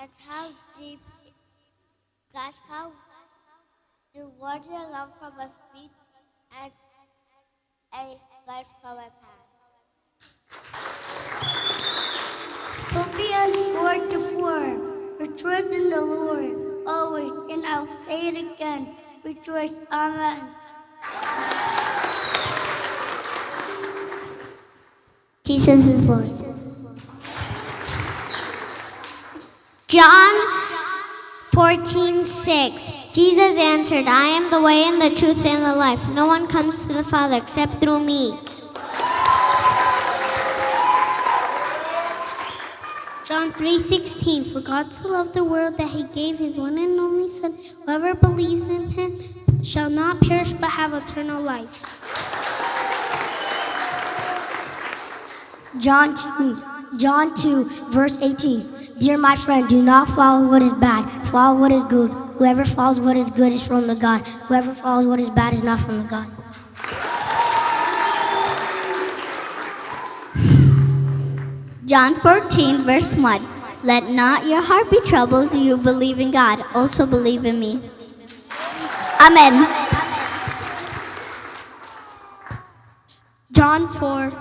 and how deep, grasp how the water along from my feet and a light from my path. Philippians four to four. Rejoice in the Lord always, and I'll say it again, rejoice. Amen. Jesus is Lord. John fourteen six. Jesus answered, "I am the way and the truth and the life. No one comes to the Father except through me." John three sixteen. "For God so loved the world that he gave his one and only Son. Whoever believes in him shall not perish but have eternal life." John two, John two, verse eighteen. "Dear my friend, do not follow what is bad. Follow what is good. Whoever follows what is good is from the God. Whoever follows what is bad is not from the God." John fourteen, verse one. "Let not your heart be troubled. You believe in God, also believe in me." Amen. John four,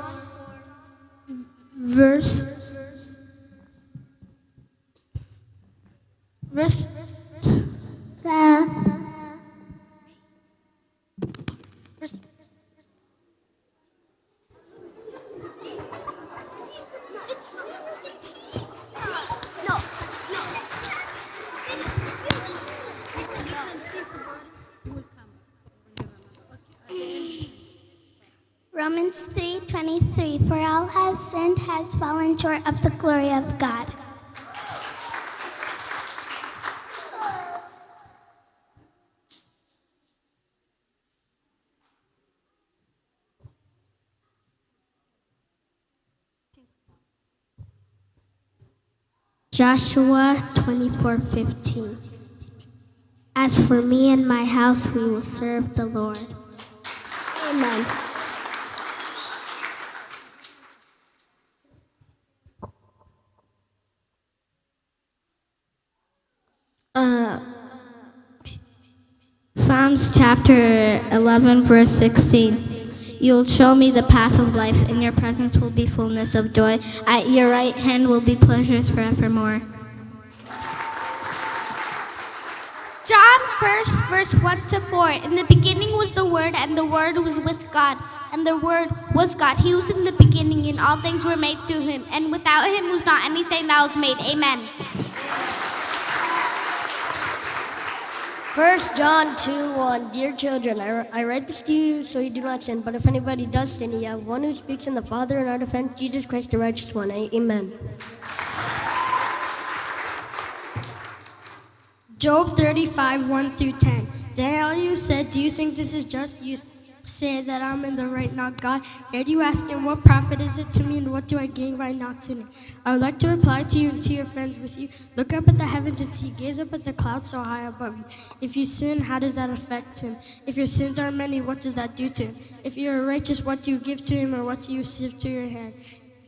verse, verse, verse, Romans three twenty-three, "For all have sinned, has fallen short of the glory of God." Joshua twenty-four fifteen. "As for me and my house, we will serve the Lord." Amen. Uh, Psalms chapter eleven, verse sixteen. "You will show me the path of life. In your presence will be fullness of joy. At your right hand will be pleasures forevermore." John first, verse one to four. "In the beginning was the Word, and the Word was with God, and the Word was God. He was in the beginning, and all things were made through him, and without him was not anything that was made." Amen. First John two one. "Dear children, I, I write this to you so you do not sin. But if anybody does sin, you have one who speaks in the Father in our defense, Jesus Christ the righteous one." Amen. Job thirty-five, one through ten. Then Elihu said, "Do you think this is just? You say that I'm in the right, not God. Yet you ask, 'And what profit is it to me, and what do I gain by not sinning?' I would like to reply to you and to your friends with you. Look up at the heavens and see. Gaze up at the clouds so high above you. If you sin, how does that affect him? If your sins are many, what does that do to him? If you are righteous, what do you give to him, or what do you receive to your hand?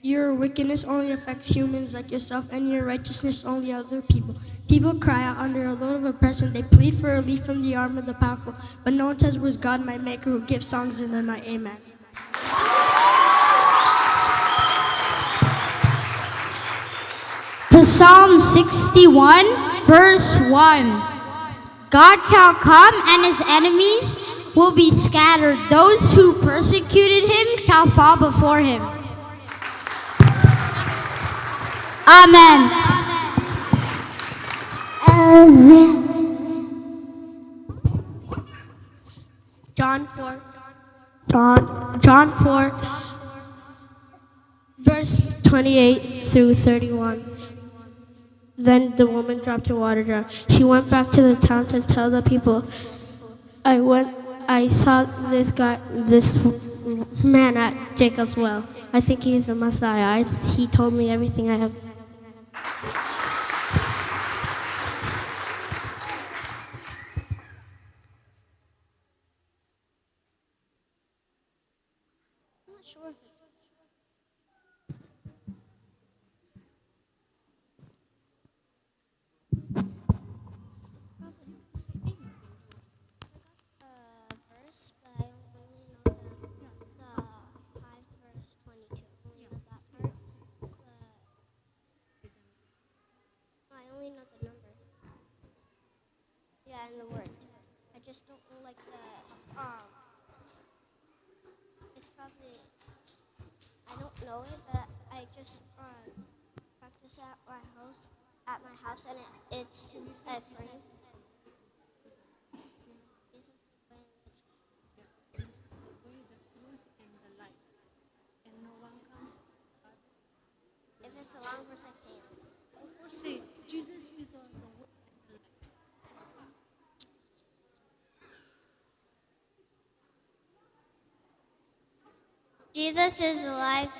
Your wickedness only affects humans like yourself, and your righteousness only other people. People cry out under a load of oppression. They plead for relief from the arm of the powerful, but no one tells where's God, my Maker, who gives songs in the night." Amen. Psalm sixty-one, verse one. "God shall come and his enemies will be scattered. Those who persecuted him shall fall before him." Amen. Amen. John four. John, John four, verse twenty-eight through thirty-one. Then the woman dropped her water jar. She went back to the town to tell the people, "I went, I saw this guy, this man at Jacob's well. I think he's the Messiah. I, he told me everything I have." I'm not sure if it's, know it, but I just um, practice at my house, at my house, and it, it's a friend. Jesus is the way, the truth, and the life, and no one comes to the Father. If it's a long verse, I can't. Of course, say, Jesus is the, the way and the life. Jesus is the life,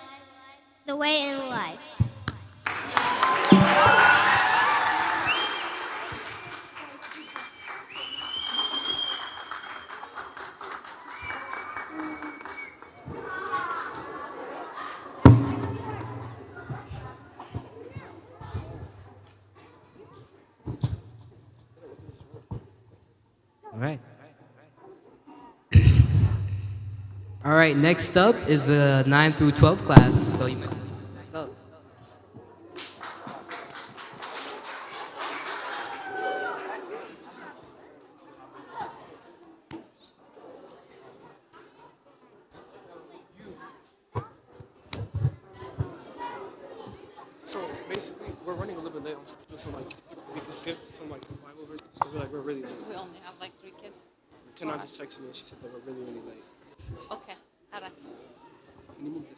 the way and the life. All right. All right, next up is the nine through twelve class. So you may go. So basically, we're running a little bit late on some, some like we could skip some like Bible verses because we're like we're really late. We only have like three kids. Can I just text me and she said that we're really really late. Okay, all right. Can you move this?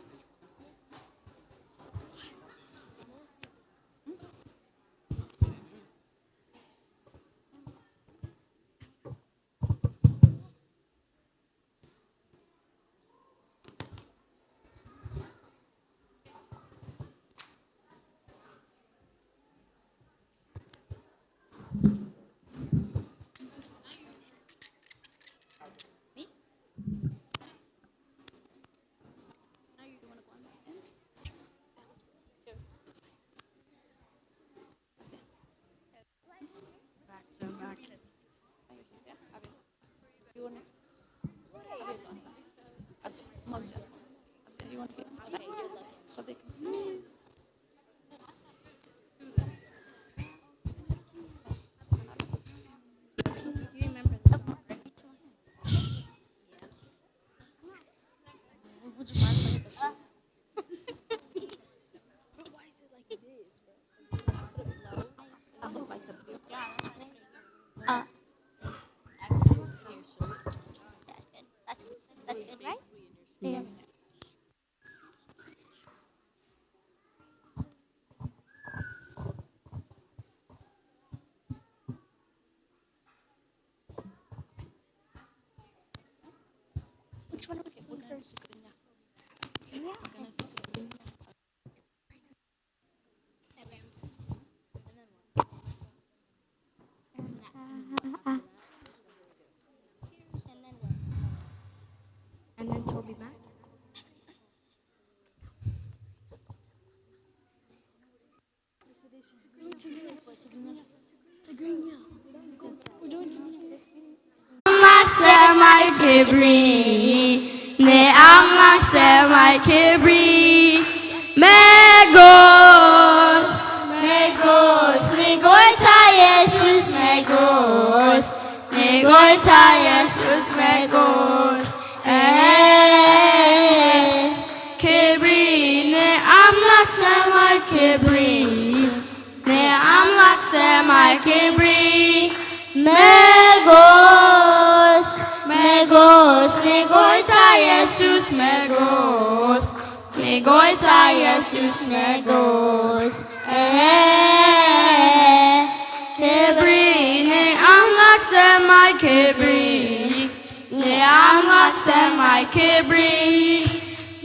That's good. That's, that's good, right? Yeah. Which one are we going to? And then Toby Mac. ኣምላኽ ሰማይ ክብሪ፣ ንኣምላኽ ሰማይ ክብሪ፣ መጎስ መጎስ ንጎይታ የሱስ መጎስ ንጎይታ የሱስ መጎስ ክብሪ ንኣምላኽ ሰማይ ክብሪ ንኣምላኽ ሰማይ ክብሪ መጎስ መጎስ ንጎይታ የሱስ መጎስ ንጎይታ የሱስ መጎስ ክብሪ ንኣምላኽ ሰማይ ክብሪ ንኣምላኽ ሰማይ ክብሪ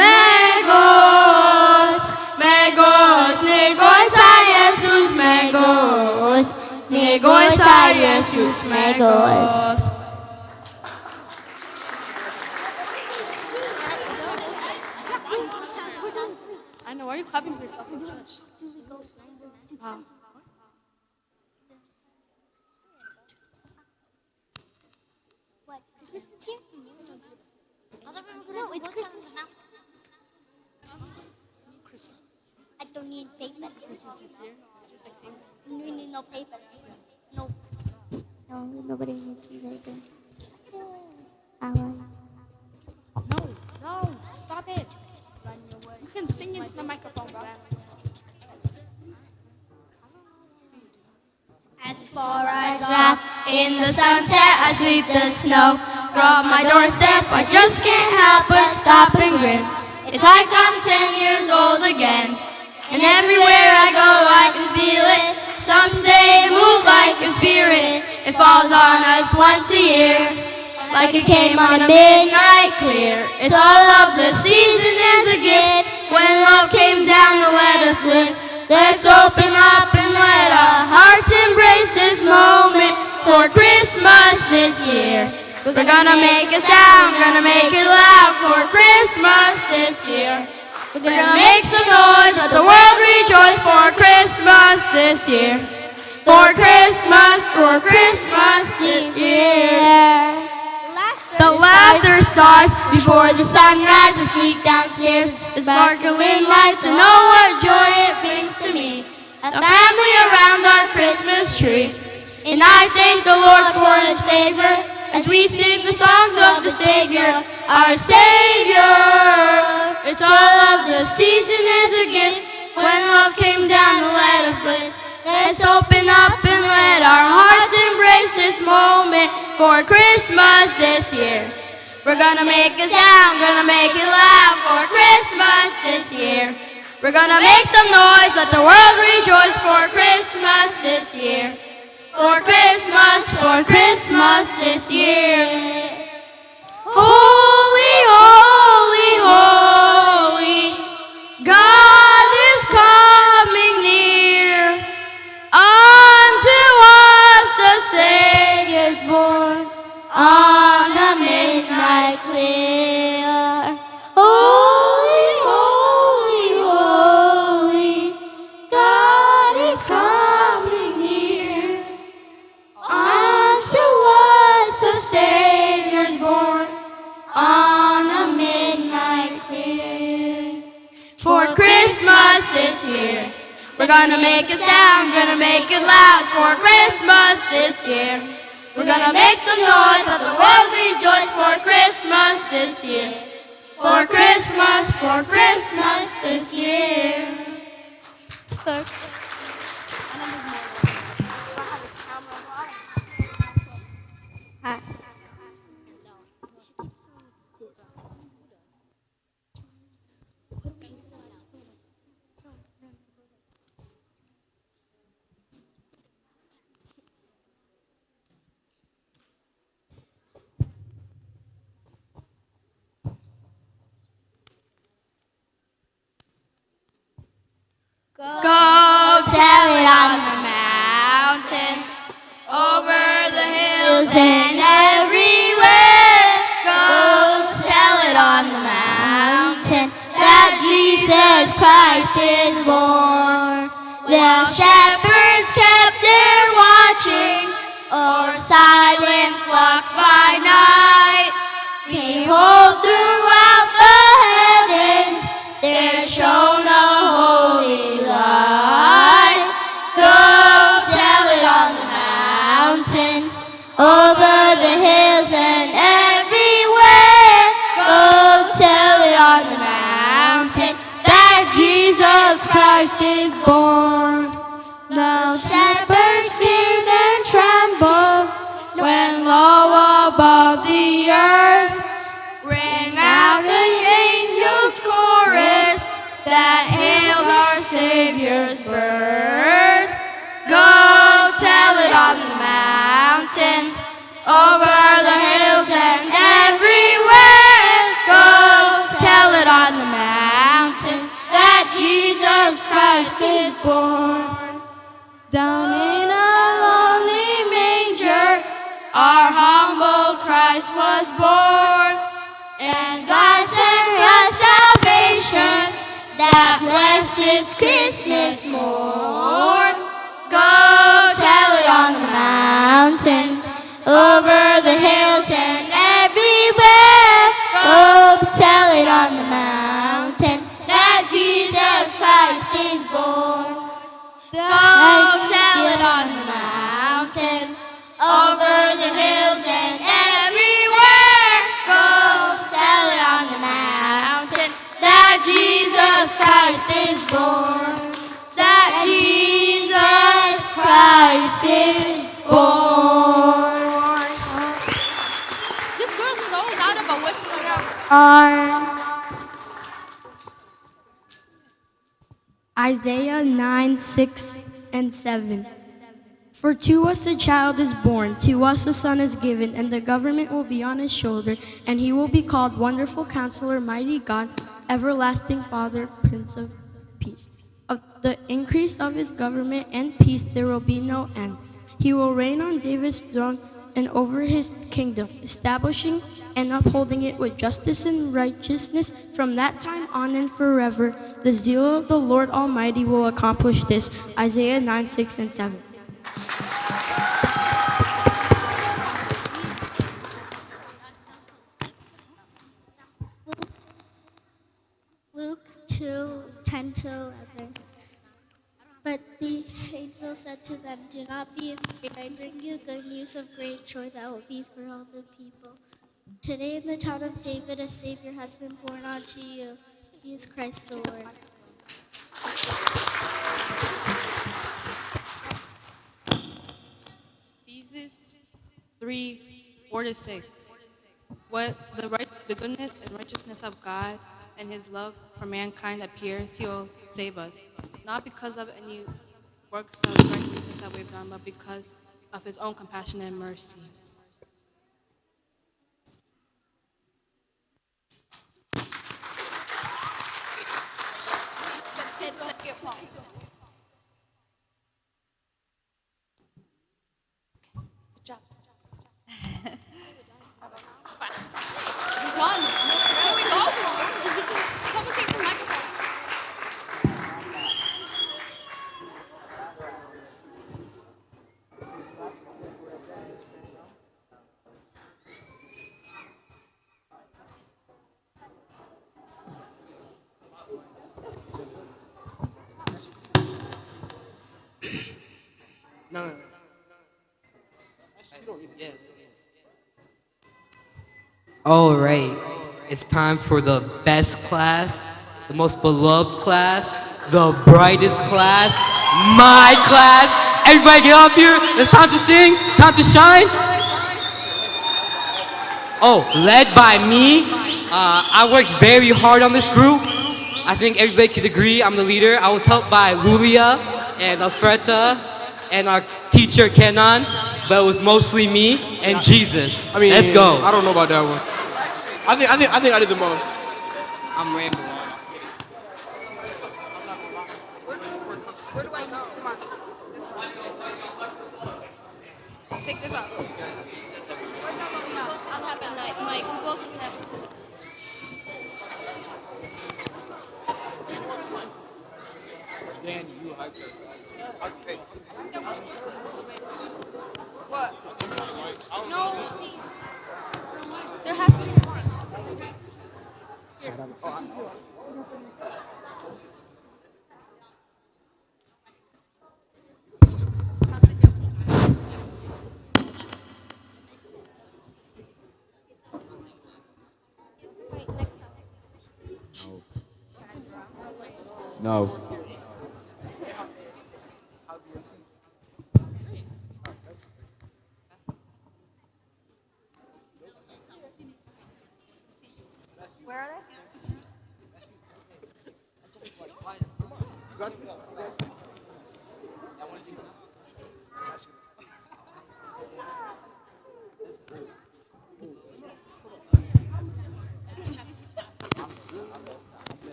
መጎስ መጎስ ንጎይታ የሱስ መጎስ ንጎይታ የሱስ መጎስ I know. Why are you clapping for yourself? What? Christmas is here? This one's here. No, it's Christmas. Christmas. I don't need paper. Christmas is here. Just like paper. We need no paper. No. No, nobody needs paper. Our No, no, stop it. You can sing As far as wrath in the sunset, I sweep the snow from my doorstep. I just can't help but stop and grin. It's like I'm ten years old again. And everywhere I go, I can feel it. Some say it moves like a spirit. It falls on us once a year, like it came on a midnight clear. It's all of the season is a gift. When love came down to let us live, let's open up and let our hearts embrace this moment for Christmas this year. We're gonna make a sound, gonna make it loud for Christmas this year. We're gonna make some noise, let the world rejoice for Christmas this year. For Christmas, for Christmas this year. The laughter starts before the sun rises, sneak downstairs. The sparkling lights and all what joy it brings to me. A family around our Christmas tree. And I thank the Lord for his favor as we sing the songs of the Savior, our Savior. It's all of the season is a gift when love came down to let us live. Let's open up and let our hearts embrace this moment for Christmas this year. We're gonna make a sound, gonna make it loud for Christmas this year. We're gonna make some noise, let the world rejoice for Christmas this year. For Christmas, for Christmas this year. Holy, holy, holy, God is coming near. Unto us a Savior's born on a midnight clear. Holy, holy, holy, God is coming near. Unto us a Savior's born on a midnight clear. For Christmas this year, we're gonna make a sound, gonna make it loud for Christmas this year. We're gonna make some noise, let the world rejoice for Christmas this year. For Christmas, for Christmas this year. Go tell it on the mountain, over the hills and everywhere. Go tell it on the mountain that Jesus Christ is born. While shepherds kept their watching, or silent flocks by night, behold, throughout the heavens there shone a holy light. Go tell it on the mountain, over the hills and everywhere. Go tell it on the mountain that Jesus Christ is born. The shepherds feared and trembled when lo above the earth rang out the angels' chorus that hailed our Savior's birth. Go tell it on the mountain, over the hills and everywhere. Go tell it on the mountain that Jesus Christ is born. Down in a lonely manger, our humble Christ was born, and God sent us salvation that blessed this Christmas morn. Go tell it on the mountain, over the hills and everywhere. Go tell it on the mountain that Jesus Christ is born. Go tell it on the mountain, over the hills and everywhere. Go tell it on the mountain that Jesus Christ are Isaiah nine, six, and seven. For to us a child is born, to us a son is given, and the government will be on his shoulder, and he will be called Wonderful Counselor, Mighty God, Everlasting Father, Prince of Peace. Of the increase of his government and peace there will be no end. He will reign on David's throne and over his kingdom, establishing and upholding it with justice and righteousness from that time on and forever. The zeal of the Lord Almighty will accomplish this. Isaiah nine, six, and seven. Luke two, ten to eleven. But the angel said to them, "Do not be afraid. I bring you good news of great joy that will be for all the people. Today in the town of David, a Savior has been born unto you. He is Christ the Lord." Thesis three, four to six. What the right, the goodness and righteousness of God and his love for mankind appears, he will save us, not because of any works of righteousness that we've done, but because of his own compassion and mercy. All right, it's time for the best class, the most beloved class, the brightest class, my class. Everybody get up here. It's time to sing, time to shine. Oh, led by me. Uh, I worked very hard on this group. I think everybody could agree I'm the leader. I was helped by Lulia and Alfreta and our teacher Kenan, but it was mostly me and Jesus. I mean, let's go. I don't know about that one. I think I think I think I did the most. I'm rambling. Where do I go? Come on. This one. Take this off. We're not going out. I'll have a night. Mike, we both can have. Danny, you hyped her. What? No, please. There has to be one. No. Where are they?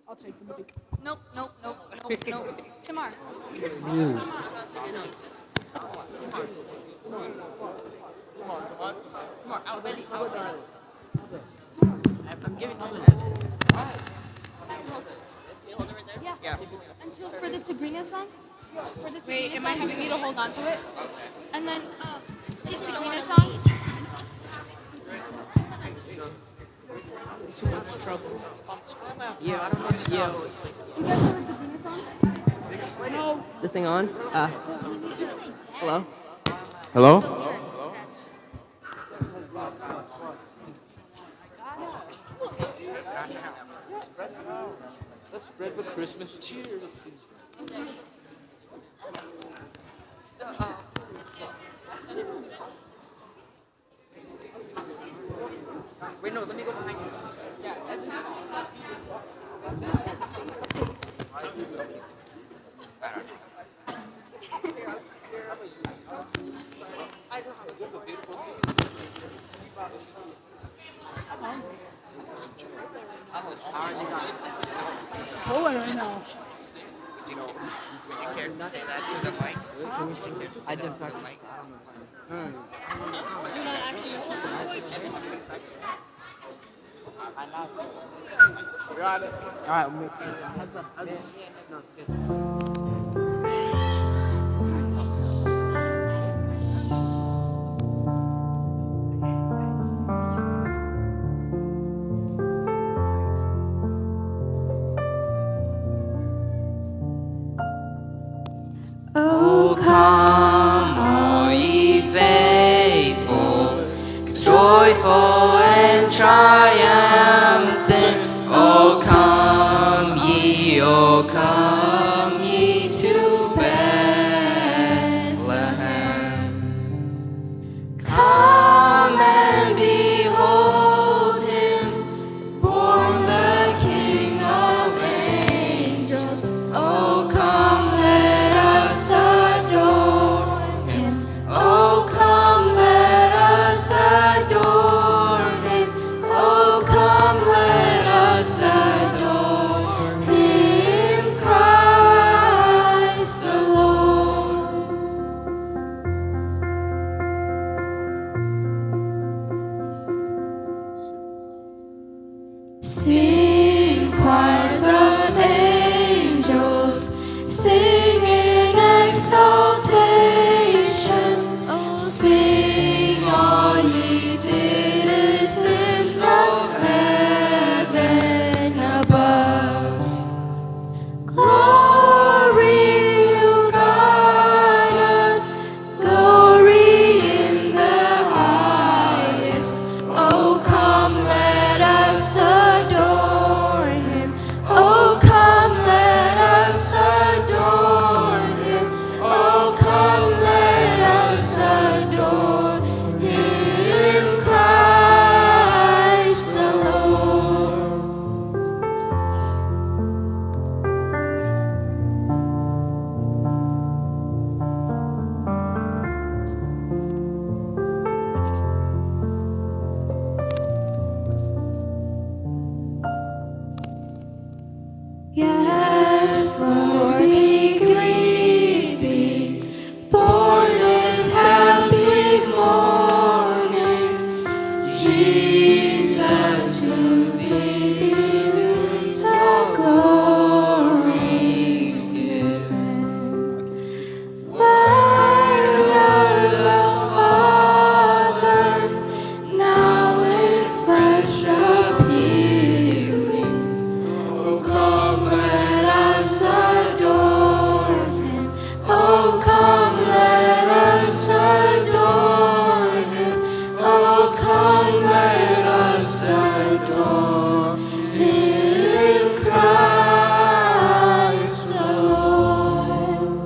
I'll take the mic. Nope, nope, nope, nope, nope. Tamar. Tamar. Tamar. Tamar. Tamar. Out. Ready? Out. I'm giving it to him. Yeah. Until for the Tigrinya song. For the Tigrinya song, you need to hold on to it. And then um, the Tigrinya song. Too much trouble. Yo, I don't know. Yo. You guys know the Tigrinya song? No. This thing on? Uh, hello? Hello? Let's spread the Christmas cheer. Let's see. Uh-oh. Wait, no, let me go behind you. Yeah, that's just Bored right now. You care to say that to the mic? I didn't practice. I don't know. Do not actually listen to the mic. All right. Oh, come, all ye faithful, joyful and triumphant. Oh, come ye, oh, come ye to Bethlehem. Come and behold him, born the King of angels. Oh, come, let us adore him. Oh, come, let us adore him. Oh, come, let us adore him, Christ the Lord. Sing, choirs of angels, sing in exaltation. Sing, all ye citizens of heaven above. Glory to God, glory in the highest. Oh, come, let us adore him. Oh, come, let us adore him. Oh, come, let us adore him, Christ the Lord. Yes, Lord, we greet thee. Born this happy morning, Jesus, to thee the glory given. Light of the Father, now in flesh appearing. Oh, come, let us adore him. Oh, come, let us adore him. Oh, come, let us adore him, Christ the Lord.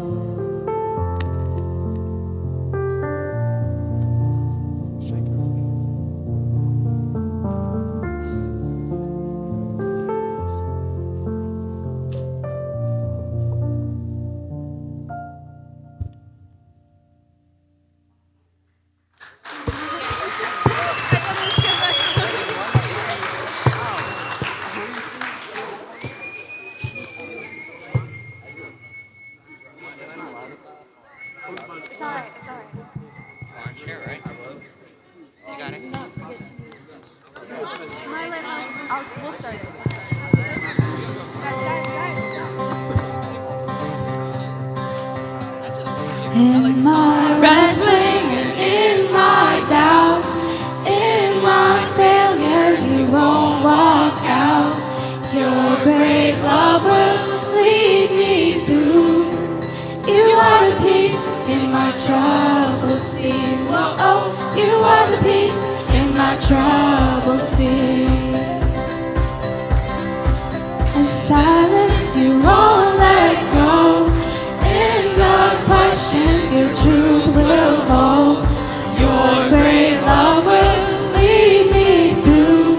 It's all right. It's all right. On share, right? You got it? My life, I'll, I'll, we'll start it. In my wrestling and in my doubts, in my failures, you won't walk out. Your great love will lead me through. You are the peace in my troubled sea. Whoa, oh, you are the peace in my troubled sea. In silence, you won't let go. In the questions, your truth will hold. Your great love will lead me through.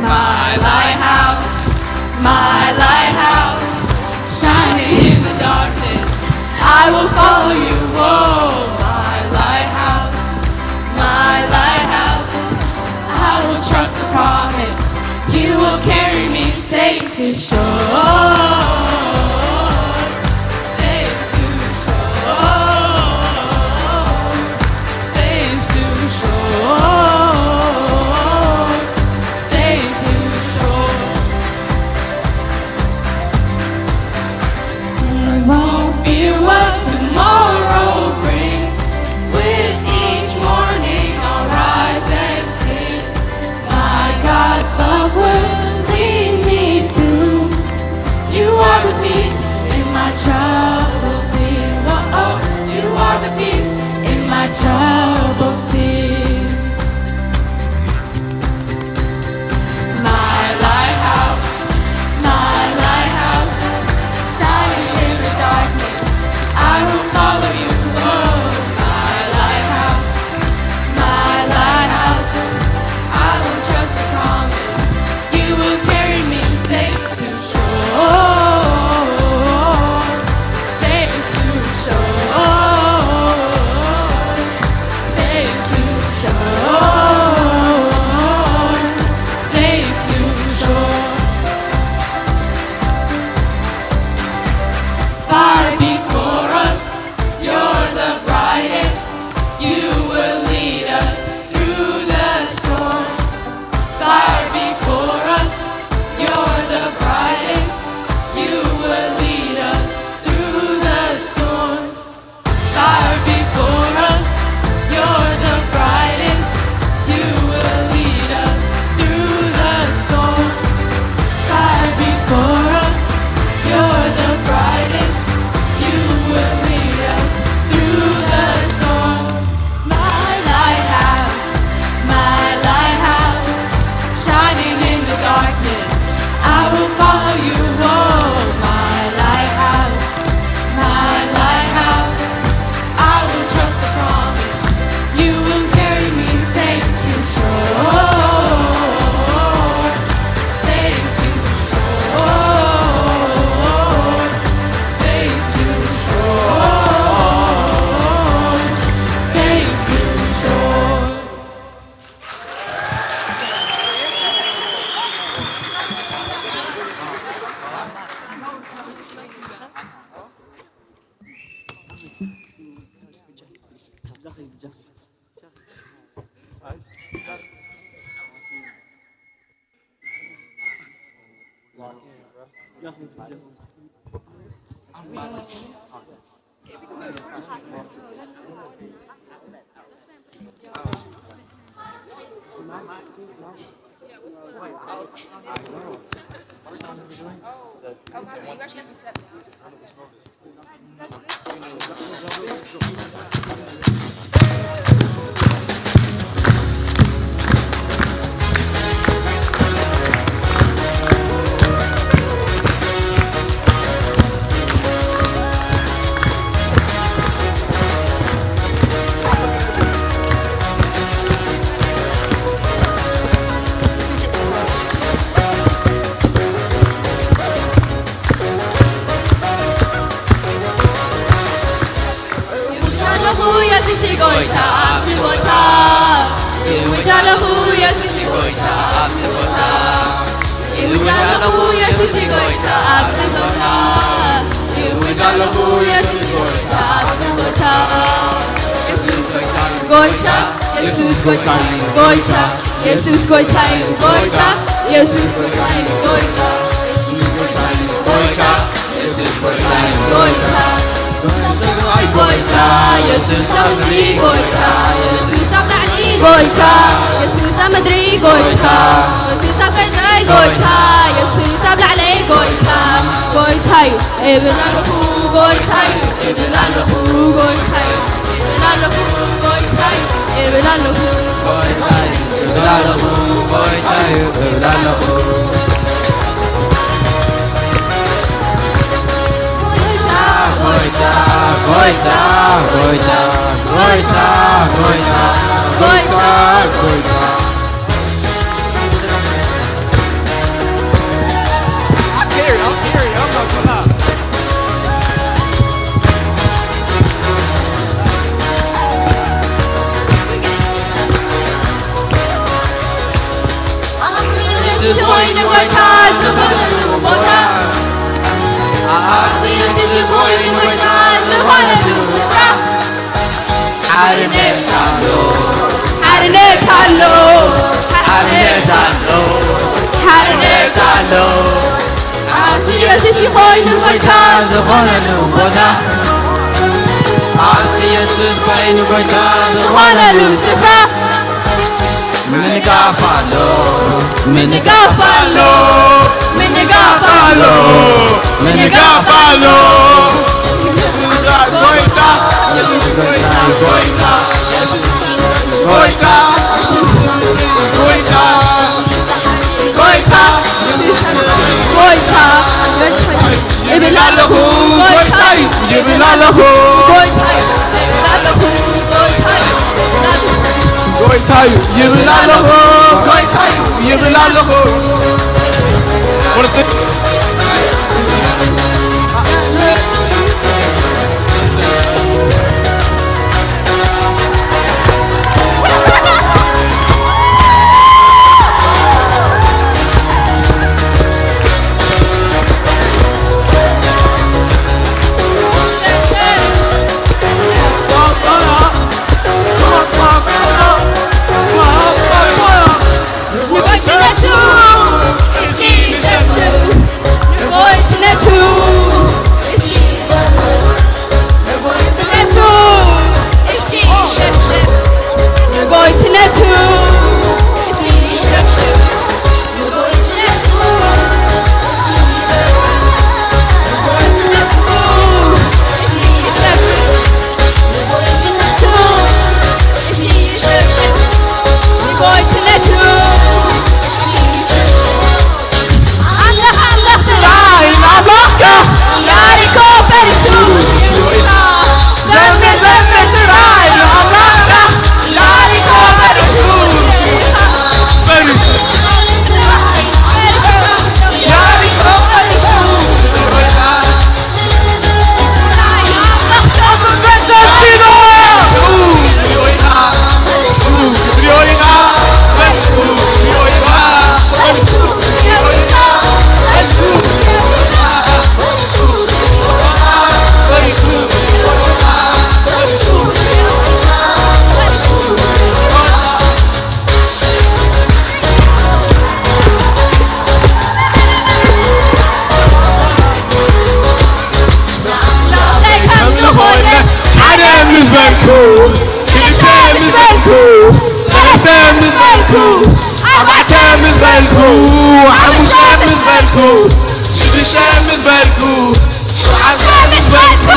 My lighthouse, my lighthouse, shining in the darkness. I will follow you, oh, my lighthouse, my lighthouse. I will trust the promise. You will carry me safe to shore. Safe to shore. Safe to shore. Safe to shore. I won't fear what tomorrow brings. With each morning, I'll rise and sing. My God's love will lead me through. You are the peace in my troubled sea. Oh, oh, you are the peace in my troubled sea. My lighthouse, my lighthouse, shining in the darkness. I will follow you, oh, my lighthouse, my lighthouse. I will trust the promise. You will carry me safe to shore, safe to shore, safe to shore, safe to shore. Far before us, you're the brightest. You will lead us through the storms. Far before us, you're the brightest. You will lead us through the storms. Far before us, you're the brightest. You will lead us through the storms. Far before us, you're the brightest. You will lead us through the storms. My lighthouse, my lighthouse, shining in the darkness. I will follow you, oh, my lighthouse, my lighthouse. I will trust the promise. You will carry me safe to shore, safe to shore, safe to shore, safe to shore. እውጅ ኣለኹ የሱስ ጎይታ ኣብዚ ቦታ። እውጅ ኣለኹ የሱስ ጎይታ ኣብዚ ቦታ። እውጅ ኣለኹ የሱስ ጎይታ ኣብዚ ቦታ። እውጅ ኣለኹ የሱስ ጎይታ ኣብዚ ቦታ። የሱስ ጎይታ፣ ጎይታ፣ የሱስ ጎይታ እዩ ጎይታ። የሱስ ጎይታ እዩ ጎይታ። የሱስ ጎይታ እዩ ጎይታ። የሱስ ጎይታ እዩ ጎይታ። የሱስ ጎይታ እዩ ጎይታ። ጎይታ፣ የሱስ ኣብ ምድሪ ጎይታ። የሱስ ኣብ ላዕሊ ጎይታ። የሱስ ኣብ ምድሪ ጎይታ። የሱስ ኣብ ገዛይ ጎይታ። የሱስ ኣብ ላዕለይ ጎይታ። ጎይታ እዩ እብል ኣለኹ ጎይታ እዩ እብል ኣለኹ ጎይታ እዩ እብል ኣለኹ ጎይታ እዩ እብል ኣለኹ። ጎይታ እዩ እብል ኣለኹ፣ ጎይታ እዩ እብል ኣለኹ። ጎይታ፣ ጎይታ፣ ጎይታ፣ ጎይታ፣ ጎይታ፣ ጎይታ፣ ጎይታ፣ ጎይታ። እቲ ኮይኑ ጎይታ ዝኾነሉ ቦታ፣ ኣብቲ የሱስ ኮይኑ ጎይታ ዝኾነሉ ስፍራ፣ ሓርነት ኣሎ፣ ሓርነት ኣሎ፣ ሓርነት ኣሎ፣ ሓርነት ኣሎ። ኣብቲ የሱስ ኮይኑ ጎይታ ዝኾነሉ ቦታ፣ ኣብቲ የሱስ ኮይኑ ጎይታ ዝኾነሉ ስፍራ፣ ምንጋፍ ኣሎ፣ ምንጋፍ ኣሎ፣ ምንጋፍ ኣሎ፣ ምንጋፍ ኣሎ። ጎይታ፣ የሱስ ጎይታ፣ ጎይታ፣ የሱስ ጎይታ፣ ጎይታ፣ ጎይታ፣ ጎይታ፣ ጎይታ። እብል ኣለኹ፣ ጎይታይ፣ እብል ኣለኹ፣ ጎይታይ፣ እብል ኣለኹ፣ ጎይታይ፣ እብል ኣለኹ፣ ጎይታይ፣ እብል ኣለኹ። ንጎይትነቱ እስኪ ሸብሽብ፣ ንጎይትነቱ እስኪ ሸብሽብ፣ ንጎይትነቱ እስኪ ሸብሽብ፣ ንጎይትነቱ እስኪ ሸብሽብ። ሓደ ምስ በልኩ፣ ክልተ ምስ በልኩ፣ ሰለስተ ምስ በልኩ፣ ኣርባዕተ ምስ በልኩ፣ ሓሙሽተ ምስ በልኩ፣ ሽዱሽተ ምስ በልኩ፣ ሸውዓተ ምስ በልኩ።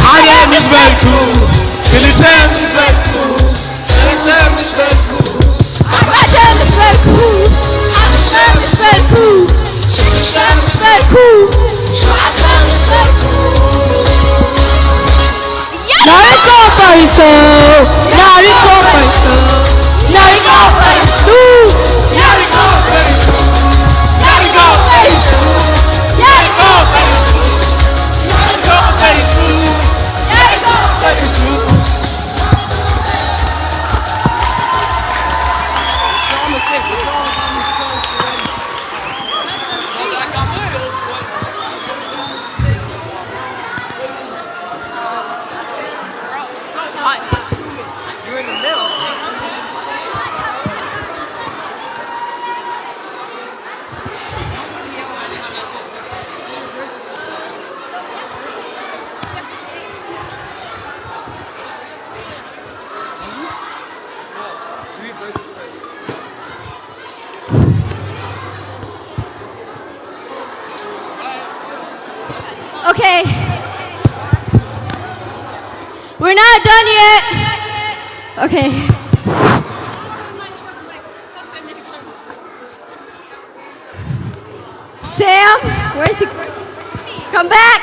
ሓደ ምስ በልኩ፣ ክልተ ምስ በልኩ፣ ሰለስተ ምስ በልኩ፣ ኣርባዕተ ምስ በልኩ፣ ሓሙሽተ ምስ በልኩ፣ ሽዱሽተ ምስ በልኩ፣ ሸውዓተ ምስ በልኩ። ናሪኮ ፈሪሱ፣ ናሪኮ ፈሪሱ፣ ናሪኮ ፈሪሱ፣ ናሪኮ ፈሪሱ፣ ናሪኮ ፈሪሱ፣ ናሪኮ ፈሪሱ፣ ናሪኮ ፈሪሱ፣ ናሪኮ ፈሪሱ። Okay. We're not done yet. Okay. Sam, where's he? Come back.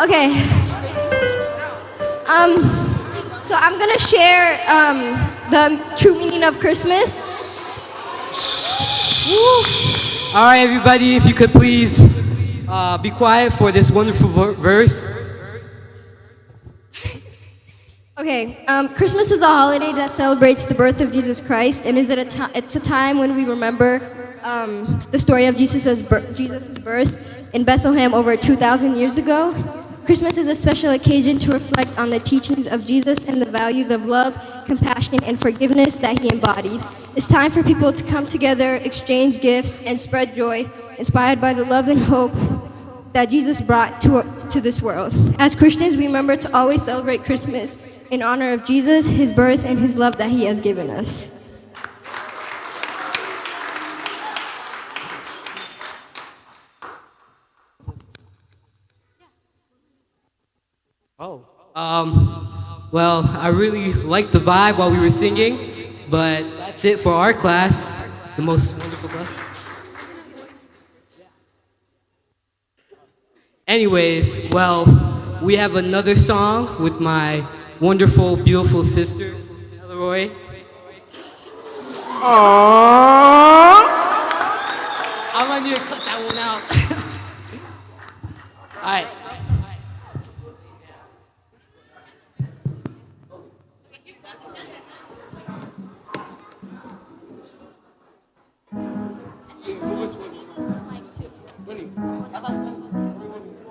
Okay. Um, so I'm gonna share um, the true meaning of Christmas. All right, everybody, if you could please uh, be quiet for this wonderful ver- verse. Okay, um, Christmas is a holiday that celebrates the birth of Jesus Christ, and is it a ti- it's a time when we remember um, the story of Jesus' bir- Jesus' birth in Bethlehem over two thousand years ago. Christmas is a special occasion to reflect on the teachings of Jesus and the values of love, compassion, and forgiveness that he embodied. It's time for people to come together, exchange gifts, and spread joy, inspired by the love and hope that Jesus brought to, to this world. As Christians, we remember to always celebrate Christmas in honor of Jesus, his birth, and his love that he has given us. Oh. Um, well, I really liked the vibe while we were singing, but that's it for our class. The most wonderful class. Anyways, well, we have another song with my wonderful, beautiful sister, Elroy. Aww. I'm gonna need to cut that one out. All right.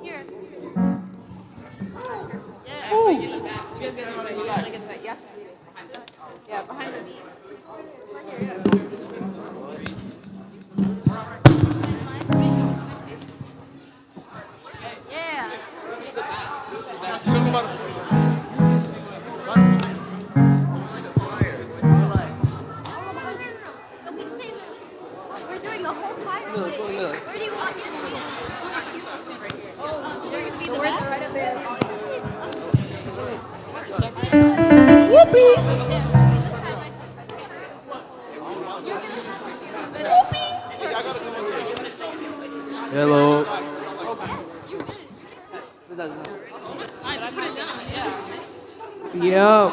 Here. Yeah. Ooh. You guys gotta get the back. You guys gotta get the back. Yes. Yeah, behind us. Yeah. We're doing the whole choir. Where do you want me to be? We're gonna be the best. Whoopee! Hello. Yo.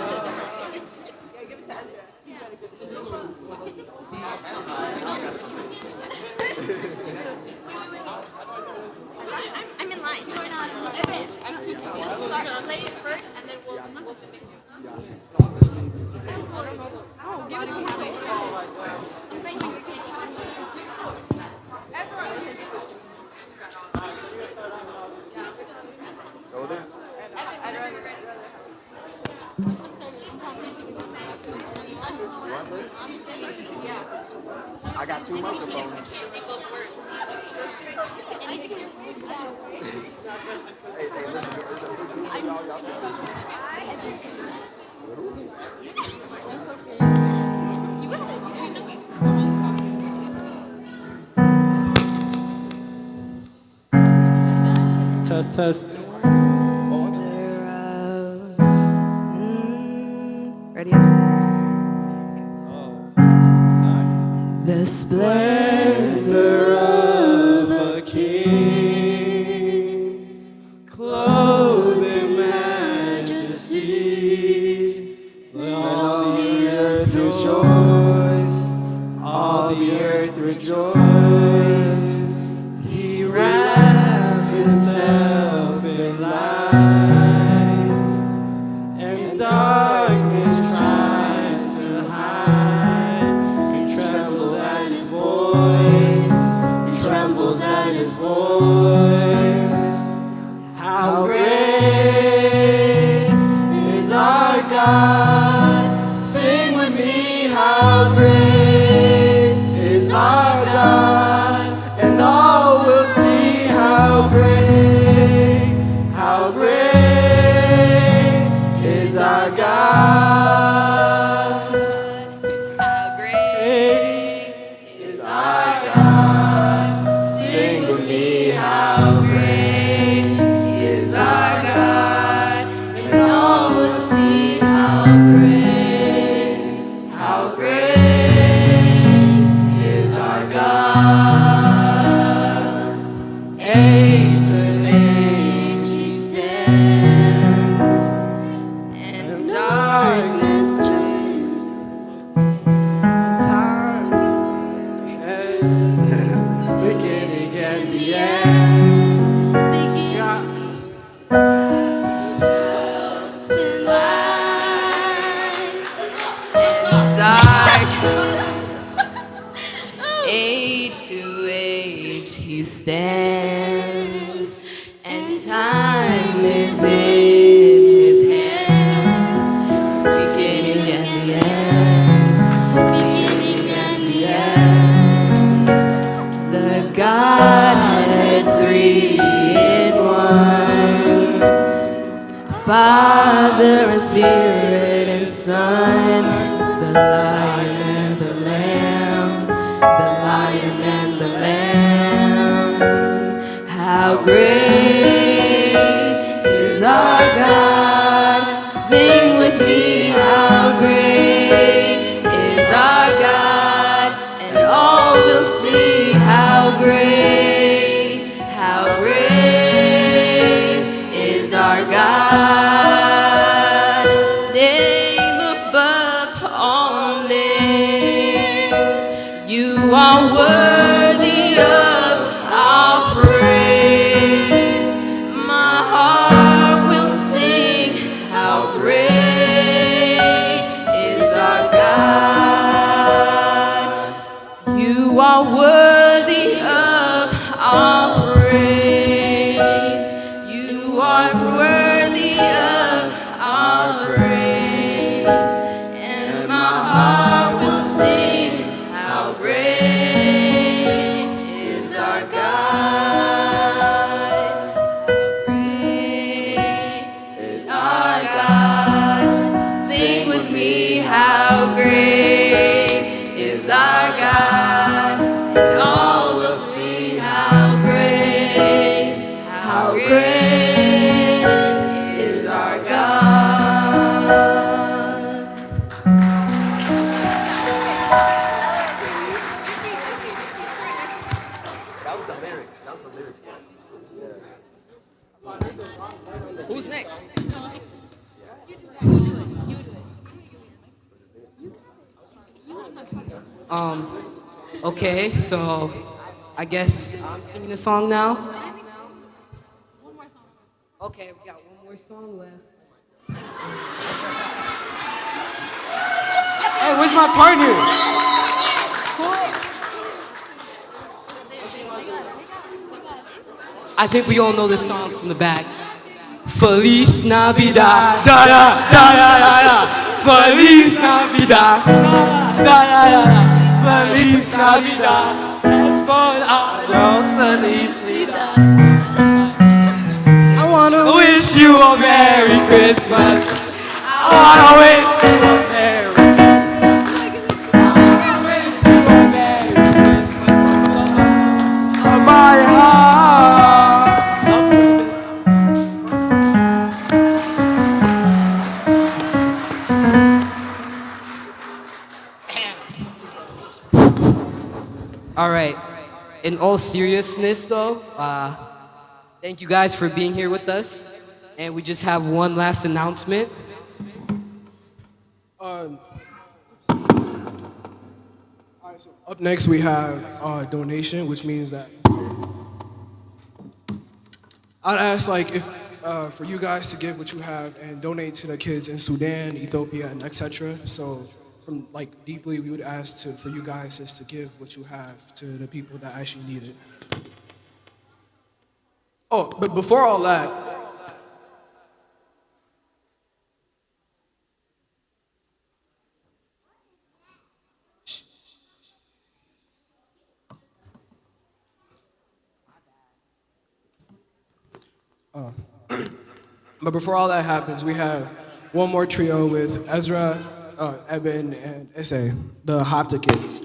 I'm in line. I'm too tall. Just start, play it first, and then we'll, we'll mimic you. I got two microphones. Hey, hey, listen, it's a big group of y'all. Y'all think this is little? Test, test. Ready? Yes. The splendor of a king, clothed in majesty. Let all the earth rejoice, all the earth rejoice. He wraps himself in light, and darkness tries to hide. It trembles at his voice, it trembles at his voice. How great is our God? Sing with me, how great is our God? And all will see how great, how great is our God. How great is our God. Sing with me, how great is our God. And all will see how great Father and Spirit and Son, the Lion and the Lamb, the Lion and the Lamb. How great is our God. Sing with me, how great is our God. And all will see how great, how great is our God. Name above all names, you are worthy of our praise. My heart will sing, how great is our God. You are worthy of our praise. You are worthy of our praise. And my heart will sing, how great is our God. Great is our God. Sing with me, how great is our God. And all will see how great, how great is our God. That was the lyrics. That was the lyrics. Who's next? Um, okay, so I guess I'm singing the song now. Okay, we got one more song left. Hey, where's my partner? I think we all know this song from the back. Feliz Navidad, da da da da da da. Feliz Navidad, da da da da. Feliz Navidad, es por años felicidad. I wanna wish you a Merry Christmas. I wanna wish you a Merry Christmas. I wanna wish you a Merry Christmas. From my heart. All right. In all seriousness, though, uh, thank you guys for being here with us. And we just have one last announcement. Um, all right, so up next, we have uh, donation, which means that I'd ask, like, if uh, for you guys to give what you have and donate to the kids in Sudan, Ethiopia, and et cetera. So, from like deeply, we would ask to for you guys just to give what you have to the people that actually need it. Oh, but before all that, Uh, but before all that happens, we have one more trio with Ezra, uh, Eben, and Issei, the Hopta Kids.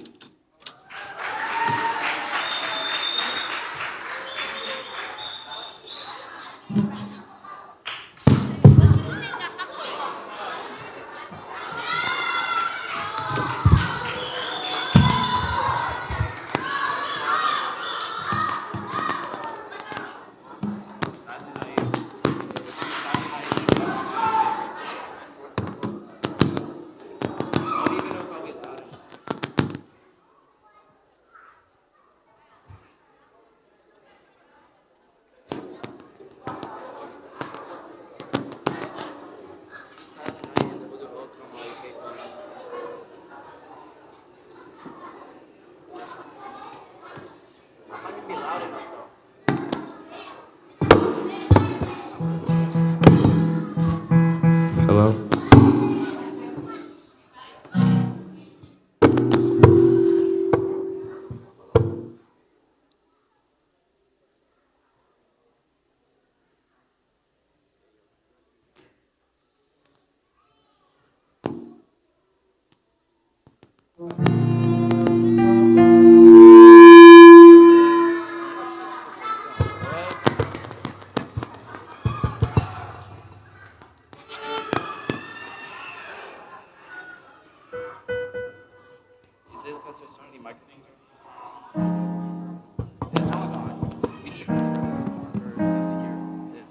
This one's on. We need to hear this.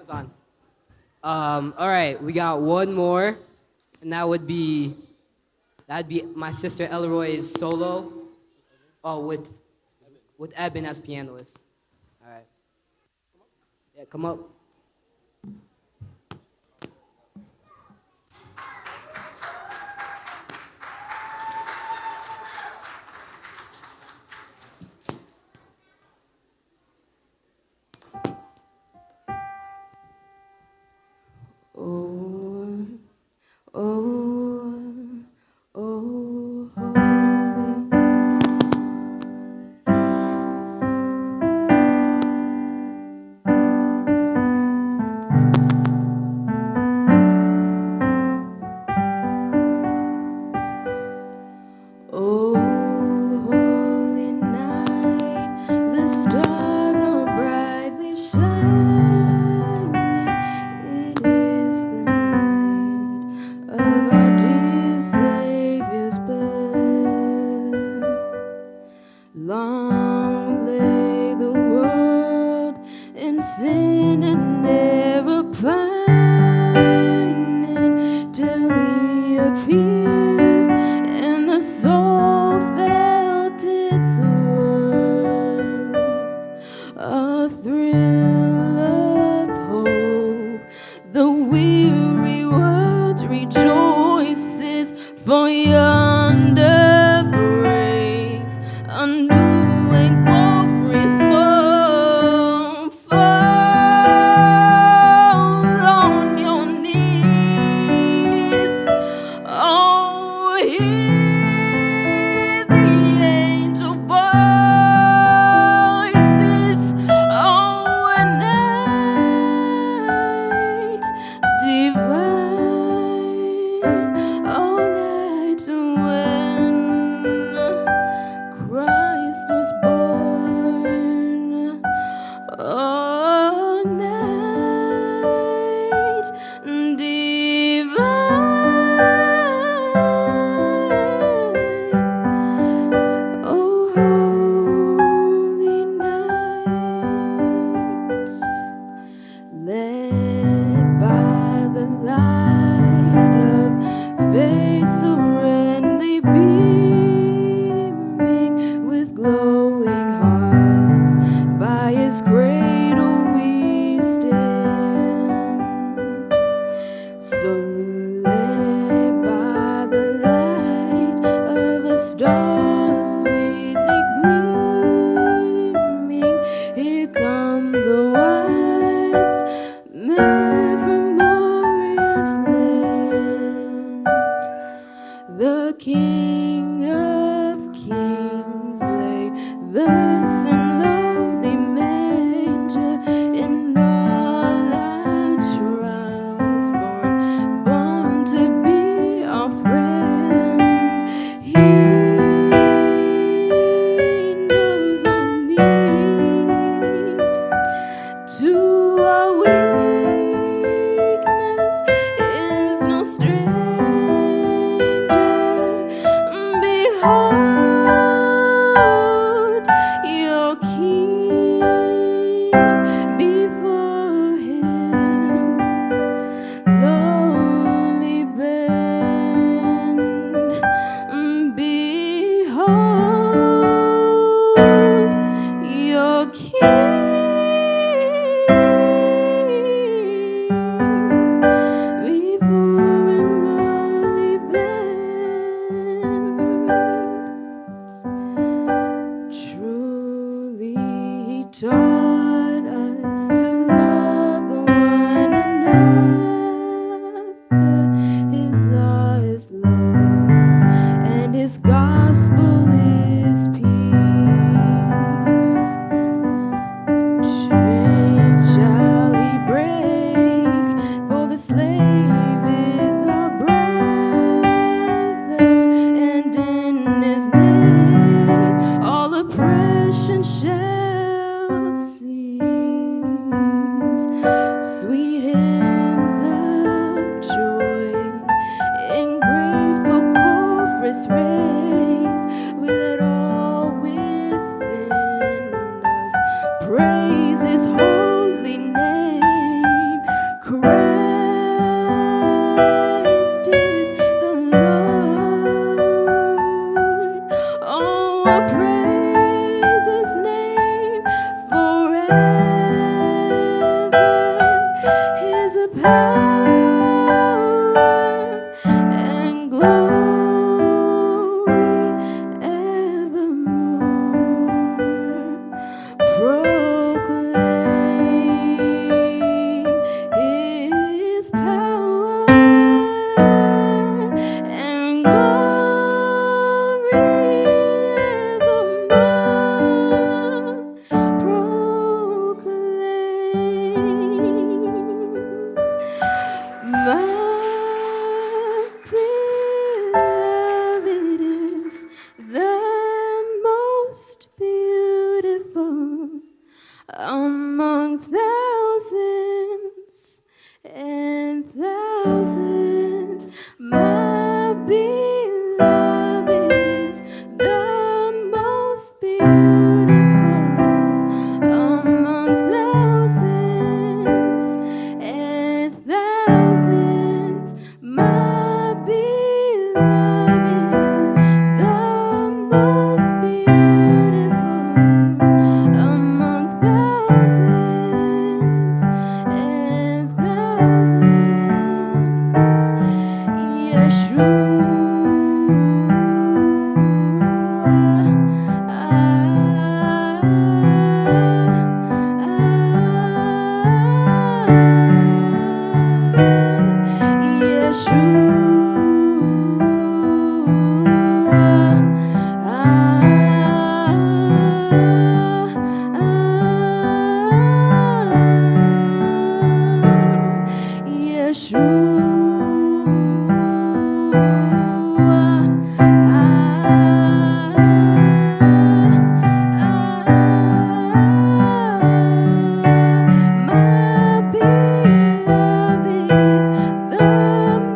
It's on. Um, all right, we got one more, and that would be that'd be my sister Elroy's solo, oh, with with Eben as pianist. All right, yeah, come up. Oh, oh, oh, holy. Oh, holy night, the stars are brightly shining. It is the night of our dear Savior's birth. Long lay the world in sin and never pining till he appears, and the soul felt its worth. A thrill of hope, the weary world rejoices, for yonder breaks a new and glorious morn. Fall on your knees. Oh, hear the angel voices. Oh, night divine, oh, night when Christ was born. Oh, night divine. Oh, holy night, led by the light of faith serenely beaming, with glowing hearts by his cradle we stand. So led by the light of a star sweetly gleaming, here come the wise men from Orient land. The King of Kings lay thus in lowly manger, in all our trials born, born to be our friend. He knows our need. To our weakness is no stranger. Behold your King, before him lowly bend. Behold your King, before him lowly bend. Truly he taught us to love one another. His law is love, and his gospel is peace. Chains shall he break, for the slave is our brother, and in his name all oppression shall cease. Sweet hymns of joy in grateful chorus raise, we let all Among thousands and thousands, my beloved is the most beautiful. Among thousands and thousands, my beloved is the most beautiful among thousands and thousands. Yeshua. My beloved is the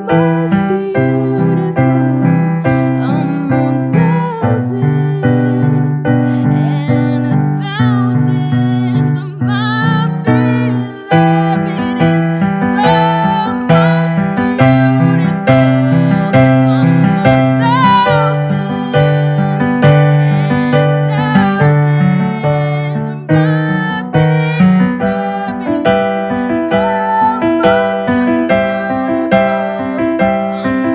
most beautiful among thousands and thousands. My beloved is the most beautiful among thousands and thousands. My beloved is the most beautiful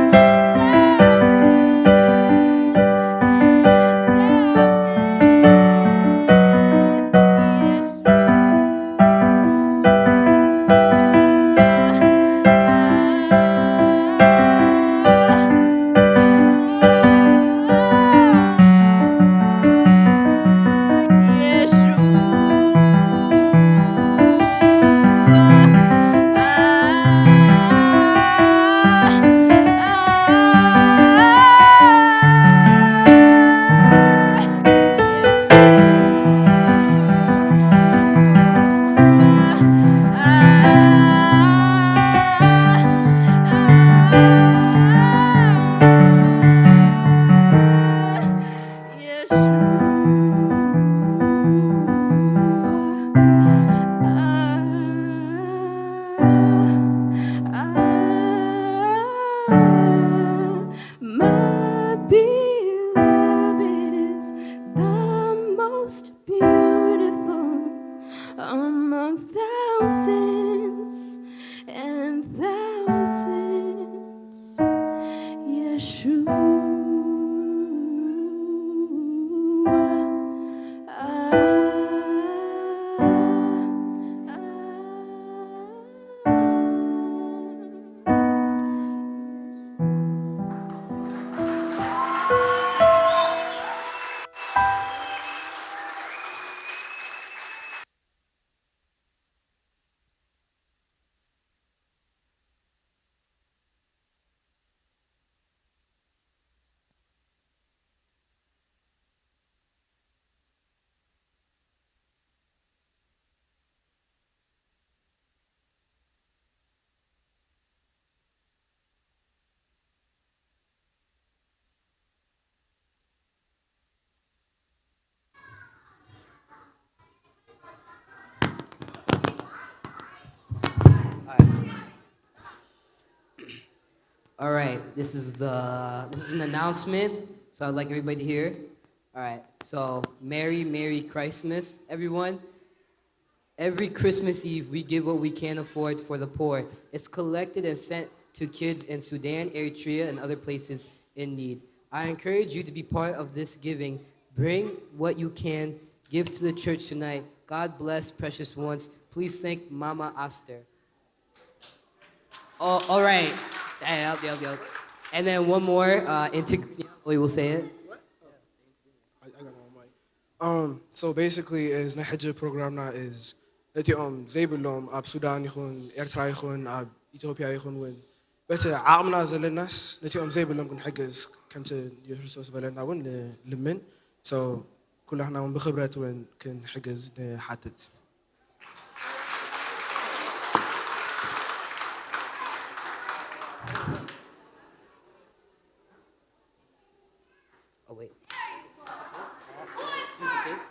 among thousands and thousands. My beloved is the most beautiful among thousands and thousands. Yeshua. All right, this is the this is an announcement. So I'd like everybody to hear. All right, so Merry Merry Christmas, everyone. Every Christmas Eve, we give what we can afford for the poor. It's collected and sent to kids in Sudan, Eritrea, and other places in need. I encourage you to be part of this giving. Bring what you can, give to the church tonight. God bless precious ones. Please thank Mama Aster. Oh, all right. Yep, yep, yep. And then one more uh, in Tigrinya. We will say it. I, I got one mic. Um, so basically is ናይ ሕጂ ፕሮግራምና is ነቲኦም ዘይብሎም ኣብ ሱዳን ይኹን ኤርትራ ይኹን ኣብ ኢትዮጵያ ይኹን እውን በቲ ዓቕምና ዘለናስ ነቲኦም ዘይብሎም ክንሕግዝ ከምቲ የሱስ ክርስቶስ ዝበለና እውን ንልምን። So ኩላህና እውን ብኽብረት እውን ክንሕግዝ ንሓትት። Oh, wait. Excuse the kids.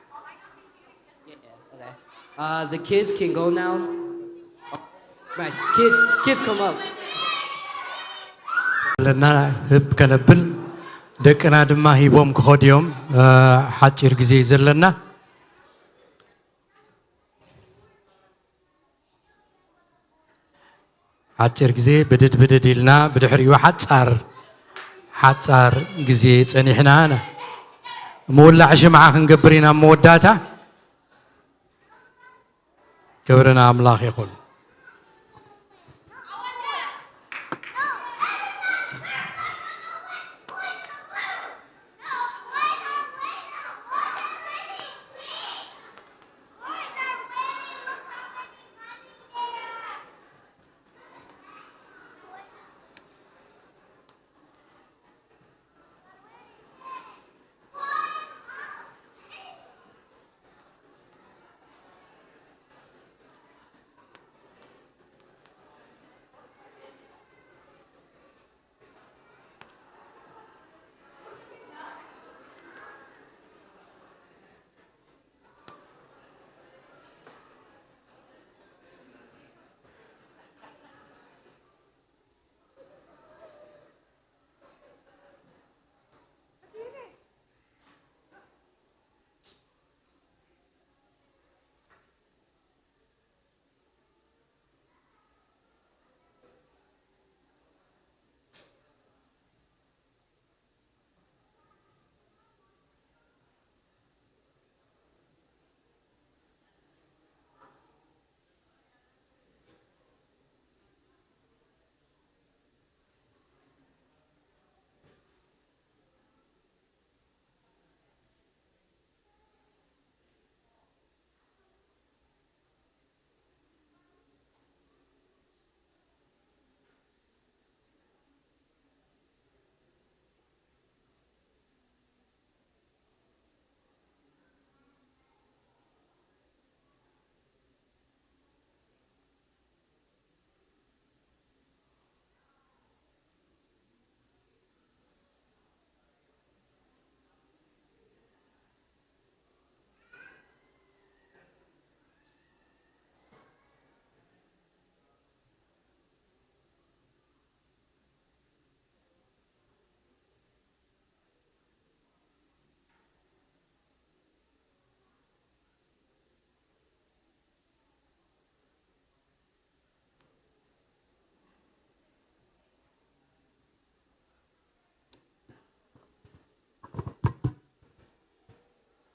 Yeah, yeah, okay. Uh, the kids can go now. Right, kids, kids come up. ኣለና ህብ ከነብል ደቅና ድማ ሂቦም ክኸዱ እዮም። ሓፂር ግዜ እዩ ዘለና። ሓፂር ግዜ ብድድ ብድድ ኢልና ብድሕሪኡ ሓፃር ሓፃር ግዜ ፀኒሕና ምውላዕ ሽምዓ ክንገብር ኢና መወዳእታ። ክብሪ ንኣምላኽ ይኹን።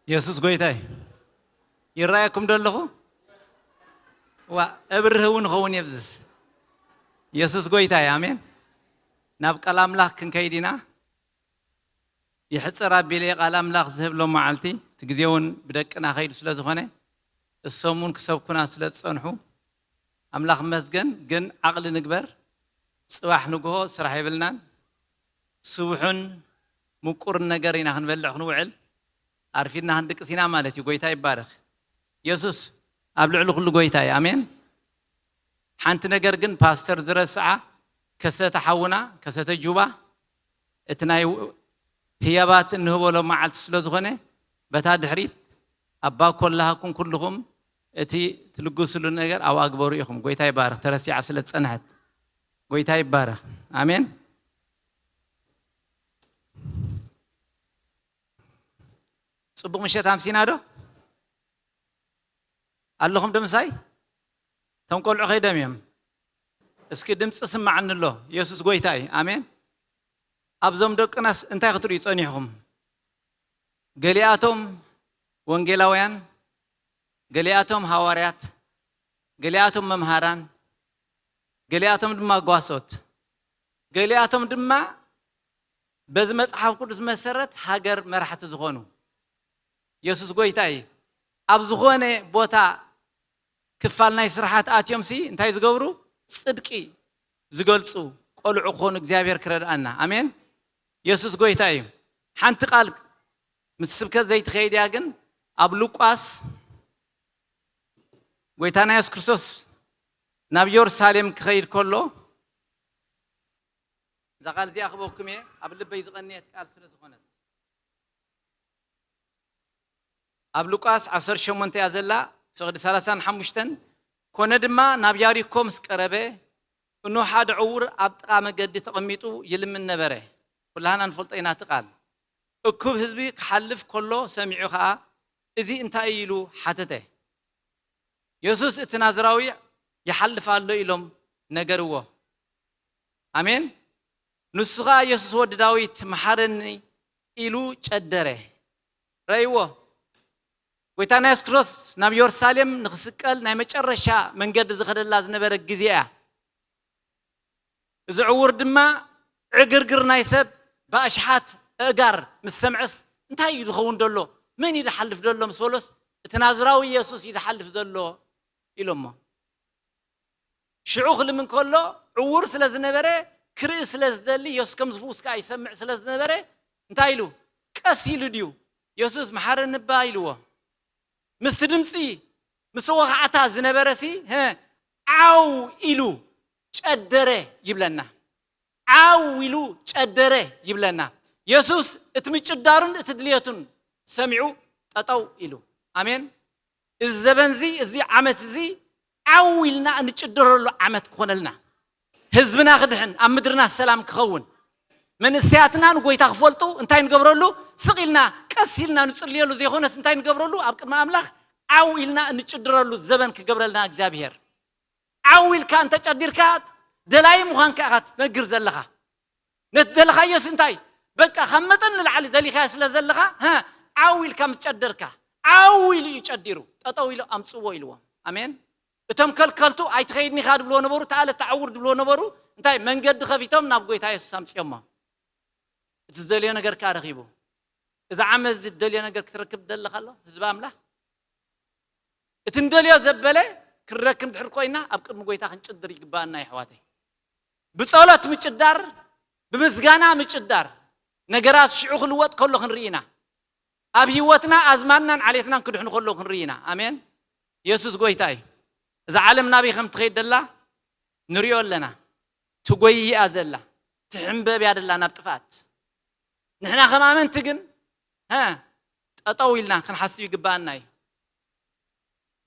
የሱስ ጎይታይ ይረኣየኩም ዶ ኣለኹ? ዋ እብርህ እውን ኸውን የብዝስ። የሱስ ጎይታይ ኣሜን። ናብ ቃል ኣምላኽ ክንከይድ ኢና። ይሕጽር ኣቢለ ቃል ኣምላኽ ዝህብ ሎም መዓልቲ እቲ ግዜ እውን ብደቅና ከይዱ ስለ ዝኾነ እሶም እውን ክሰብኩና ስለ ዝጸንሑ ኣምላኽ መስገን። ግን ዓቕሊ ንግበር። ጽባሕ ንግሆ ስራሕ የብልናን። ስቡሕን ምቁርን ነገር ኢና ክንበልዕ ክንውዕል። ኣርፊድና ክንድቅስ ኢና ማለት እዩ። ጎይታ ይባረኽ። የሱስ ኣብ ልዕሊ ኩሉ ጎይታ እዩ። ኣሜን። ሓንቲ ነገር ግን ፓስተር ዝረስዓ ከሰተ ሓውና ከሰተ ጁባ እቲ ናይ ህያባት እንህበሎ መዓልቲ ስለ ዝኾነ በታ ድሕሪት ኣባ ኮላሃኩም ኩልኹም እቲ ትልግስሉ ነገር ኣብኣ ግበሩ ኢኹም። ጎይታ ይባረኽ። ተረሲዓ ስለ ዝጸንሐት ጎይታ ይባረኽ። ኣሜን። ጽቡቕ ምሸት ኣምሲና ዶ ኣለኹም ዶ ምሳይ? እቶም ቆልዑ ከይዶም እዮም። እስኪ ድምፂ ስማዓኒ ኣሎ። የሱስ ጎይታ እዩ። ኣሜን። ኣብዞም ደቅናስ እንታይ ክትርእዩ ጸኒሕኹም? ገሊኣቶም ወንጌላውያን፣ ገሊኣቶም ሃዋርያት፣ ገሊኣቶም መምሃራን፣ ገሊኣቶም ድማ ጓሶት፣ ገሊኣቶም ድማ በዚ መጽሓፍ ቅዱስ መሰረት ሃገር መራሕቲ ዝኾኑ። የሱስ ጎይታ እዩ። ኣብ ዝኾነ ቦታ ክፋል ናይ ስራሓት ኣትዮም ሲ እንታይ ዝገብሩ? ጽድቂ ዝገልጹ ቆልዑ ክኾኑ እግዚኣብሔር ክረድኣና። ኣሜን። የሱስ ጎይታ እዩ። ሓንቲ ቃል ምስ ስብከት ዘይትኸይድ እያ፣ ግን ኣብ ሉቃስ ጎይታና የሱስ ክርስቶስ ናብ ኢየሩሳሌም ክኸይድ ከሎ እዛ ቃል እዚኣ ክበኩም እየ፣ ኣብ ልበይ ዝቐንየት ቃል ስለ ዝኾነት። ኣብ ሉቃስ ዓሰርተ ሸሞንተ እያ ዘላ፣ ፍቕዲ ሰላሳን ሓሙሽተን። ኮነ ድማ ናብ ያሪኮ ምስ ቀረበ፣ እኖ ሓደ ዕውር ኣብ ጥቓ መገዲ ተቐሚጡ ይልምን ነበረ። ኩላህና ንፈልጦ ኢና እቲ ቃል። እኩብ ህዝቢ ክሓልፍ ከሎ ሰሚዑ ኸኣ፣ "እዚ እንታይ እዩ?" ኢሉ ሓተተ። የሱስ፣ "እቲ ናዝራዊ ይሓልፍ ኣሎ" ኢሎም ነገርዎ። ኣሜን። ንሱ ኸኣ፣ "የሱስ ወዲ ዳዊት፣ መሓረኒ" ኢሉ ጨደረ። ረእይዎ። ጎይታና የሱስ ክርስቶስ ናብ የሩሳሌም ንኽስቀል ናይ መጨረሻ መንገዲ ዝኸደላ ዝነበረ ግዜ እያ። እዚ ዕውር ድማ ዕግርግር ናይ ሰብ ብኣሽሓት ኣእጋር ምስ ሰምዐስ፣ "እንታይ እዩ ዝኸውን ዘሎ? መን እዩ ዝሓልፍ ዘሎ?" ምስ በሎስ፣ "እቲ ናዝራዊ የሱስ እዩ ዝሓልፍ ዘሎ" ኢሎሞ። ሽዑ ክልምን ከሎ፣ ዕውር ስለ ዝነበረ፣ ክርኢ ስለ ዝደሊ፣ የሱስ ከም ዝፍውስ ከኣ ይሰምዕ ስለ ዝነበረ፣ እንታይ ኢሉ? ቀስ ኢሉ ድዩ? "የሱስ፣ መሓረኒ እባ" ኢልዎ። ምስቲ ድምጺ፣ ምስ ወኻዕታ ዝነበረሲ፣ ሀ፣ ዓው ኢሉ ጨደረ ይብለና። ዓው ኢሉ ጨደረ ይብለና። የሱስ እቲ ምጭዳሩን እቲ ድልየቱን ሰሚዑ ጠጠው ኢሉ። ኣሜን። እዚ ዘበንዚ፣ እዚ ዓመትዚ ዓው ኢልና እንጭደረሉ ዓመት ክኾነልና። ህዝብና ክድሕን፣ ኣብ ምድርና ሰላም ክኸውን፣ መንእሰያትና ንጎይታ ክፈልጡ እንታይ ንገብረሉ? ስቕ ኢልና፣ ቀስ ኢልና ንጽልየሉ ዘይኮነስ እንታይ ንገብረሉ? ኣብ ቅድሚ ኣምላኽ ዓው ኢልና እንጭድረሉ ዘበን ክገብረልና እግዚኣብሔር። ዓው ኢልካ እንተጨዲርካ፣ ደላይ ምዃንካ ኢኻ ትነግር ዘለኻ። ነቲ ደለኻዮስ እንታይ? በቃ፣ ካብ መጠን ንላዕሊ ደሊኻዮ ስለ ዘለኻ፣ ሀ፣ ዓው ኢልካ ምስ ጨደርካ፣ ዓው ኢሉ እዩ ጨዲሩ። ጠጠው ኢሉ ኣምጽዎ ኢልዎም። ኣሜን። እቶም ከልከልቱ፣ "ኣይትኸይድን ኢኻ" ድብልዎ ነበሩ፣ "ተኣለ ተዓውር" ድብልዎ ነበሩ። እንታይ? መንገዲ ከፊቶም ናብ ጎይታ የሱስ ኣምጽዮሞ። እቲ ዝደልዮ ነገር ከኣ ረኺቡ። እዚ ዓመት እዚ ትደልዮ ነገር ክትረክብ ትደሊ ኣለኻ ዶ? ህዝቢ ኣምላኽ፣ እቲ ንደልዮ ዘበለ ክንረክብ እንድሕር ኮይና፣ ኣብ ቅድሚ ጎይታ ክንጭድር ይግባኣና፣ የሕዋተይ። ብጸሎት ምጭዳር፣ ብምስጋና ምጭዳር፣ ነገራት ሽዑ ክልወጥ ከሎ ክንርኢ ኢና። ኣብ ህይወትና ኣዝማድናን ዓሌትናን ክድሕኑ ከለዉ ክንርኢ ኢና። ኣሜን። የሱስ ጎይታ እዩ። እዛ ዓለም ናበይ ከም ትኸይድ ደላ ንሪኦ ኣለና። ትጎይ እያ ዘላ፣ ትሕንበብ እያ ደላ ናብ ጥፍኣት። ንሕና ከም ኣመንቲ ግን፣ ሀ፣ ጠጠው ኢልና ክንሓስብ ይግባኣና እዩ።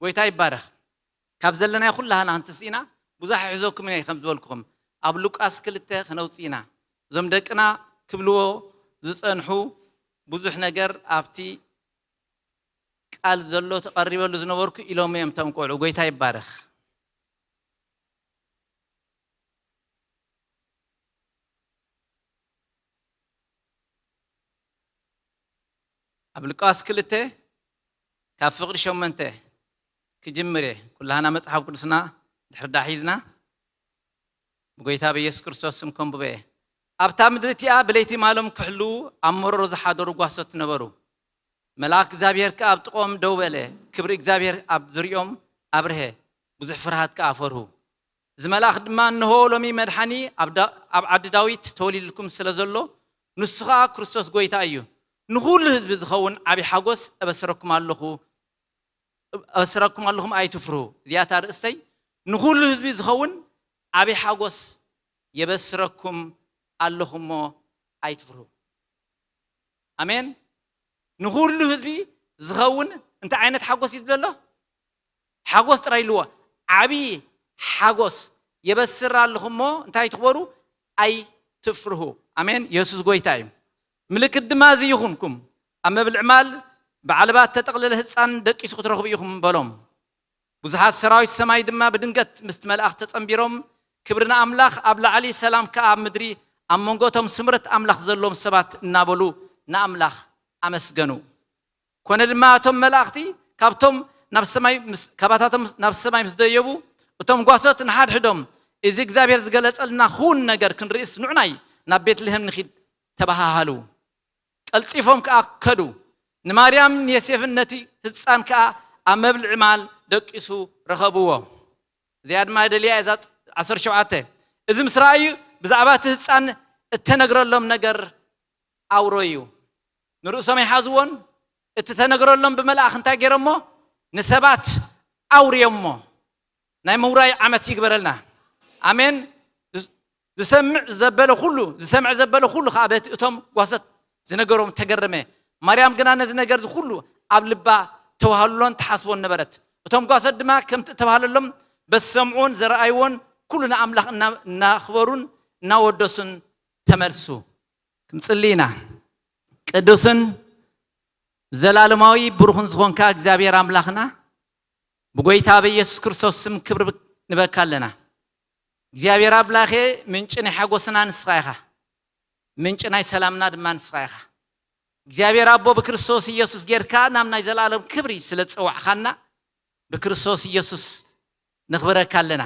ጎይታ ይባረኽ። ካብ ዘለናዮ ኩላህና ክንትስእ ኢና። ብዙሕ ይሕዘኩም እየ ከም ዝበልኩኹም፣ ኣብ ሉቃስ ክልተ ክነውፅእ ኢና። እዞም ደቅና ክብልዎ ዝፀንሑ ብዙሕ ነገር ኣብቲ ቃል ዘሎ ተቐሪበሉ ዝነበርኩ ኢሎም እዮም እቶም ቆልዑ። ጎይታ ይባረኽ። ኣብ ሉቃስ ክልተ ካብ ፍቕዲ ሸሞንተ ክጅምር እየ። ኩላህና መጽሓፍ ቅዱስና ድሕሪ ዳሒዝና ብጎይታ ብየሱስ ክርስቶስ ስም ከንብቦ እየ። ኣብታ ምድሪ እቲኣ ብለይቲ ማሎም ክሕልዉ ኣብ መሮር ዝሓደሩ ጓሶት ነበሩ። መልኣክ እግዚኣብሔር ከኣ ኣብ ጥቕኦም ደው በለ። ክብሪ እግዚኣብሔር ኣብ ዙርያኦም ኣብርሀ። ብዙሕ ፍርሃት ከኣ ፈርሁ። እዚ መልኣኽ ድማ፣ "እንሆ፣ ሎሚ መድሓኒ ኣብ ዳ-፣ ኣብ ዓዲ ዳዊት ተወሊድልኩም ስለ ዘሎ፣ ንሱ ኸኣ ክርስቶስ ጐይታ እዩ። ንኹሉ ህዝቢ ዝኸውን ዓቢ ሓጎስ እበስረኩም ኣለኹ፣ እበስረኩም ኣለኹም፣ ኣይትፍርሁ።" እዚኣታ ርእሰይ፣ "ንኹሉ ህዝቢ ዝኸውን ዓቢ ሓጎስ የበስረኩም ኣለኹ እሞ ኣይትፍርሁ።" ኣሜን። ንኹሉ ህዝቢ ዝኸውን እንታይ ዓይነት ሓጎስ እዩ ዝብሎ ኣሎ? ሓጎስ ጥራይ ኢልዎ። ዓቢ ሓጎስ የበስር ኣለኹ እሞ እንታይ ትግበሩ? ኣይትፍርሁ። ኣሜን። የሱስ ጐይታ እዩ። ምልክት ድማ እዚ ይኹንኩም፣ ኣብ መብል ዕማል ብዓለባ እተጠቕለለ ህጻን ደቂሱ ክትረኽቡ ኢኹም በሎም። ብዙሓት ሰራዊት ሰማይ ድማ ብድንገት ምስቲ መልኣኽ ተጸንቢሮም፣ "ክብሪ ንኣምላኽ ኣብ ላዕሊ፣ ሰላም ከኣ ኣብ ምድሪ፣ ኣብ መንጎ እቶም ስምረት ኣምላኽ ዘለዎም ሰባት" እናበሉ ንኣምላኽ ኣመስገኑ። ኮነ ድማ እቶም መላእኽቲ ካብቶም ናብ ሰማይ ምስ፣ ካባታቶም ናብ ሰማይ ምስ ደየቡ፣ እቶም ጓሶት ንሓድሕዶም፣ "እዚ እግዚኣብሔር ዝገለጸልና ክውን ነገር ክንርእስ ንዑናይ ናብ ቤትልሔም ንኺድ" ተባሃሃሉ። ቀልጢፎም ከኣ ከዱ። ንማርያም ንዮሴፍን ነቲ ህጻን ከኣ ኣብ መብል ዕማል ደቂሱ ረኸብዎ። እዚኣ ድማ ደልያ እዛ ዓሰርተ ሸውዓተ። እዚ ምስ ረኣዩ ብዛዕባ እቲ ህጻን እተነግረሎም ነገር ኣውረዩ። ንርእሶም ኣይሓዝዎን። እቲ ተነግረሎም ብመልኣኽ እንታይ ገይሮሞ? ንሰባት ኣውርዮሞ። ናይ ምውራይ ዓመት ይግበረልና። ኣሜን። ዝሰምዕ ዘበለ ኩሉ ዝሰምዕ ዘበለ ኩሉ ከዓ በቲ እቶም ጓሶት ዝነገሮም ተገረመ። ማርያም ግና ነዚ ነገር እዚ ኩሉ ኣብ ልባ ተዋህልሎን ተሓስቦን ነበረት። እቶም ጓሶት ድማ ከምቲ እተባህለሎም በዝሰምዕዎን ዘረኣይዎን ኩሉ ንኣምላኽ እናኽበሩን እናወደሱን ተመልሱ። ክንጽሊ ኢና። ቅዱስን ዘላለማዊ ብሩኽን ዝኾንካ እግዚኣብሔር ኣምላኽና፣ ብጎይታ በኢየሱስ ክርስቶስ ስም ክብሪ ንበካ ኣለና። እግዚኣብሔር ኣምላኸ፣ ምንጪ ናይ ሓጎስና ንስኻ ኢኻ፣ ምንጪ ናይ ሰላምና ድማ ንስኻ ኢኻ። እግዚኣብሔር ኣቦ፣ ብክርስቶስ ኢየሱስ ጌርካ ናብ ናይ ዘላለም ክብሪ ስለ ዝጸዋዕኻና፣ ብክርስቶስ ኢየሱስ ነኽብረካ ኣለና።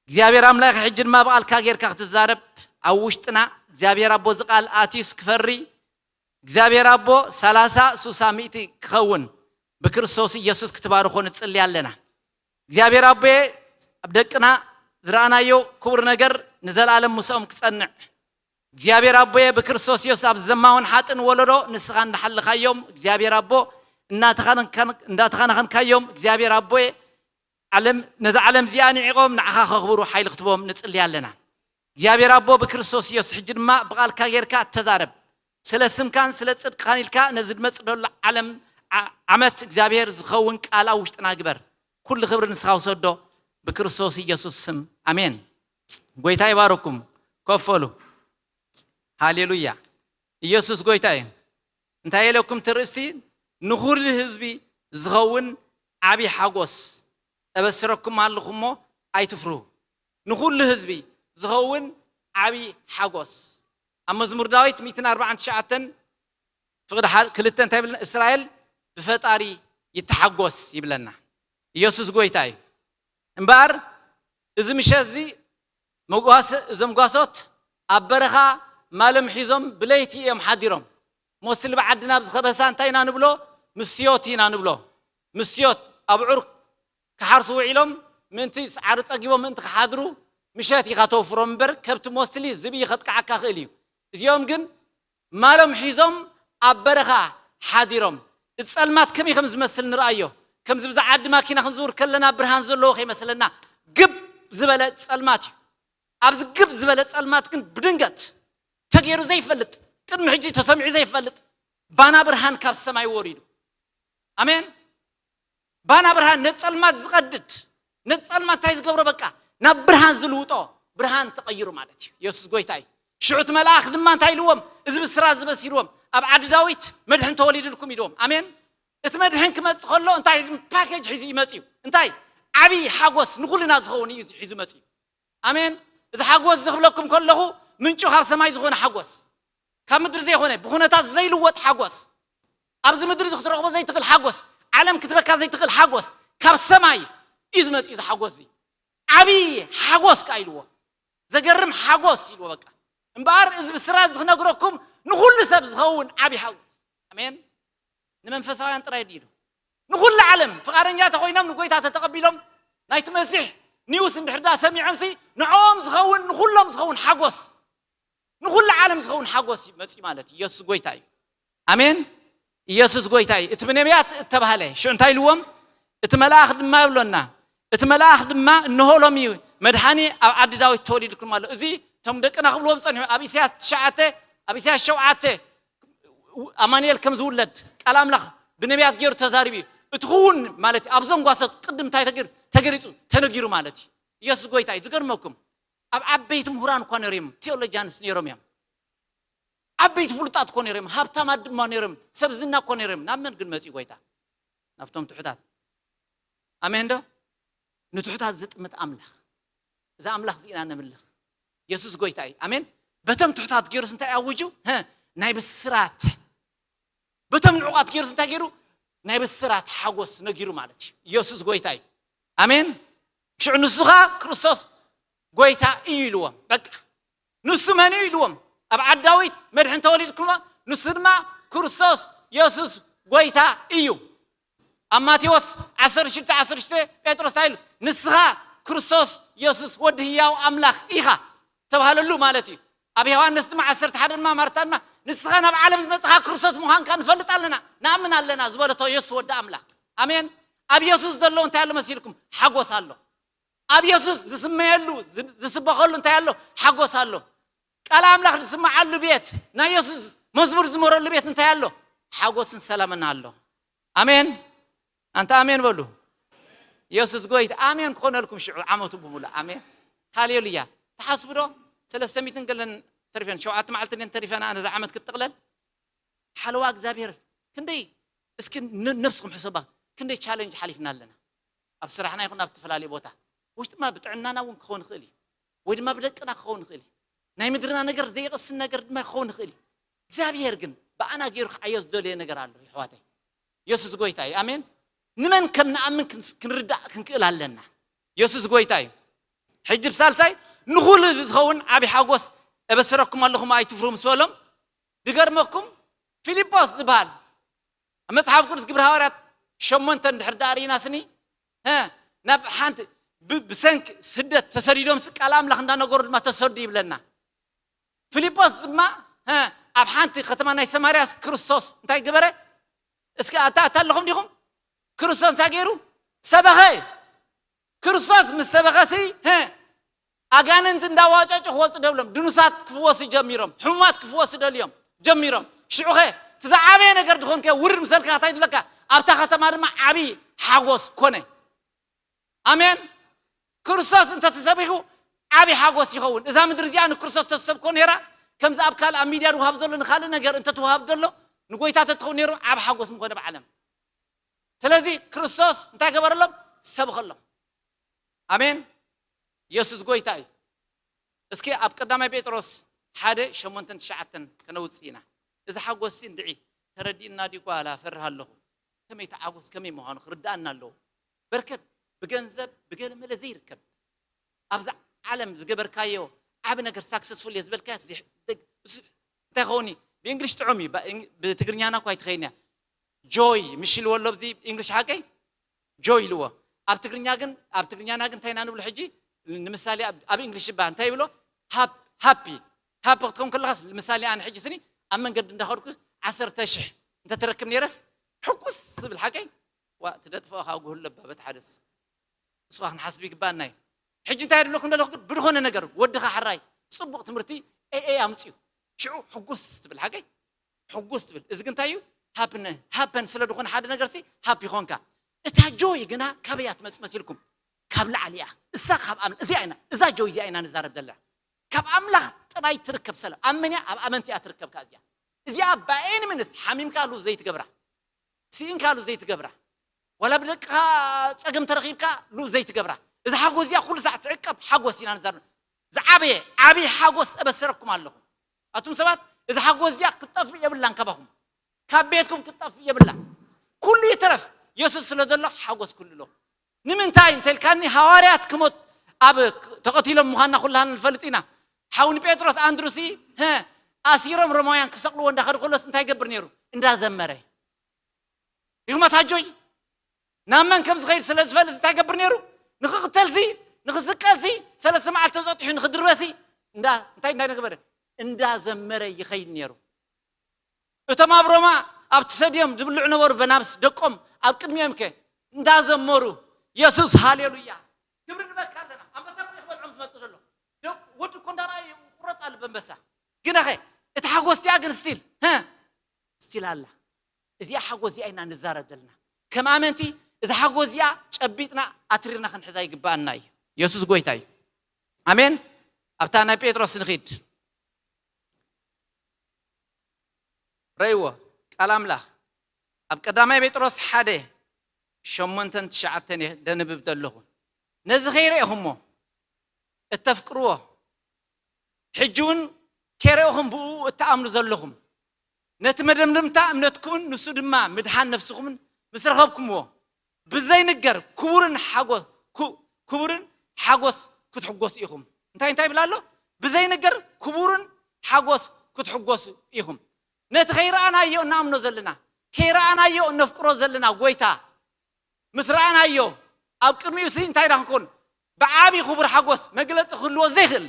እግዚኣብሔር ኣምላኽ፣ ሕጂ ድማ ብቓልካ ጌርካ ክትዛረብ ኣብ ውሽጥና እግዚኣብሔር ኣቦ እዚ ቃል ኣትዩስ ክፈሪ፣ እግዚኣብሔር ኣቦ ሰላሳ ሱሳ ሚእቲ ክኸውን ብክርስቶስ ኢየሱስ ክትባርኾ ንጽሊ ኣለና። እግዚኣብሔር ኣቦ፣ ኣብ ደቅና ዝረኣናዮ ክቡር ነገር ንዘለኣለም ምስኦም ክጸንዕ፣ እግዚኣብሔር ኣቦየ፣ ብክርስቶስ የሱስ ኣብ ዘማውን ሓጥን ወለዶ ንስኻ እንዳሓለኻዮም እግዚኣብሔር ኣቦ፣ እናተኻናኸንካዮም እግዚኣብሔር ኣቦየ፣ ዓለም ነዛ ዓለም እዚኣ ንዒቖም ንዓኻ ከኽብሩ ሓይሊ ክትቦም ንጽሊ ኣለና። እግዚኣብሔር ኣቦ፣ ብክርስቶስ የሱስ ሕጂ ድማ ብቓልካ ጌርካ ተዛረብ። ስለ ስምካን ስለ ጽድቅኻን ኢልካ ነዚ ዝመጽእ ዘሎ ዓለም ዓመት እግዚኣብሔር ዝኸውን ቃል ኣብ ውሽጥና ግበር። ኩሉ ክብሪ ንስኻ ውሰዶ፣ ብክርስቶስ ኢየሱስ ስም ኣሜን። ጎይታ ይባረኩም። ኮፈሉ። ሃሌሉያ። ኢየሱስ ጎይታ እዩ። እንታይ ኢለኩም ትርእሲ? ንኹሉ ህዝቢ ዝኸውን ዓቢ ሓጎስ እበስረኩም ኣለኹ እሞ ኣይትፍርሁ። ንኹሉ ህዝቢ ዝኸውን ዓቢ ሓጎስ። ኣብ መዝሙር ዳዊት ሚእትን ኣርባዓን ትሽዓተን ፍቕዲ ክልተ እንታይ ይብለና? እስራኤል ብፈጣሪ ይተሓጎስ ይብለና። ኢየሱስ ጎይታ እዩ። እምበኣር እዚ ምሸት እዚ እዞም ጓሶት ኣብ በረኻ ማሎም ሒዞም ብለይቲ እዮም ሓዲሮም። ሞስሊ ብዓድና ኣብዚ ከበሳ እንታይ ኢና ንብሎ? ምስዮት ኢና ንብሎ። ምስዮት ኣብዑር ክሓርሱ ውዒሎም ምእንቲ ሰዓሪ ጸጊቦም ምእንቲ ክሓድሩ ምሸት ኢኻ ተውፍሮም እምበር ከብቲ ሞስሊ ዝብኢ ከጥቅዓካ ክእል እዩ። እዚኦም ግን ማሎም ሒዞም ኣብ በረኻ ሓዲሮም። እዚ ጸልማት ከመይ ከም ዝመስል ንርኣዮ። ከምዚ ብዛ ዓዲ ማኪና ክንዝውር ከለና ብርሃን ዘለዎ ከይመስለና ግብ ዝበለ ጸልማት እዩ። ኣብዚ ግብ ዝበለ ጸልማት ግን ብድንገት ተገይሩ ዘይፈልጥ፣ ቅድሚ ሕጂ ተሰሚዑ ዘይፈልጥ ባና ብርሃን ካብ ሰማይ ወሪዱ። ኣሜን። ባና ብርሃን ነጸልማት ዝቐድድ፣ ነጸልማት እንታይ ዝገብሮ በቃ ናብ ብርሃን ዝልውጦ ብርሃን ተቐይሩ ማለት እዩ። ኢየሱስ ጎይታ እዩ። ሽዑ እቲ መልኣኽ ድማ እንታይ ኢልዎም? እዚ ብስራት ዝበሲርዎም ኣብ ዓዲ ዳዊት መድሕን ተወሊድልኩም ኢልዎም። ኣሜን። እቲ መድሕን ክመጽእ ከሎ እንታይ ሒዙ? ፓኬጅ ሒዙ ይመጽእ እዩ። እንታይ? ዓብዪ ሓጎስ ንኹልና ዝኸውን እዩ ሒዙ መጽእ እዩ። ኣሜን። እዚ ሓጎስ ዝኽብለኩም ከለኹ ምንጩ ካብ ሰማይ ዝኾነ ሓጎስ፣ ካብ ምድሪ ዘይኮነ ብኹነታት ዘይልወጥ ሓጎስ፣ ኣብዚ ምድሪ እዚ ክትረኽቦ ዘይትኽእል ሓጎስ፣ ዓለም ክትበካ ዘይትኽእል ሓጎስ ካብ ሰማይ እዩ ዝመጽእ። እዚ ሓጎስ እዚ ዓብዪ ሓጎስ ከኣ ኢልዎ። ዘገርም ሓጎስ ኢልዎ በቃ። እምበኣር እዚ ብስራት እዚ ክነግረኩም ንኹሉ ሰብ ዝኸውን ዓብዪ ሓጎስ። ኣሜን። ንመንፈሳውያን ጥራይ ድዩ? ንኹሉ ዓለም ፍቓደኛ ተኾይኖም ንጎይታ ተተቐቢሎም ናይቲ መሲሕ ኒውስ እንድሕር ዳ ሰሚዖም ሲ ንዕኦም ዝኸውን ንኹሎም ዝኸውን ሓጎስ፣ ንኹሉ ዓለም ዝኸውን ሓጎስ እዩ መፂ ማለት እዩ። ኢየሱስ ጎይታ እዩ። ኣሜን። ኢየሱስ ጎይታ እዩ። እቲ ብነቢያት እተባህለ ሽዑ እንታይ ኢልዎም? እቲ መልኣኽ ድማ ይብሎና፣ እቲ መልኣኽ ድማ እንሆ ሎሚ መድሓኒ ኣብ ዓዲ ዳዊት ተወሊድኩም ኣሎ። እዚ እቶም ደቅና ክብልዎም ፀኒሑ ኣብ ኢሳያስ ትሽዓተ፣ ኣብ ኢሳያስ ሸውዓተ ኣማኑኤል ከም ዝውለድ ቃል ኣምላኽ ብነቢያት ገይሩ ተዛሪቡ እዩ። እቲ ክውን ማለት እዩ። ኣብዞም ጓሶት ቅድም እንታይ ተገይሩ? ተገሊጹ፣ ተነጊሩ ማለት እዩ። ኢየሱስ ጎይታ እዩ። ዝገርመኩም ኣብ ዓበይቲ ምሁራን እኳ ነይሮም እዮም፣ ቴዎሎጂያንስ ነይሮም እዮም። ዓበይቲ ፍሉጣት እኮ ነይሮም፣ ሃብታማት ድማ ነይሮም፣ ሰብ ዝና እኮ ነይሮም። ናብ መን ግን መጺኡ ጎይታ? ናብቶም ትሑታት። ኣሜን ዶ? ንትሑታት ዝጥምት ኣምላኽ። እዚ ኣምላኽ እዚ ኢና ነምልኽ። የሱስ ጎይታ እዩ። ኣሜን። በቶም ትሑታት ገይሩስ እንታይ ኣውጁ? ሀ፣ ናይ ብስራት። በቶም ንዑቓት ገይሩስ እንታይ ገይሩ? ናይ ብስራት ሓጎስ ነጊሩ ማለት እዩ። የሱስ ጎይታ እዩ። ኣሜን። ሽዑ ንሱ ኸኣ ክርስቶስ ጎይታ እዩ ኢልዎም። በቃ ንሱ መን እዩ ኢልዎም። ኣብ ዓዲ ዳዊት መድሕን ተወሊድኩም፣ ንሱ ድማ ክርስቶስ የሱስ ጎይታ እዩ። ኣብ ማቴዎስ ዓሰርተ ሽዱሽተ ዓሰርተ ሽዱሽተ ጴጥሮስ እንታይ ኢሉ? ንስኻ ክርስቶስ የሱስ ወዲ ህያው ኣምላኽ ኢኻ ተባህለሉ ማለት እዩ። ኣብ ዮሃንስ ድማ ዓሰርተ ሓደ ድማ ማርታ ድማ ንስኻ ናብ ዓለም ዝመጽኻ ክርስቶስ ምዃንካ ንፈልጥ ኣለና፣ ንኣምን ኣለና ዝበለቶ የሱስ ወዲ ኣምላኽ። ኣሜን። ኣብ የሱስ ዘሎ እንታይ ኣሎ መሲልኩም? ሓጎስ ኣሎ። ኣብ የሱስ ዝስመየሉ፣ ዝ-፣ ዝስበኸሉ እንታይ ኣሎ? ሓጎስ ኣሎ። ቃል ኣምላኽ ዝስመዓሉ ቤት፣ ናይ የሱስ መዝሙር ዝመረሉ ቤት እንታይ ኣሎ? ሓጎስን ሰላምን ኣሎ። ኣሜን። ኣንታ ኣሜን በሉ። የሱስ ጎይታ። ኣሜን ክኾነልኩም ሽዑ ዓመቱ ብምሉእ። ኣሜን። ሃሌሉያ። ትሓስቡ ዶ? ሰለስተ ሚእትን ገለን ተሪፈን፣ ሸውዓተ መዓልቲ እየን ተሪፈን፣ ኣነ እዛ ዓመት ክትጥቕለል። ሓለዋ እግዚኣብሔር ክንደይ፣ እስኪ ን-፣ ነብስኹም ሕሰባ። ክንደይ ቻለንጅ ሓሊፍና ኣለና። ኣብ ስራሕና ይኹን ኣብ ዝተፈላለዩ ቦታ። ወይ ድማ ብጥዕናና እውን ክኸውን ይኽእል እዩ። ወይ ድማ ብደቅና ክኸውን ይኽእል እዩ። ናይ ምድርና ነገር ዘይቕስን ነገር ድማ ክኸውን ይኽእል እዩ። እግዚኣብሔር ግን ብኣና ገይሩ ክዓዮ ዝደለየ ነገር ኣሎ፣ የሕዋተይ። የሱስ ጎይታ እዩ። ኣሜን። ንመን ከም ንኣምን ክን-፣ ክንርዳእ ክንክእል ኣለና። የሱስ ጎይታ እዩ። ሕጂ ብሳልሳይ፣ ንኹሉ ህዝቢ ዝኸውን ዓቢ ሓጎስ እበስረኩም ኣለኹም፣ ኣይትፍርሁ ምስ በሎም፣ ድገርመኩም፣ ፊልጶስ ዝበሃል ኣብ መጽሓፍ ቅዱስ ግብሪ ሃዋርያት ሸሞንተ እንድሕር ደኣ ርኢና ስኒ፣ ሀ፣ ናብ ሓንቲ ብ-፣ ብሰንኪ ስደት ተሰዲዶም ስ-፣ ቃል ኣምላኽ እንዳነገሩ ድማ ተሰዱ ይብለና። ፊልጶስ ድማ፣ ሀ፣ ኣብ ሓንቲ ከተማ ናይ ሰማርያስ ክርስቶስ እንታይ ገበረ? እስኪ ኣታ፣ ኣታ ኣለኹም ዲኹም? ክርስቶስ እንታይ ገይሩ? ሰበኸ። ክርስቶስ ምስ ሰበኸሲ፣ ሀ፣ ኣጋንንት እንዳዋጨጩ ክወፁ ደብሎም፣ ድኑሳት ክፍወሱ ጀሚሮም፣ ሕሙማት ክፍወሱ ደልዮም ጀሚሮም። ሽዑኸ፣ እቲ ዝዓበየ ነገር ድኾንከ ውርድ ምሰልካ እንታይ ድብለካ? ኣብታ ከተማ ድማ ዓብዪ ሓጎስ ኮነ። ኣሜን። ክርስቶስ እንተተሰቢኹ ዓብዪ ሓጎስ ይኸውን። እዛ ምድሪ እዚኣ ንክርስቶስ ተሰብኮ ነይራ፣ ከምዚ ኣብ ካልእ ኣብ ሚድያ ዝውሃብ ዘሎ ንኻልእ ነገር እንተትውሃብ ዘሎ ንጎይታ ተትኸውን ነይሩ ዓብ ሓጎስ ምኾነ ብዓለም። ስለዚ ክርስቶስ እንታይ ገበረሎም? ሰብኸሎም። ኣሜን። የሱስ ጎይታ እዩ። እስኪ ኣብ ቀዳማይ ጴጥሮስ ሓደ ሸሞንተን ትሽዓተን ከነውጽእ ኢና። እዚ ሓጎስ እዚ እንድዒ ተረዲእና ድዩ? ጓላ ፈርህ ኣለኹ። ከመይ ተዓጎስ ከመይ ምዃኑ ክርዳእና ኣለዎ። በርከት ብገንዘብ ብገለ መለ ዘይርከብ። ኣብዛ ዓለም ዝገበርካዮ ዓቢ ነገር ሳክሰስፉል እየ ዝበልካዮ ዚ-፣ ደግ-፣ እሱ እንታይ ኸውን እዩ? ብእንግሊሽ ጥዑም እዩ፣ ባ-፣ እን-፣ ብትግርኛና እኳ ኣይትኸይድን እያ። ጆይ ምሽ ኢልዎ ኣሎ ኣብዚ እንግሊሽ ሓቀይ? ጆይ ኢልዎ። ኣብ ትግርኛ ግን፣ ኣብ ትግርኛና ግን እንታይ ኢና ንብሎ ሕጂ? ንምሳሌ ኣብ፣ ኣብ እንግሊሽ እባ እንታይ ይብሎ? ሃፕ-፣ ሃፒ። ሃፒ ክትከውን ከለኻስ፣ ንምሳሌ ኣነ ሕጂ ስኒ ኣብ መንገዲ እንዳኸድኩ ዓሰርተ ሽሕ እንተትረክብ ነይረስ፣ ሕጉስ ዝብል ሓቀይ? ዋ፣ ትደጥፍኦ ካብ ጉህሎ እባ በቲ ሓደስ። ንስኻ ክንሓስብ ይግባኣና እዩ። ሕጂ እንታይ የድለኩም ዘለኹ ግን ብድኾነ ነገር ወድኻ ሕራይ ጽቡቕ ትምህርቲ ኤኤ ኣምጽኡ። ሽዑ ሕጉስ ትብል ሓቀይ? ሕጉስ ትብል። እዚ ግን እንታይ እዩ? ሃፕነ-፣ ሃፐን ስለ ዝኾነ ሓደ ነገር ሲ ሃፕ ይኾንካ። እታ ጆይ ግና ካበይ እያ ትመጽእ መሲልኩም? ካብ ላዕሊ እያ። እሳ ካብ ኣም-፣ እዚኣ ኢና፣ እዛ ጆይ እዚኣ ኢና ንዛረብ ዘለና። ካብ ኣምላኽ ጥራይ ትርከብ ሰላም። ኣብ መን እያ? ኣብ ኣመንቲ እያ ትርከብ ከኣ እዚኣ። እዚኣ by any means ሓሚምካ ሉዝ ዘይትገብራ። ስኢንካ ሉዝ ዘይትገብራ። ዋላ ብደቅኻ ጸገም ተረኺብካ ሉዝ ዘይትገብራ። እዛ ሓጎስ እዚኣ ኩሉ ሳዕ ትዕቀብ ሓጎስ ኢና ንዛረብ። ዝዓበየ፣ ዓብዪ ሓጎስ እበስረኩም ኣለኹ። ኣቱም ሰባት፣ እዛ ሓጎስ እዚኣ ክትጠፍእ የብላን ካባኹም። ካብ ቤትኩም ክትጠፍእ የብላን። ኩሉ ይትረፍ፣ የሱስ ስለ ዘሎ ሓጎስ ኩሉ ኣሎ። ንምንታይ እንተልካኒ፣ ሃዋርያት ክሞት ኣብ ተቐቲሎም ምዃንና ኩላህና ንፈልጥ ኢና። ሓው ንጴጥሮስ ኣንድሩሲ፣ ሀ፣ ኣሲሮም ሮማውያን ክሰቕልዎ እንዳኸዱ ከሎስ እንታይ ይገብር ነይሩ? እንዳዘመረ። ሪኹም ኣታ ጆይ? ናብ መን ከም ዝኸይድ ስለ ዝፈልጥ እንታይ ይገብር ነይሩ? ንኽቕተልሲ፣ ንኽስቀልሲ፣ ሰለስተ መዓልቲ ተጸጢሑ ንኽድርበሲ፣ እንዳ-፣ እንታይ እንዳነበረ? እንዳዘመረ ይኸይድ ነይሩ። እቶም ኣብ ሮማ ኣብቲ ሰድዮም ዝብልዑ ነበሩ፣ በናብስ ደቆም ኣብ ቅድሚኦም ከ እንዳዘመሩ፣ የሱስ ሃሌሉያ፣ ክብሪ ንበካ ኣለና። ኣንበሳ እኮ እዩ ክበልዖም ዝመጽእ ዘሎ። ደቅ-፣ ወዲ እኮ እንዳረኣየ ቁረጽ ኣሉ በንበሳ። ግናኸ፣ እቲ ሓጎስ እዚኣ ግን ስቲል፣ ሀ፣ ስቲል ኣላ። እዚኣ ሓጎስ እዚኣ ኢና ንዛረብ ዘለና። ከም ኣመንቲ፣ እዛ ሓጎስ እዚኣ ጨቢጥና ኣትሪርና ክንሕዛ ይግባኣና እዩ። የሱስ ጎይታ እዩ። ኣሜን። ኣብታ ናይ ጴጥሮስ ንኺድ። ረእይዎ፣ ቃል ኣምላኽ ኣብ ቀዳማይ ጴጥሮስ ሓደ ሸሞንተን ትሽዓተን እየ ደንብብ ዘለኹ። ነዚ ከይረእኹሞ እተፍቅርዎ፣ ሕጂ እውን ከይረእኹም ብእኡ እትኣምኑ ዘለኹም፣ ነቲ መደምደምታ እምነትኩምን ንሱ ድማ ምድሓን ነፍስኹምን ምስ ረኸብኩምዎ፣ ብዘይንገር ክቡርን ሓጎ-፣ ኩ-፣ ክቡርን ሓጎስ ክትሕጎሱ ኢኹም። እንታይ፣ እንታይ ይብል ኣሎ? ብዘይንገር ክቡርን ሓጎስ ክትሕጎሱ ኢኹም። ነቲ ከይረኣናዮ እንኣምኖ ዘለና፣ ከይረኣናዮ እነፍቅሮ ዘለና ጎይታ ምስ ረኣናዮ፣ ኣብ ቅድሚኡ ሲ እንታይ ኢና ክንኮን? ብዓቢ ክቡር ሓጎስ መግለጺ ክህልዎ ዘይክእል፣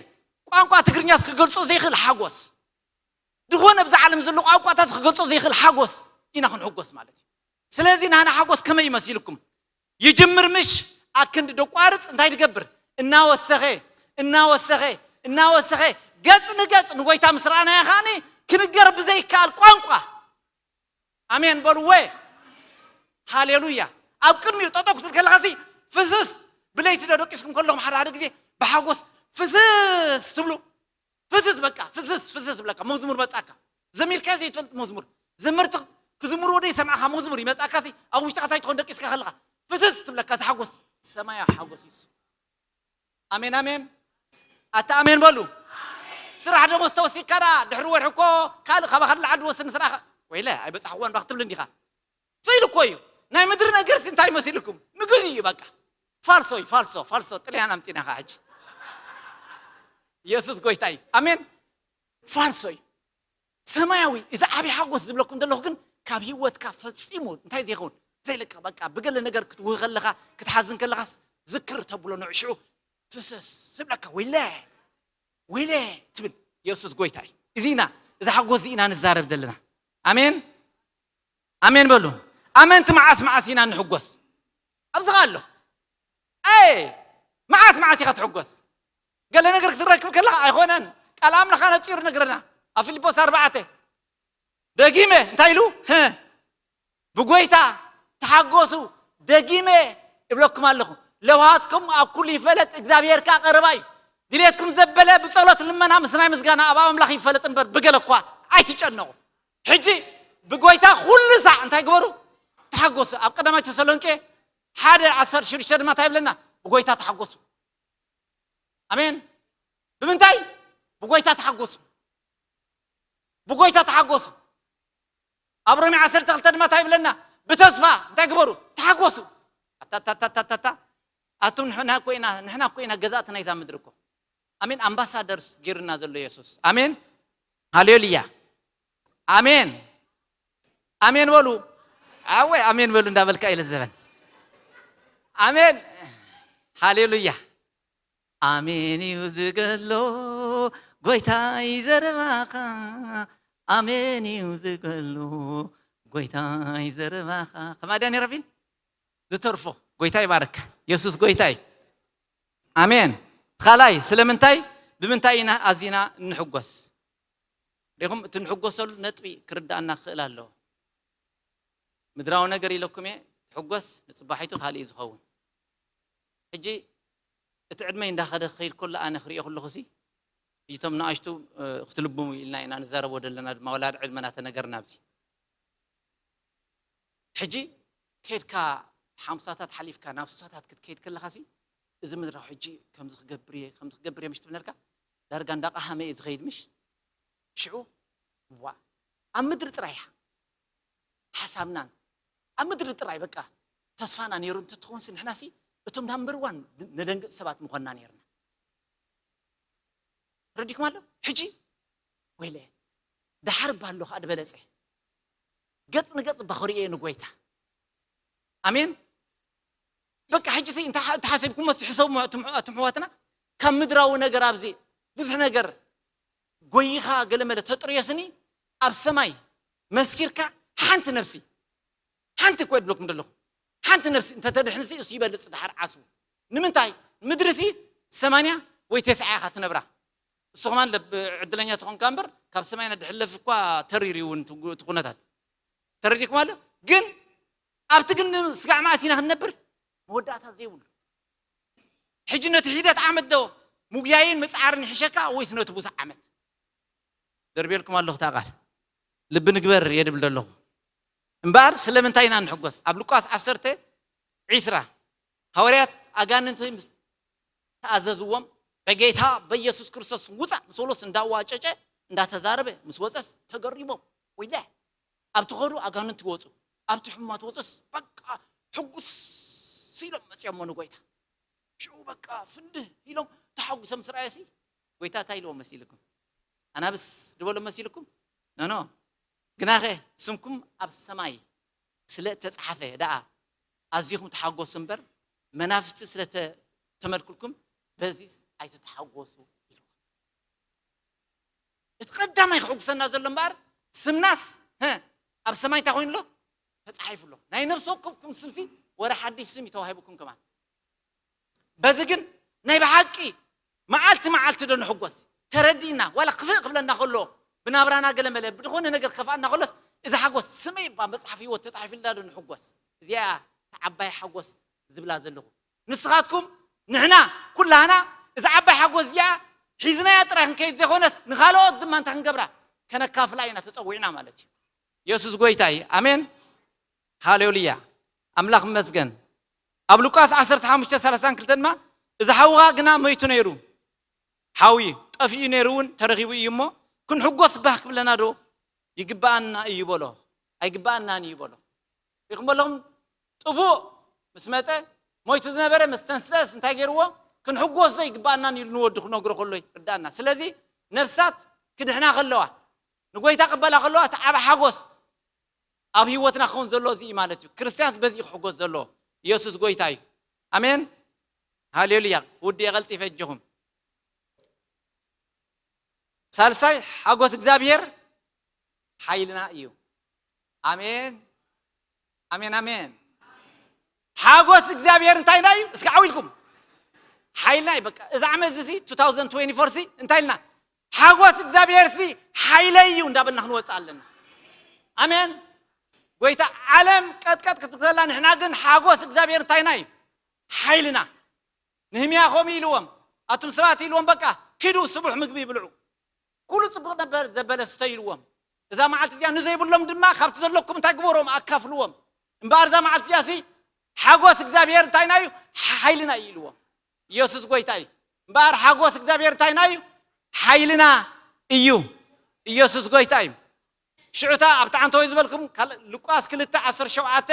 ቋንቋ ትግርኛስ ክገልጾ ዘይክእል ሓጎስ። ዝኾነ ብዛ ዓለም ዘሎ ቋንቋታት ክገልጾ ዘይክእል ሓጎስ ኢና ክንሕጎስ ማለት እዩ። ስለዚ ናህና ሓጎስ ከመይ ይመሲልኩም? ይጅምር ምሽ ኣክንዲ ደቋርጽ እንታይ ትገብር? እናወሰኸ እናወሰኸ እናወሰኸ ገጽ ንገጽ ንጎይታ ምስ ረኣናዮ ከዓኒ ክንገር ብዘይከኣል ቋንቋ። ኣሜን በልወ። ሃሌሉያ። ኣብ ቅድሚኡ ጠጠው ክትብል ከለኻሲ ፍስስ፣ ብለይቲ ዶ ደቂስኩም ከለኹም ሓደ ሓደ ግዜ ብሓጎስ ፍስስ ትብሉ። ፍስስ በቃ ፍስስ ፍስስ ብለካ መዝሙር መጻካ። ዘሚርካ ዘይትፈልጥ መዝሙር፣ ዘመርቲ ክዝምሩ ወደ ይሰምዓኻ መዝሙር ይመጻካሲ፣ ኣብ ውሽጥኻ እንታይ ትኾን ደቂስካ ከለኻ ፍስስ ትብለካ። ዝሓጎስ ሰማያዊ ሓጎስ እዩ። ኣሜን ኣሜን። ኣታ ኣሜን በሉ። ስራሕ ደሞዝ ተወሲካ ደኣ ድሕሪ ወርሒ እኮ ካልእ ካባኻ ንላዕሊ ዝወስድ ስራሕ ወይለ ኣይበጻሕክዋን ባክ ትብል እንዲኻ። ስኢሉ እኮ እዩ። ናይ ምድሪ ነገርሲ እንታይ መሲልኩም? ንግዲ እዩ በቃ። ፋልሶ እዩ፣ ፋልሶ፣ ፋልሶ። ጥልያን ኣምጺና ኸዓ ሕጂ። ኢየሱስ ጎይታ እዩ። ኣሜን። ፋልሶ እዩ። ሰማያዊ፣ እዚ ዓቢ ሓጎስ ዝብለኩም ዘለኹ ግን ካብ ህይወትካ ፈጺሙ እንታይ ዘይኸውን? ዘይለቅቕ በቃ። ብገለ ነገር ክትውህ ከለኻ፣ ክትሓዝን ከለኻስ ዝክር ተብሎ ንዑ ሽዑ ፍስስ ዝብለካ። ወይለ፣ ወይለ ትብል። ኢየሱስ ጎይታ እዩ። እዚ ኢና፣ እዚ ሓጎስ እዚ ኢና ንዛረብ ዘለና። ኣሜን። ኣሜን በሉ። ኣመንቲ መዓስ መዓስ ኢና ንሕጎስ? ኣብዚ ኸ ኣሎ። ኣይ፣ መዓስ መዓስ ኢኻ ትሕጎስ? ገለ ነገር ክትረክብ ከለኻ ኣይኾነን። ቃል ኣምላኽ ኣነጺሩ ነግረና። ኣብ ፊልጶስ ኣርባዕተ ደጊመ እንታይ ኢሉ? "ህእ፣ ብጎይታ ተሓጎሱ፣ ደጊመ እብለኩም ኣለኹ። ለውሃትኩም ኣብ ኩሉ ይፈለጥ፣ እግዚኣብሔር ከኣ ቀረባ እዩ። ድሌትኩም ዘበለ ብጸሎት ልመና ምስ ናይ ምስጋና ኣብ ኣምላኽ ይፈለጥ እምበር ብገለ እኳ ኣይትጨነቑ። ሕጂ ብጎይታ ኩሉ ሳዕ እንታይ ግበሩ? ተሓጎሱ።" ኣብ ቀዳማይ ተሰሎንቄ ሓደ ዓሰርተ ሽዱሽተ ድማ እንታይ ይብለና? ብጎይታ ተሓጎሱ። ኣሜን። ብምንታይ? ብጎይታ ተሓጎሱ። ብጎይታ ተሓጎሱ። ኣብ ሮሜ ዓሰርተ ክልተ ድማ እንታይ ይብለና? ብተስፋ እንታይ ግበሩ? ተሓጎሱ። ኣታታታታታ። ኣቱም ንሕና እኮ ኢና፣ ንሕና እኮ ኢና ገዛእቲ ናይዛ ምድሪ እኮ። ኣሜን። ኣምባሳደርስ ጌርና ዘሎ የሱስ። ኣሜን። ሃሌሉያ። ኣሜን። ኣሜን በሉ። ኣወይ ኣሜን በሉ እንዳበልካ ኢለ ዘበን። ኣሜን። ሃሌሉያ። ኣሜን እዩ ዝገሎ ጎይታይ ዘረባኻ። ኣሜን እዩ ዝገሎ ጎይታይ ዘረባኻ። ከማድያ ነረቢል ዝተርፎ ጎይታ ይባረክ። የሱስ ጎይታ እዩ። ኣሜን። ካልኣይ ስለምንታይ፣ ብምንታይ ኢና ኣዚና እንሕጎስ? ሪኹም እቲ ንሕጎሰሉ ነጥቢ ክርዳእና ክኽእል ኣለዎ። ምድራዊ ነገር ኢለኩም እየ፣ ትሕጎስ ንጽባሒቱ ካልእ እዩ ዝኸውን። ሕጂ እቲ ዕድመይ እንዳኸደ ክኸይድ ከሎ ኣነ ክሪኦ ከለኹሲ፣ ሕጂ እቶም ንኣሽቱ፣ እ፣ ክትልብሙ ኢልና ኢና ንዛረቦ ዘለና ድማ፣ ወላ ዕድመና ተነገርና ኣብዚ። ሕጂ ከይድካ ሓምሳታት ሓሊፍካ ናብ ስሳታት ክትከይድ ከለኻሲ፣ እዚ ምድራዊ ሕጂ ከምዚ ክገብር እየ፣ ከምዚ ክገብር እየ ምሽ ትብለልካ፣ ዳርጋ እንዳቐሃመ እዩ ዝኸይድ ምሽ? ሽዑ፣ ዋ፣ ኣብ ምድሪ ጥራይ እያ ሓሳብናን፣ ኣብ ምድሪ ጥራይ በቃ ተስፋና ነይሩ እንተትኾንሲ፣ ንሕናሲ እቶም ናምበር ዋን ነደንግጽ ሰባት ምኾንና ነይርና። ረዲኩም ኣሎ? ሕጂ ወይለ፣ ደሓር እባ ኣሎ ከኣ ዝበለጸ። ገጽ ንገጽ እባ ክርእዮ እየ ንጎይታ። ኣሜን። በቃ ሕጂ ሲ እንተ ሓ-፣ እንተ ሓሲብኩሞ ሲ ሕሰቡ ኣቱም፣ ኣቱም ኣሕዋትና፣ ካብ ምድራዊ ነገር ኣብዚ ብዙሕ ነገር ጎይኻ ገለ መለ ተጥርዮ ስኒ ኣብ ሰማይ መስኪርካ ሓንቲ ነፍሲ፣ ሓንቲ እኮ እየ ዝብለኩም ዘለኹ፣ ሓንቲ ነፍሲ እንተ ተድሕንሲ እሱ ይበልጽ። ደሓር ዓስቡ። ንምንታይ? ምድሪ ሲ ሰማንያ ወይ ተስዓ ኢኻ ትነብራ። እሱ ከማን ለብ-፣ ዕድለኛ ተኾንካ እምበር ካብ ሰማይ ነድሕለፍ እኳ ተሪር እዩ እውን እቲ ጉ-፣ እቲ ኩነታት። ተረዲእኩም ኣሎ? ግን ኣብቲ ግን ስጋዕ መዓስ ኢና ክንነብር? መወዳእታ ዘይብሉ። ሕጂ ነቲ ሒደት ዓመት ዶ ምጉያይን ምጽዓርን ይሕሸካ ወይስ ነቲ ብዙሕ ዓመት? ደርቤልኩም ኣለኹ እታ ቃል። ልቢ ንግበር እየ ድብል ዘለኹ። እምበኣር ስለምንታይ ኢና ንሕጎስ? ኣብ ሉቃስ ዓሰርተ ዒስራ ሃዋርያት ኣጋንንቲ ምስ ተኣዘዝዎም፣ "በጌታ በኢየሱስ ክርስቶስ ውጻእ" ምስ በሎስ እንዳዋጨጨ እንዳተዛረበ ምስ ወጸስ ተገሪሞም። ወይለ፣ ኣብቲ ኸዱ ኣጋንንቲ ወጹ፣ ኣብቲ ሕሙማት ወጹስ በቃ ሕጉስ ኢሎም መጺኦሞ ንጎይታ። ሽዑ በቃ ፍንድህ ኢሎም ተሓጉሶም ምስ ረኣየሲ፣ ጎይታ እንታይ ኢልዎም መሲልኩም? ኣናብስ ድበሎም መሲልኩም? ኖ፣ ኖ። ግናኸ ስምኩም ኣብ ሰማይ ስለ እተጻሕፈ ደኣ ኣዚኹም ተሓጎሱ እምበር፣ መናፍስቲ ስለ እተመልኩልኩም በዚ ኣይትተሓጎሱ ኢልዎም። እቲ ቀዳማይ ክሕጉሰና ዘሎ እምበኣር ስምናስ፣ ሀ፣ ኣብ ሰማይ እንታይ ኮይኑ ኣሎ? ተጻሒፉ ኣሎ። ናይ ነፍሲ ወከፍኩም ስምሲ ወረ ሓድሽ ስም እዩ ተዋሂቡኩም ከማን። በዚ ግን ናይ ብሓቂ መዓልቲ መዓልቲ ዶ ንሕጎስ? ተረዲእና ዋላ ክፍእ ክብለና ከሎ፣ ብናብራና ገለ መለ ብዝኾነ ነገር ክኸፍኣና ከሎስ፣ እዚ ሓጎስ ስመይ እባ መጽሓፍ ህይወት ተጻሒፍልና ዶ ንሕጎስ? እዚኣ እያ እታ ዓባይ ሓጎስ ዝብላ ዘለኹ። ንስኻትኩም፣ ንሕና ኩላህና እዛ ዓባይ ሓጎስ እዚኣ ሒዝናያ ጥራይ ክንከይድ ዘይኮነስ፣ ንኻልኦት ድማ እንታይ ክንገብራ? ከነካፍላ ኢና ተጸዊዕና ማለት እዩ። የሱስ ጎይታ እዩ። ኣሜን። ሃሌሉያ። ኣምላኽ ይመስገን። ኣብ ሉቃስ ዓሰርተ ሓሙሽተ ሰላሳን ክልተ ድማ፣ እዚ ሓውኻ ግና ሞይቱ ነይሩ፣ ሓዊ ጠፊኡ ነይሩ እውን ተረኺቡ እዩ እሞ፣ ክንሕጎስ ባህ ክብለና ዶ ይግብኣና እዩ በሎ። ኣይግብኣናን እዩ በሎ። ሪኢኹም ኣለኹም፣ ጥፉእ ምስ መጸ፣ ሞይቱ ዝነበረ ምስ ተንስአስ እንታይ ገይርዎ? ክንሕጎስ ዘይግብኣናን ኢሉ ንወዱ ክነግሮ ከሎ ይርዳእና። ስለዚ ነፍሳት ክድሕና ከለዋ፣ ንጎይታ ክበላ ከለዋ፣ እቲ ዓቢ ሓጎስ ኣብ ህይወትና ክኸውን ዘሎ እዚ እዩ ማለት እዩ። ክርስትያንስ በዚ እዩ ክሕጎስ ዘለዎ። ኢየሱስ ጎይታ እዩ። ኣሜን። ሃሌሉያ። ውድ የቐልጢፈ እጅኹም። ሳልሳይ፣ ሓጎስ እግዚኣብሔር ሓይልና እዩ። ኣሜን፣ ኣሜን፣ ኣሜን። ሓጎስ እግዚኣብሔር እንታይና እዩ? እስኪ ዓው ኢልኩም። ሓይልና እዩ። በቃ፣ እዚ ዓመት እዚ ሲ፣ two thousand twenty-four ሲ፣ እንታይ ኢልና? ሓጎስ እግዚኣብሔር ሲ ሓይለይ እዩ እንዳበልና ክንወጽእ ኣለና። ኣሜን። ጎይታ፣ ዓለም ቀጥቀጥ ክትብለላ፣ ንሕና ግን ሓጎስ እግዚኣብሔር እንታይና እዩ? ሓይልና። ንህምያ ከምኡ ኢልዎም፣ ኣቱም ሰባት ኢልዎም፣ በቃ፣ ኪዱ፣ ስቡሕ ምግቢ ይብልዑ። ኩሉ ጽቡቕ ነበር፣ ዘበለ ስተ ኢልዎም። እዛ መዓልቲ እዚኣ ንዘይብሎም ድማ፣ ካብቲ ዘለኩም እንታይ ግበሮም? ኣካፍልዎም። እምበኣር እዛ መዓልቲ እዚኣ ሲ፣ ሓጎስ እግዚኣብሔር እንታይና እዩ? ሓይልና እዩ ኢልዎም። ኢየሱስ ጎይታ እዩ። እምበኣር ሓጎስ እግዚኣብሔር እንታይና እዩ? ሓይልና እዩ። ኢየሱስ ጎይታ እዩ። ሽዑታ ኣብቲ ዓንተወይ ዝበልኩም፣ ካል-፣ ሉቃስ ክልተ ዓሰርተ ሸውዓተ፣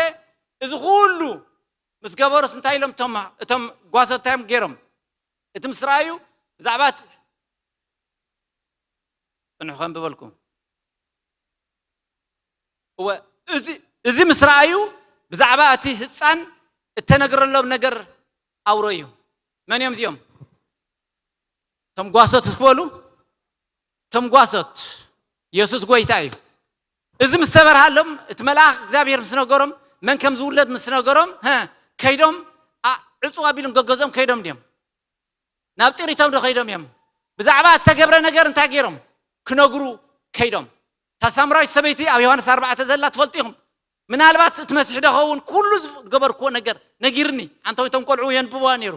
እዚ ኩሉ ምስ ገበሩስ እንታይ ኢሎም እቶም፣ እቶም ጓሶት እንታይ እዮም ገይሮም? እቲ ምስ ረኣዩ ብዛዕባ እቲ፣ ጽንሑ ከንብበልኩም። እወ፣ እዚ፣ እዚ ምስ ረኣዩ ብዛዕባ እቲ ህጻን እተነግረሎም ነገር ኣውረዩ። መን እዮም እዚኦም? እቶም ጓሶት እስኪ በሉ። እቶም ጓሶት፣ የሱስ ጎይታ እዩ። እዚ ምስ ተበርሃሎም፣ እቲ መልኣኽ እግዚኣብሔር ምስ ነገሮም፣ መን ከም ዝውለድ ምስ ነገሮም፣ ሀ፣ ከይዶም፣ ኣ-፣ ዕጹው ኣቢሎም ገገዝኦም ከይዶም ድዮም? ናብ ጥሪቶም ዶ ከይዶም እዮም? ብዛዕባ እተገብረ ነገር እንታይ ገይሮም? ክነግሩ ከይዶም። እታ ሳምራዊት ሰበይቲ ኣብ ዮሃንስ ኣርባዕተ ዘላ ትፈልጡ ኢኹም። ምናልባት እቲ መሲሕ ዶ ኸውን? ኩሉ ዝገበርክዎ ነገር ነጊርኒ። ኣንተ ወይ እቶም ቆልዑ የንብብዋ ነይሩ።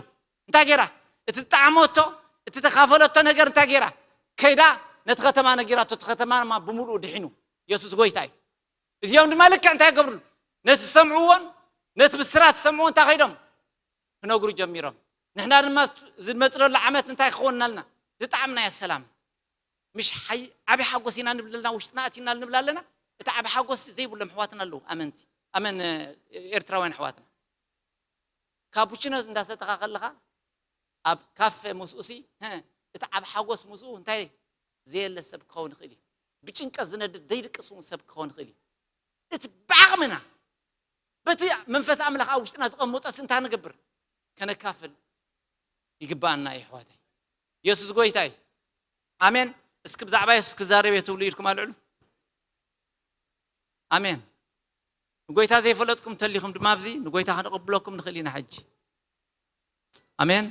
እንታይ ገይራ? እቲ ዝጠዓመቶ፣ እቲ ተካፈለቶ ነገር እንታይ ገይራ? ከይዳ ነቲ ከተማ ነጊራቶ፣ እቲ ከተማ ድማ ብምሉኡ ድሒኑ። የሱስ ጎይታ እዩ። እዚኦም ድማ ልክዕ እንታይ ይገብሩ? ነቲ ዝሰምዕዎን ነቲ ብስራት ዝሰምዕዎ እንታይ ከይዶም? ክነግሩ ጀሚሮም። ንሕና ድማ ዝመጽእ ዘሎ ዓመት እንታይ ክኸውንናልና? ዝጠዓምናዮ ሰላም። ምሽ ሓይ-፣ ዓቢ ሓጎስ ኢና ንብል ኣለና፣ ውሽጥና ኣቲና ንብል ኣለና። እቲ ዓቢ ሓጎስ ዘይብሎም ኣሕዋትና ኣለዉ፣ ኣመንቲ። ኣመን፣ ኤርትራውያን ኣሕዋትና። ካፑቺኖ እንዳሰተኻ ከለኻ፣ ኣብ ካፈ ምስኡሲ፣ ሀ፣ እቲ ዓቢ ሓጎስ ምስኡ እንታይ ዘየለ ሰብ ክኸውን ይኽእል እዩ። ብጭንቀት ዝነድድ ዘይድቅስ እውን ሰብ ክኸውን ይኽእል እዩ። እቲ ብዓቕምና፣ በቲ መንፈስ ኣምላኽ ኣብ ውሽጥና ዝቐመጠስ እንታይ ንገብር? ከነካፍል ይግብኣና እዩ፣ ኣሕዋተይ። የሱስ ጎይታ እዩ። ኣሜን። እስኪ ብዛዕባ የሱስ ክዛረብ እየ ትብሉ ኢድኩም ኣልዕሉ። ኣሜን። ንጎይታ ዘይፈለጥኩም እንተሊኹም ድማ ኣብዚ ንጎይታ ከነቐብለኩም ንኽእል ኢና ሕጂ። ኣሜን።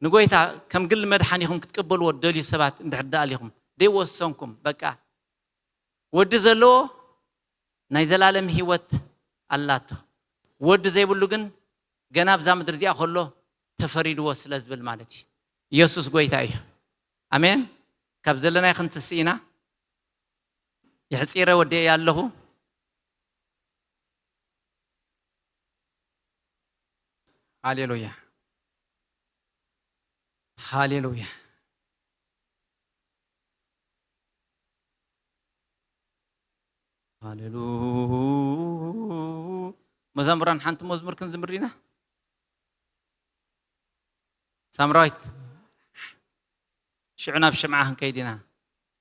ንጎይታ ከም ግል መድሓኒኹም ክትቀበልዎ ትደልዩ ሰባት እንድሕር ደኣ ኣሊኹም፣ ዘይወሰንኩም፣ በቃ፣ ወዲ ዘለዎ ናይ ዘላለም ህይወት ኣላቶ፣ ወዲ ዘይብሉ ግን ገና ኣብዛ ምድሪ እዚኣ ከሎ ተፈሪድዎ ስለ ዝብል ማለት እዩ። ኢየሱስ ጎይታ እዩ። ኣሜን። ካብ ዘለናይ ክንትስእ ኢና። የሕጺረ ወዲኤ ኣለኹ። ሃሌሉያ። ሃሌሉያ። ሃሌሉ-፣ መዘምራን ሓንቲ መዝሙር ክንዝምር ኢና። ሳምራዊት፣ ሽዑ ናብ ሽምዓ ክንከይድ ኢና።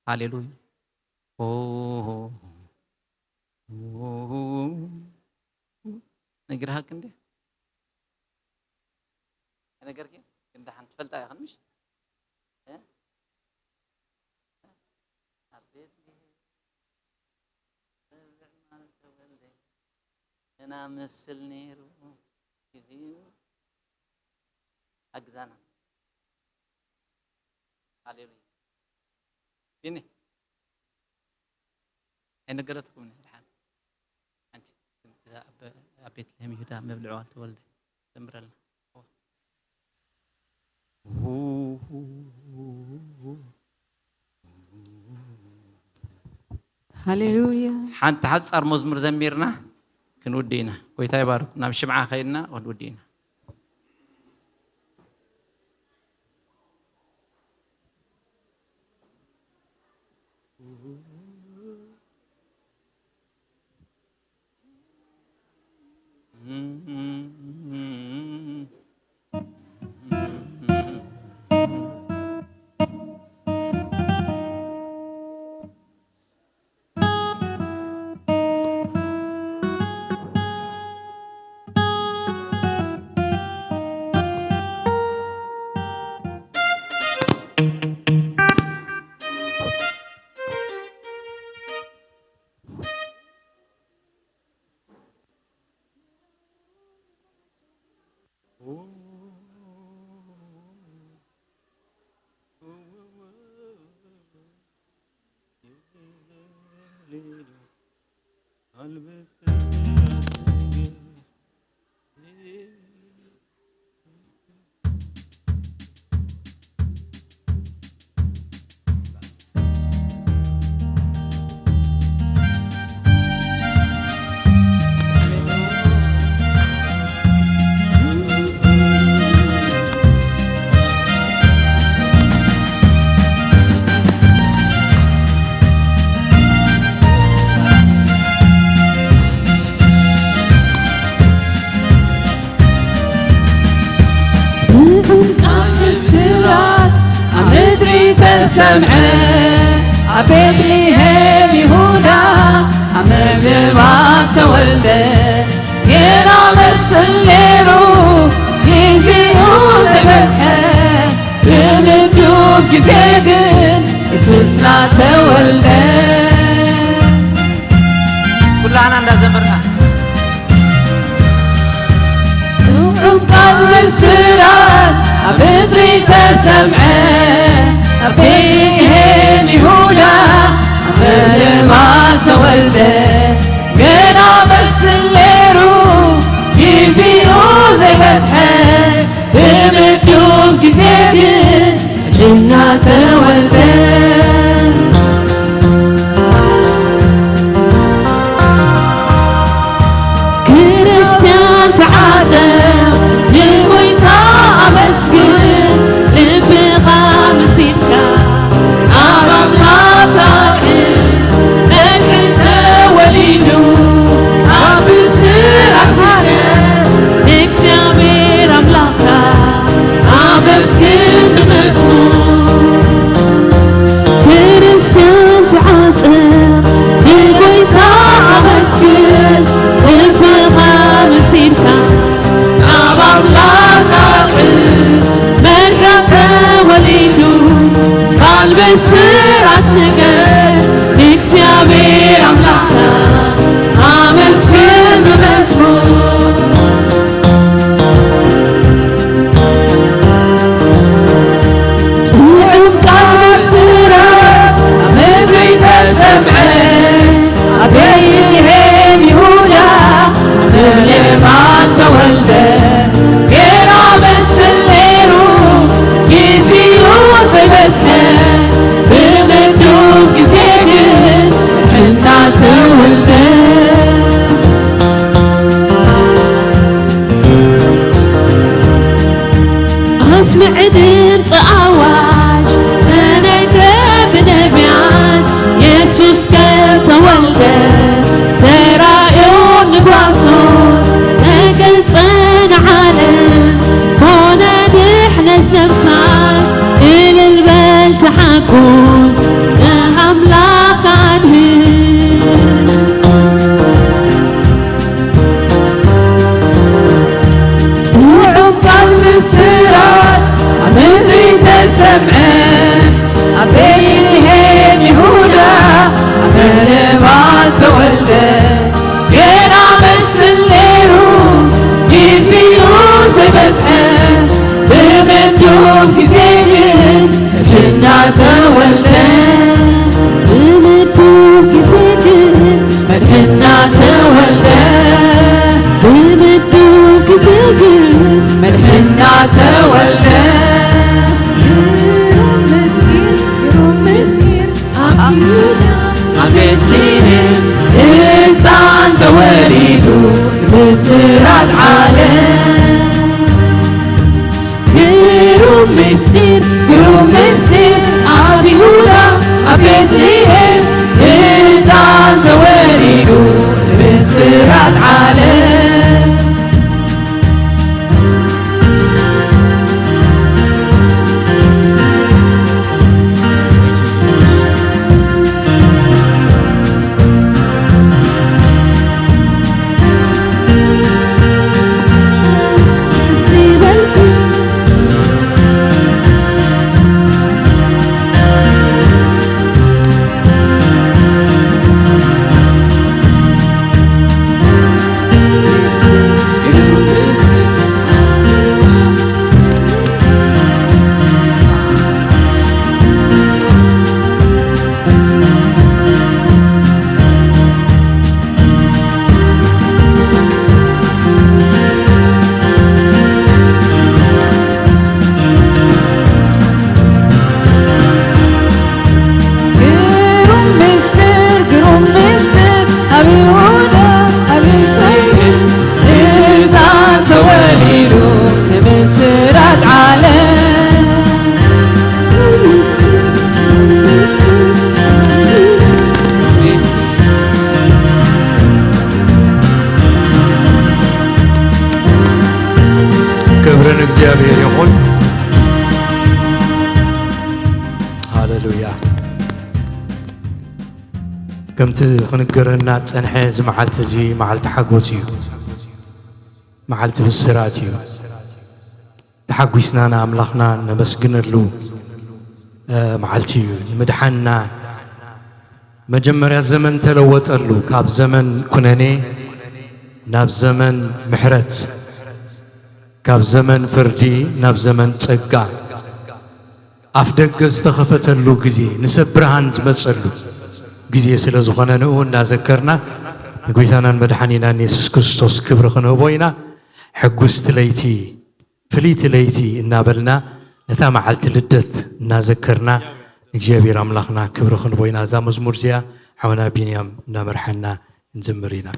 ሃሌሉያ። ኦ፣ ኦ፣ ነጊርሃክ እንዴ? ነገርኪ? ግን ደሓን ትፈልጣ ኢኽን ምሽ? እ? ኣብ ቤት መብዕ ማር ተወልደ፣ ግና ምስል ነይሩ ግዜኡ። ሓግዛና። ሃሌሉያ። ቢኒ፣ ኣይነገረትኩምን ድሓን? ሓንቲ እዛ ኣብ፣ ኣብ ቤትልሄም ይሁዳ መብልዕዋ ዝተወልደ ዘምረልና። ሃሌሉያ። ሓንቲ ሓጻር መዝሙር ዘሚርና ክንውድእ ኢና። ጎይታ ይባርኩ። ናብ ሽምዓ ከይድና ክንውድእ ኢና። ጥዑም ቃል ብስራት ኣብ ምድሪ ተሰምዐ፣ ኣብ ቤትልሄም ይሁዳ ኣብ ምዕልባት ተወልደ። ጌና መስል ነይሩ፣ ግዜኡ ዘይበጽሐ፣ ብምዱብ ግዜ ግን የሱስና ተወልደ። ኩላህና እንዳዘመርና። ጥዑም ቃል ብስራት ኣብ ምድሪ ተሰምዐ፣ ኣብ ቤትልሄም ይሁዳ ኣብ ምዕልባት ተወልደ። ጌና መስል ነይሩ፣ ግዜኡ ዘይበጽሐ፣ ብምዱብ ግዜ ግን ሕና ተወልደ። ክርስትያን ተዓዘብ፣ ንጎይታ ኣመስግን፣ ልብኻ መሲልካ ኣብ ኣምላኽ ላዕል፣ መድሕን ተወ መድሕና ተወልደ። ግሩም ምስጢር፣ ግሩም ምስጢር፣ ኣብ ይሁዳ ኣብ ቤትልሔም ህፃን ተወሊዱ፣ ምስራት ዓለም። ግሩም ምስጢር፣ ግሩም ምስጢር፣ ኣብ ይሁዳ ኣብ ቤትልሔም ህፃን ተወሊዱ፣ ምስራት ዓለም። ግሩም ምስጢር፣ ግሩም ምስጢር፣ ኣብ ይሁዳ ኣብ ኢየሩሳሌም ህፃን ተወሊዱ፣ ንምስራት ዓለም። ክብሪ ንእግዚኣብሔር ይኹን። ሃሌሉያ። ከምቲ ክንገረና ዝጸንሐ፣ እዚ መዓልቲ እዚ መዓልቲ ሓጎስ እዩ፣ መዓልቲ ብስራት እዩ። ተሓጒስና ንኣምላኽና ነመስግነሉ፣ እ፣ መዓልቲ እዩ። ንምድሓንና መጀመርያ ዘመን ተለወጠሉ፣ ካብ ዘመን ኩነኔ ናብ ዘመን ምሕረት፣ ካብ ዘመን ፍርዲ ናብ ዘመን ጸጋ፣ ኣፍ ደገ ዝተኸፈተሉ ግዜ፣ ንሰብ ብርሃን ዝመጸሉ ግዜ ስለ ዝኾነ፣ ንኡ እናዘከርና ንጎይታናን መድሓኒናን የሱስ ክርስቶስ ክብሪ ክንህቦ ኢና። ሕጉስቲ ለይቲ፣ ፍልይቲ ለይቲ እናበልና ነታ መዓልቲ ልደት እናዘከርና ንእግዚኣብሔር ኣምላኽና ክብሪ ክንህቦ ኢና። እዛ መዝሙር እዚኣ ሓውና ቢንያም እናመርሓና ክንዝምር ኢና።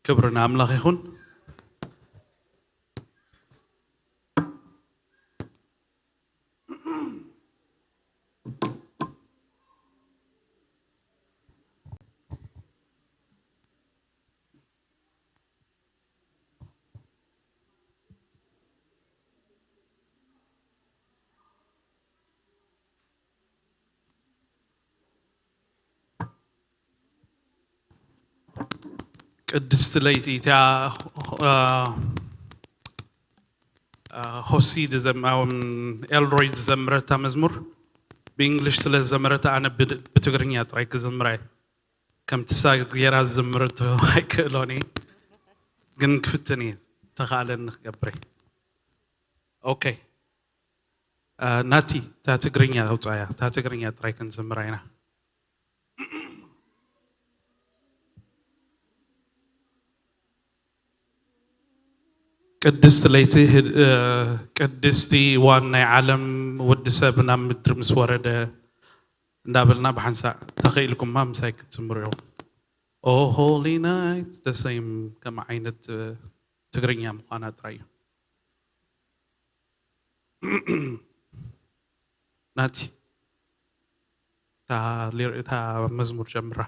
ክብሪ ንኣምላኽ ይኹን። ቅድስቲ ለይቲ እቲኣ፣ እ፣ እ፣ ሆሲ ዝዘም-፣ እም፣ ኤልሮይ ዝዘምረታ መዝሙር ብእንግሊሽ ስለ ዝዘመረታ ኣነ ብድ-፣ ብትግርኛ ጥራይ ክዘምራ እየ። ከምቲ እሳ ጌራ ዝዘመረቶ ኣይክእሎን እየ፣ ግን ክፍትን እየ፣ ተኻእለኒ ክገብር እየ። ኦኬ። እ፣ ናቲ፣ እታ ትግርኛ ኣውፅኣያ፣ እታ ትግርኛ ጥራይ ክንዝምራ ኢና። ቅድስቲ ለይቲ፣ ህድ-፣ እ፣ ቅድስቲ እዋን ናይ ዓለም፣ ወዲ ሰብ ናብ ምድሪ ምስ ወረደ እንዳበልና ብሓንሳእ ተኸኢልኩማ ምሳይ ክትዝምሩ ኢኹም። ኦ ሆሊ ናይት፣ the same ከም ዓይነት፣ እ፣ ትግርኛ ምዃና ጥራይ እዩ። ናቲ፣ እታ ሊር-፣ እታ መዝሙር ጀምራ።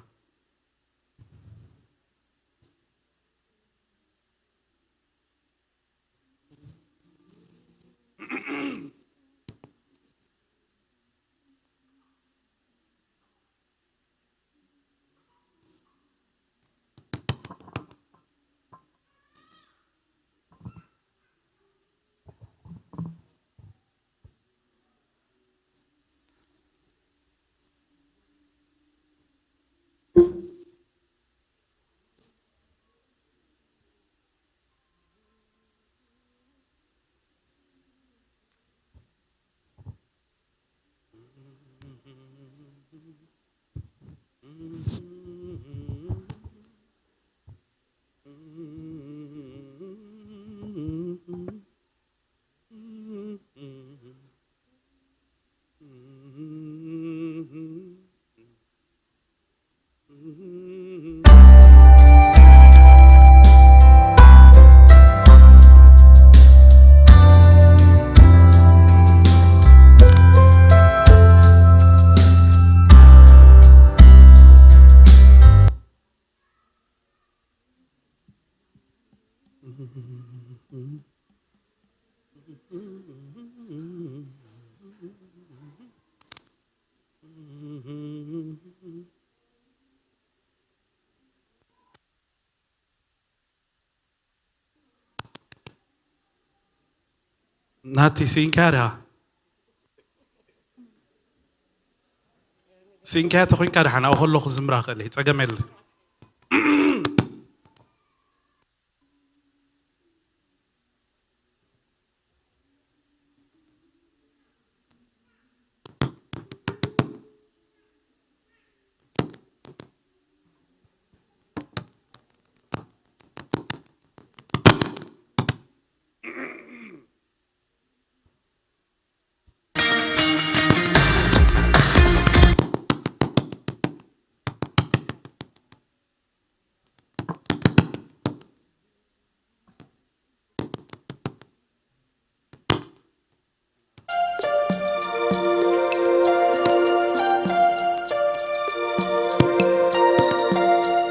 ናቲ ሲንካ ድያ? ሲንካ ተኾይንካ ደሓን ኣብኡ ከለኹ ዝምራ ክእል እየ፣ ጸገም የለን።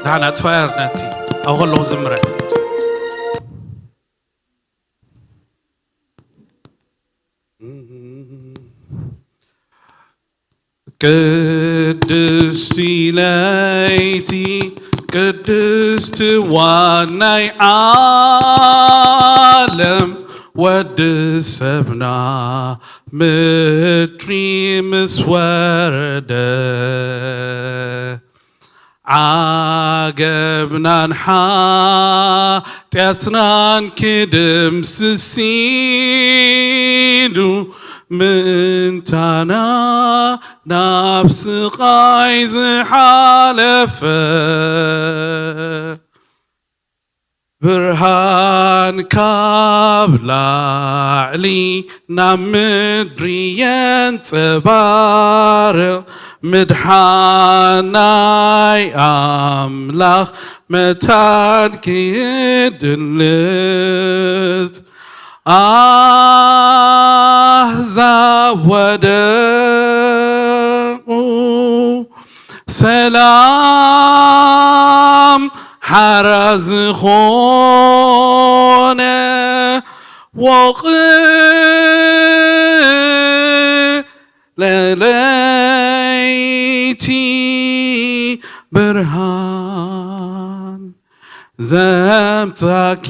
ደሓን ኣጥፋያ ናቲ፣ ኣብኡ ከለኹ ዝምረ። ቅድስቲ ለይቲ ቅድስቲ ዋናይ ዓለም ወዲ ሰብና ምድሪ ምስ ወረደ ዓገብናን ሓጢኣትናን ክድምስስ ኢሉ ምእንታና ናብ ስቓይ ዝሓለፈ። ብርሃን ካብ ላዕሊ ናብ ምድሪ የንጸባርቕ፣ ምድሓን ናይ ኣምላኽ መታን ክድልት። ኣህዛብ ወደቑ፣ ሰላም ሓራ ዝኾነ ወቕእ ለለይቲ ብርሃን ዘምጻኪ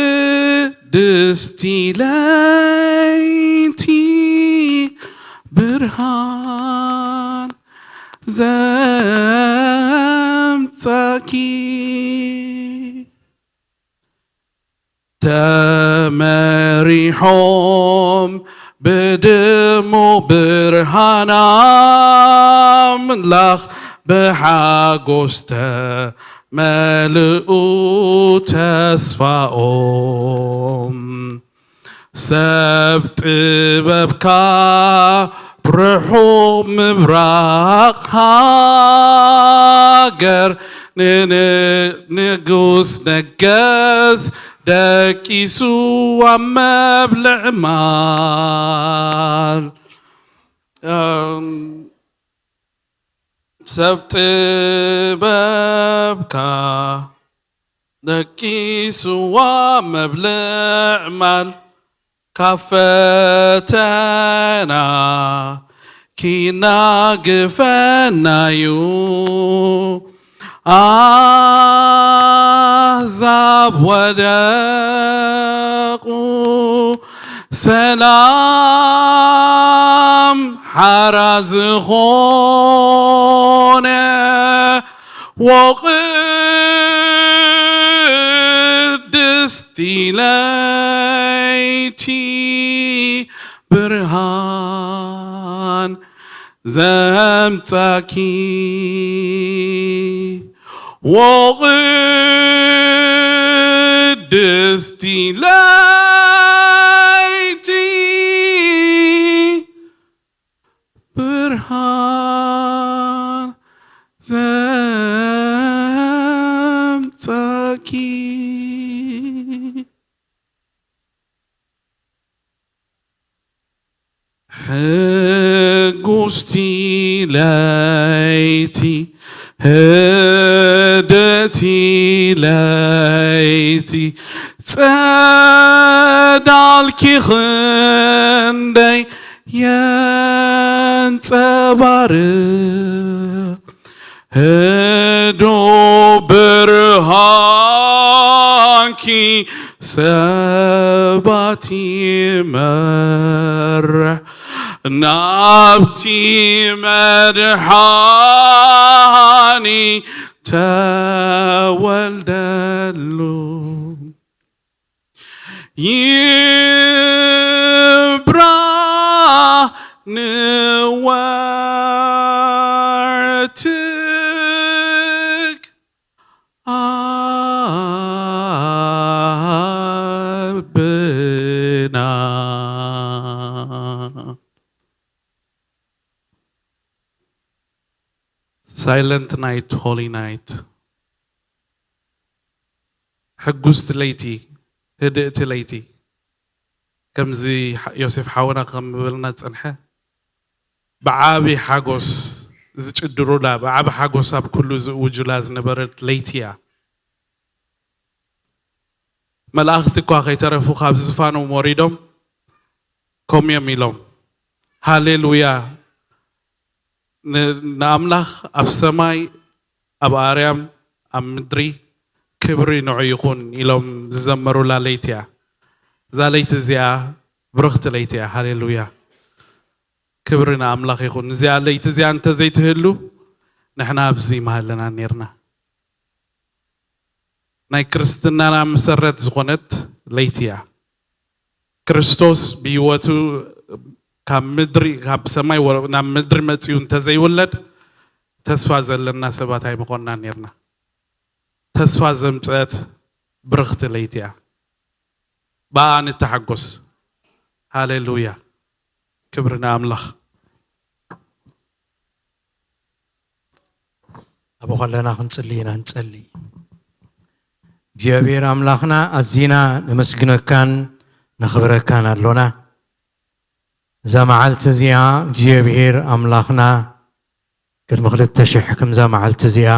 ወቅድስቲ ለይቲ ብርሃን ዘምጻኪ። ተመሪሖም ብድሙቕ ብርሃን ኣምላኽ ብሓጎስ ተመልኡ ተስፋኦም። ሰብ ጥበብካ ብርሑቕ ምብራቕ ሃገር ንንጉስ ነገስ ደቂሱ ኣብ መብልዕ ማል። እም፣ ሰብ ጥበብካ ደቂስዋ መብልዕ ማል ካብ ፈተና ኪናግፈናዩ። ኣህዛብ ወደቁ ሰላም ሓራ ዝኾነ ወቅድስቲ ለይቲ ብርሃን ዘምጻኪ ወቅድስቲ ለይቲ ብርሃን ዘምጻኪ። ሕጉስቲ ለይቲ ህድእቲ ለይቲ ጸዳልኪ ክንደይ የንጸባርቕ ህዱእ ብርሃንኪ ሰባት ይመርሕ ናብቲ መድሓኒ ተወልደሉ። ይብራህ ንወርትግ ኣበና። Silent night, holy night. ሕጉስቲ ለይቲ፣ ህድእቲ ለይቲ። ከምዚ ሓ-፣ ዮሴፍ ሓውና ከም ዝበልና ዝጸንሐ፣ ብዓቢ ሓጎስ ዝጭድሩላ፣ ብዓቢ ሓጎስ ኣብ ኩሉ ዝእውጁላ ዝነበረት ለይቲ እያ። መላእኽቲ እኳ ከይተረፉ ካብ ዝፋኖም ወሪዶም፣ ኮም እዮም ኢሎም፣ ሃሌሉያ፣ ን-፣ ንኣምላኽ ኣብ ሰማይ፣ ኣብ ኣርያም፣ ኣብ ምድሪ ክብሪ ንዑ ይኹን ኢሎም ዝዘመሩላ ለይቲ እያ። እዛ ለይቲ እዚኣ ብርኽቲ ለይቲ እያ። ሃሌሉያ። ክብሪ ንኣምላኽ ይኹን። እዚኣ ለይቲ እዚኣ እንተዘይትህሉ፣ ንሕና ኣብዚ ምሃለና ኔርና። ናይ ክርስትናና መሰረት ዝኾነት ለይቲ እያ። ክርስቶስ ብህይወቱ ካብ ምድሪ፣ ካብ ሰማይ ወ-፣ ናብ ምድሪ መጺኡ እንተዘይውለድ፣ ተስፋ ዘለና ሰባት ኣይምኾንና ኔርና። ተስፋ ዘምጸት ብርኽቲ ለይቲ እያ። ብኣ ንተሓጎስ። ሃሌሉያ። ክብሪ ንኣምላኽ። ኣብ ከለና ክንጽሊ ኢና፣ ንጸሊ። እግዚኣብሔር ኣምላኽና፣ ኣዚና ነመስግነካን ነኽብረካን ኣሎና። እዛ መዓልቲ እዚኣ እግዚኣብሔር ኣምላኽና፣ ቅድሚ ክልተ ሽሕ ከምዛ መዓልቲ እዚኣ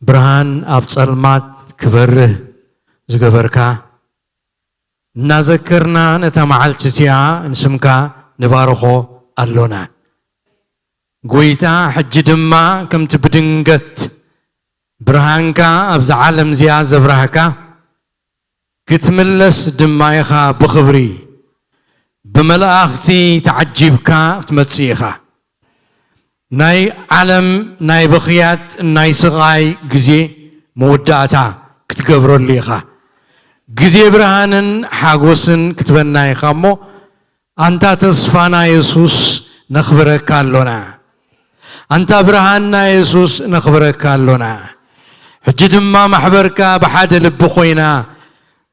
ብርሃን ኣብ ጸልማት ክበርህ ዝገበርካ፣ እናዘከርና ነታ መዓልቲ እዚኣ ንስምካ ንባርኾ ኣሎና። ጐይታ፣ ሕጂ ድማ ከምቲ ብድንገት ብርሃንካ ኣብዛ ዓለም እዚኣ ዘብራህካ፣ ክትምለስ ድማ ኢኻ ብኽብሪ፣ ብመላእኽቲ ተዓጂብካ ክትመጽእ ኢኻ። ናይ ዓለም ናይ ብኽያት ናይ ስቓይ ግዜ መወዳእታ ክትገብረሉ ኢኻ። ግዜ ብርሃንን ሓጎስን ክትበና ኢኻ እሞ፣ ኣንታ ተስፋና የሱስ ነኽብረካ ኣሎና። ኣንታ ብርሃንና የሱስ ነኽብረካ ኣሎና። ሕጂ ድማ ማሕበርካ ብሓደ ልቢ ኮይና፣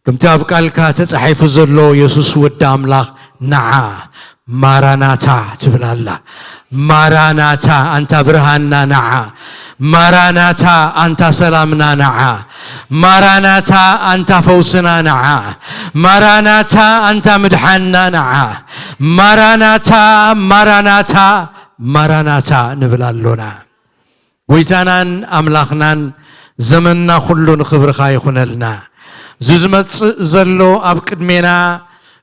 ከምቲ ኣብ ቃልካ ተጻሒፉ ዘሎ፣ የሱስ ወዲ ኣምላኽ ንዓ፣ ማራናታ ትብል ኣላ። ማራናታ ኣንታ ብርሃንና ንዓ። ማራናታ ኣንታ ሰላምና ንዓ። ማራናታ ኣንታ ፈውስና ንዓ። ማራናታ ኣንታ ምድሓንና ንዓ። ማራናታ፣ ማራናታ፣ ማራናታ ንብል ኣሎና። ጐይታናን ኣምላኽናን፣ ዘመንና ኹሉ ንኽብርኻ ይኹነልና። እዚ ዝመጽእ ዘሎ ኣብ ቅድሜና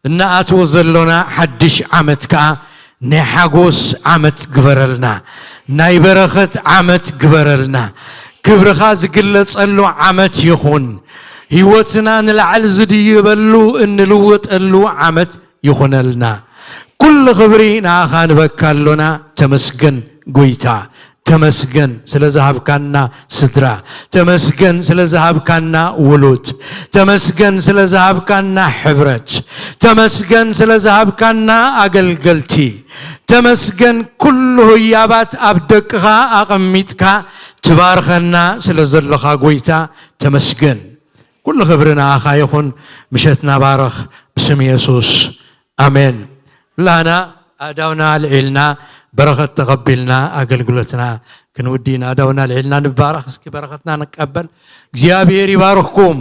እንኣትዎ ዘሎና ሓድሽ ዓመት ከኣ ናይ ሓጎስ ዓመት ግበረልና፣ ናይ በረኸት ዓመት ግበረልና። ክብርኻ ዝግለጸሉ ዓመት ይኹን። ህይወትና ንላዕሊ ዝድይበሉ እንልወጠሉ ዓመት ይኹነልና። ኩሉ ክብሪ ንኣኻ ንበካ ኣሎና። ተመስገን ጐይታ፣ ተመስገን ስለ ዝሃብካና ስድራ፣ ተመስገን ስለ ዝሃብካና ውሉድ፣ ተመስገን ስለ ዝሃብካና ሕብረት፣ ተመስገን ስለ ዝሃብካና ኣገልገልቲ፣ ተመስገን ኩሉ ህያባት ኣብ ደቅኻ ኣቐሚጥካ ትባርኸና ስለ ዘለኻ ጐይታ ተመስገን። ኩሉ ክብሪ ንኣኻ ይኹን። ምሸትና ባረኽ ብስም የሱስ። ኣሜን። ኩላና ኣእዳውና ኣልዒልና በረኸት ተቐቢልና ኣገልግሎትና ክንውዲ ኢና። ኣእዳውና ኣልዒልና ንባረኽ። እስኪ በረኸትና ንቀበል። እግዚኣብሔር ይባርኽኩም።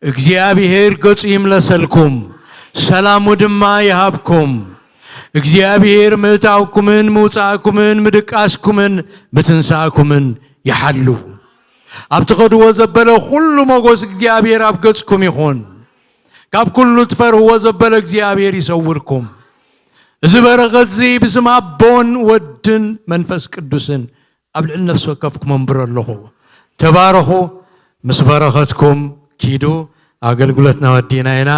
እግዚኣብሔር ገጹ ይምለሰልኩም፣ ሰላሙ ድማ ይሃብኩም። እግዚኣብሔር ምእታውኩምን ምውጻእኩምን ምድቃስኩምን ምትንሳእኩምን ይሓሉ። ኣብ ትኸድዎ ዘበለ ኩሉ ሞጎስ እግዚኣብሔር ኣብ ገጽኩም ይኹን። ካብ ኩሉ ትፈርህዎ ዘበለ እግዚኣብሔር ይሰውርኩም። እዚ በረኸት እዚ ብስም ኣቦን ወድን መንፈስ ቅዱስን ኣብ ልዕሊ ነፍሲ ወከፍኩም ኣንብሮ ኣለኹ። ተባረኹ። ምስ በረኸትኩም ኪዱ። ኣገልግሎትና ወዲና ኢና።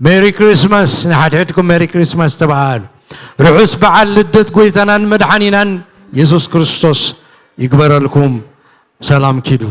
ሜሪ ክሪስማስ ንሓድሕድኩም፣ ሜሪ ክሪስማስ ተባሃሉ። ርሑስ በዓል ልደት ጎይታናን መድሓኒናን የሱስ ክርስቶስ ይግበረልኩም። ሰላም ኪዱ።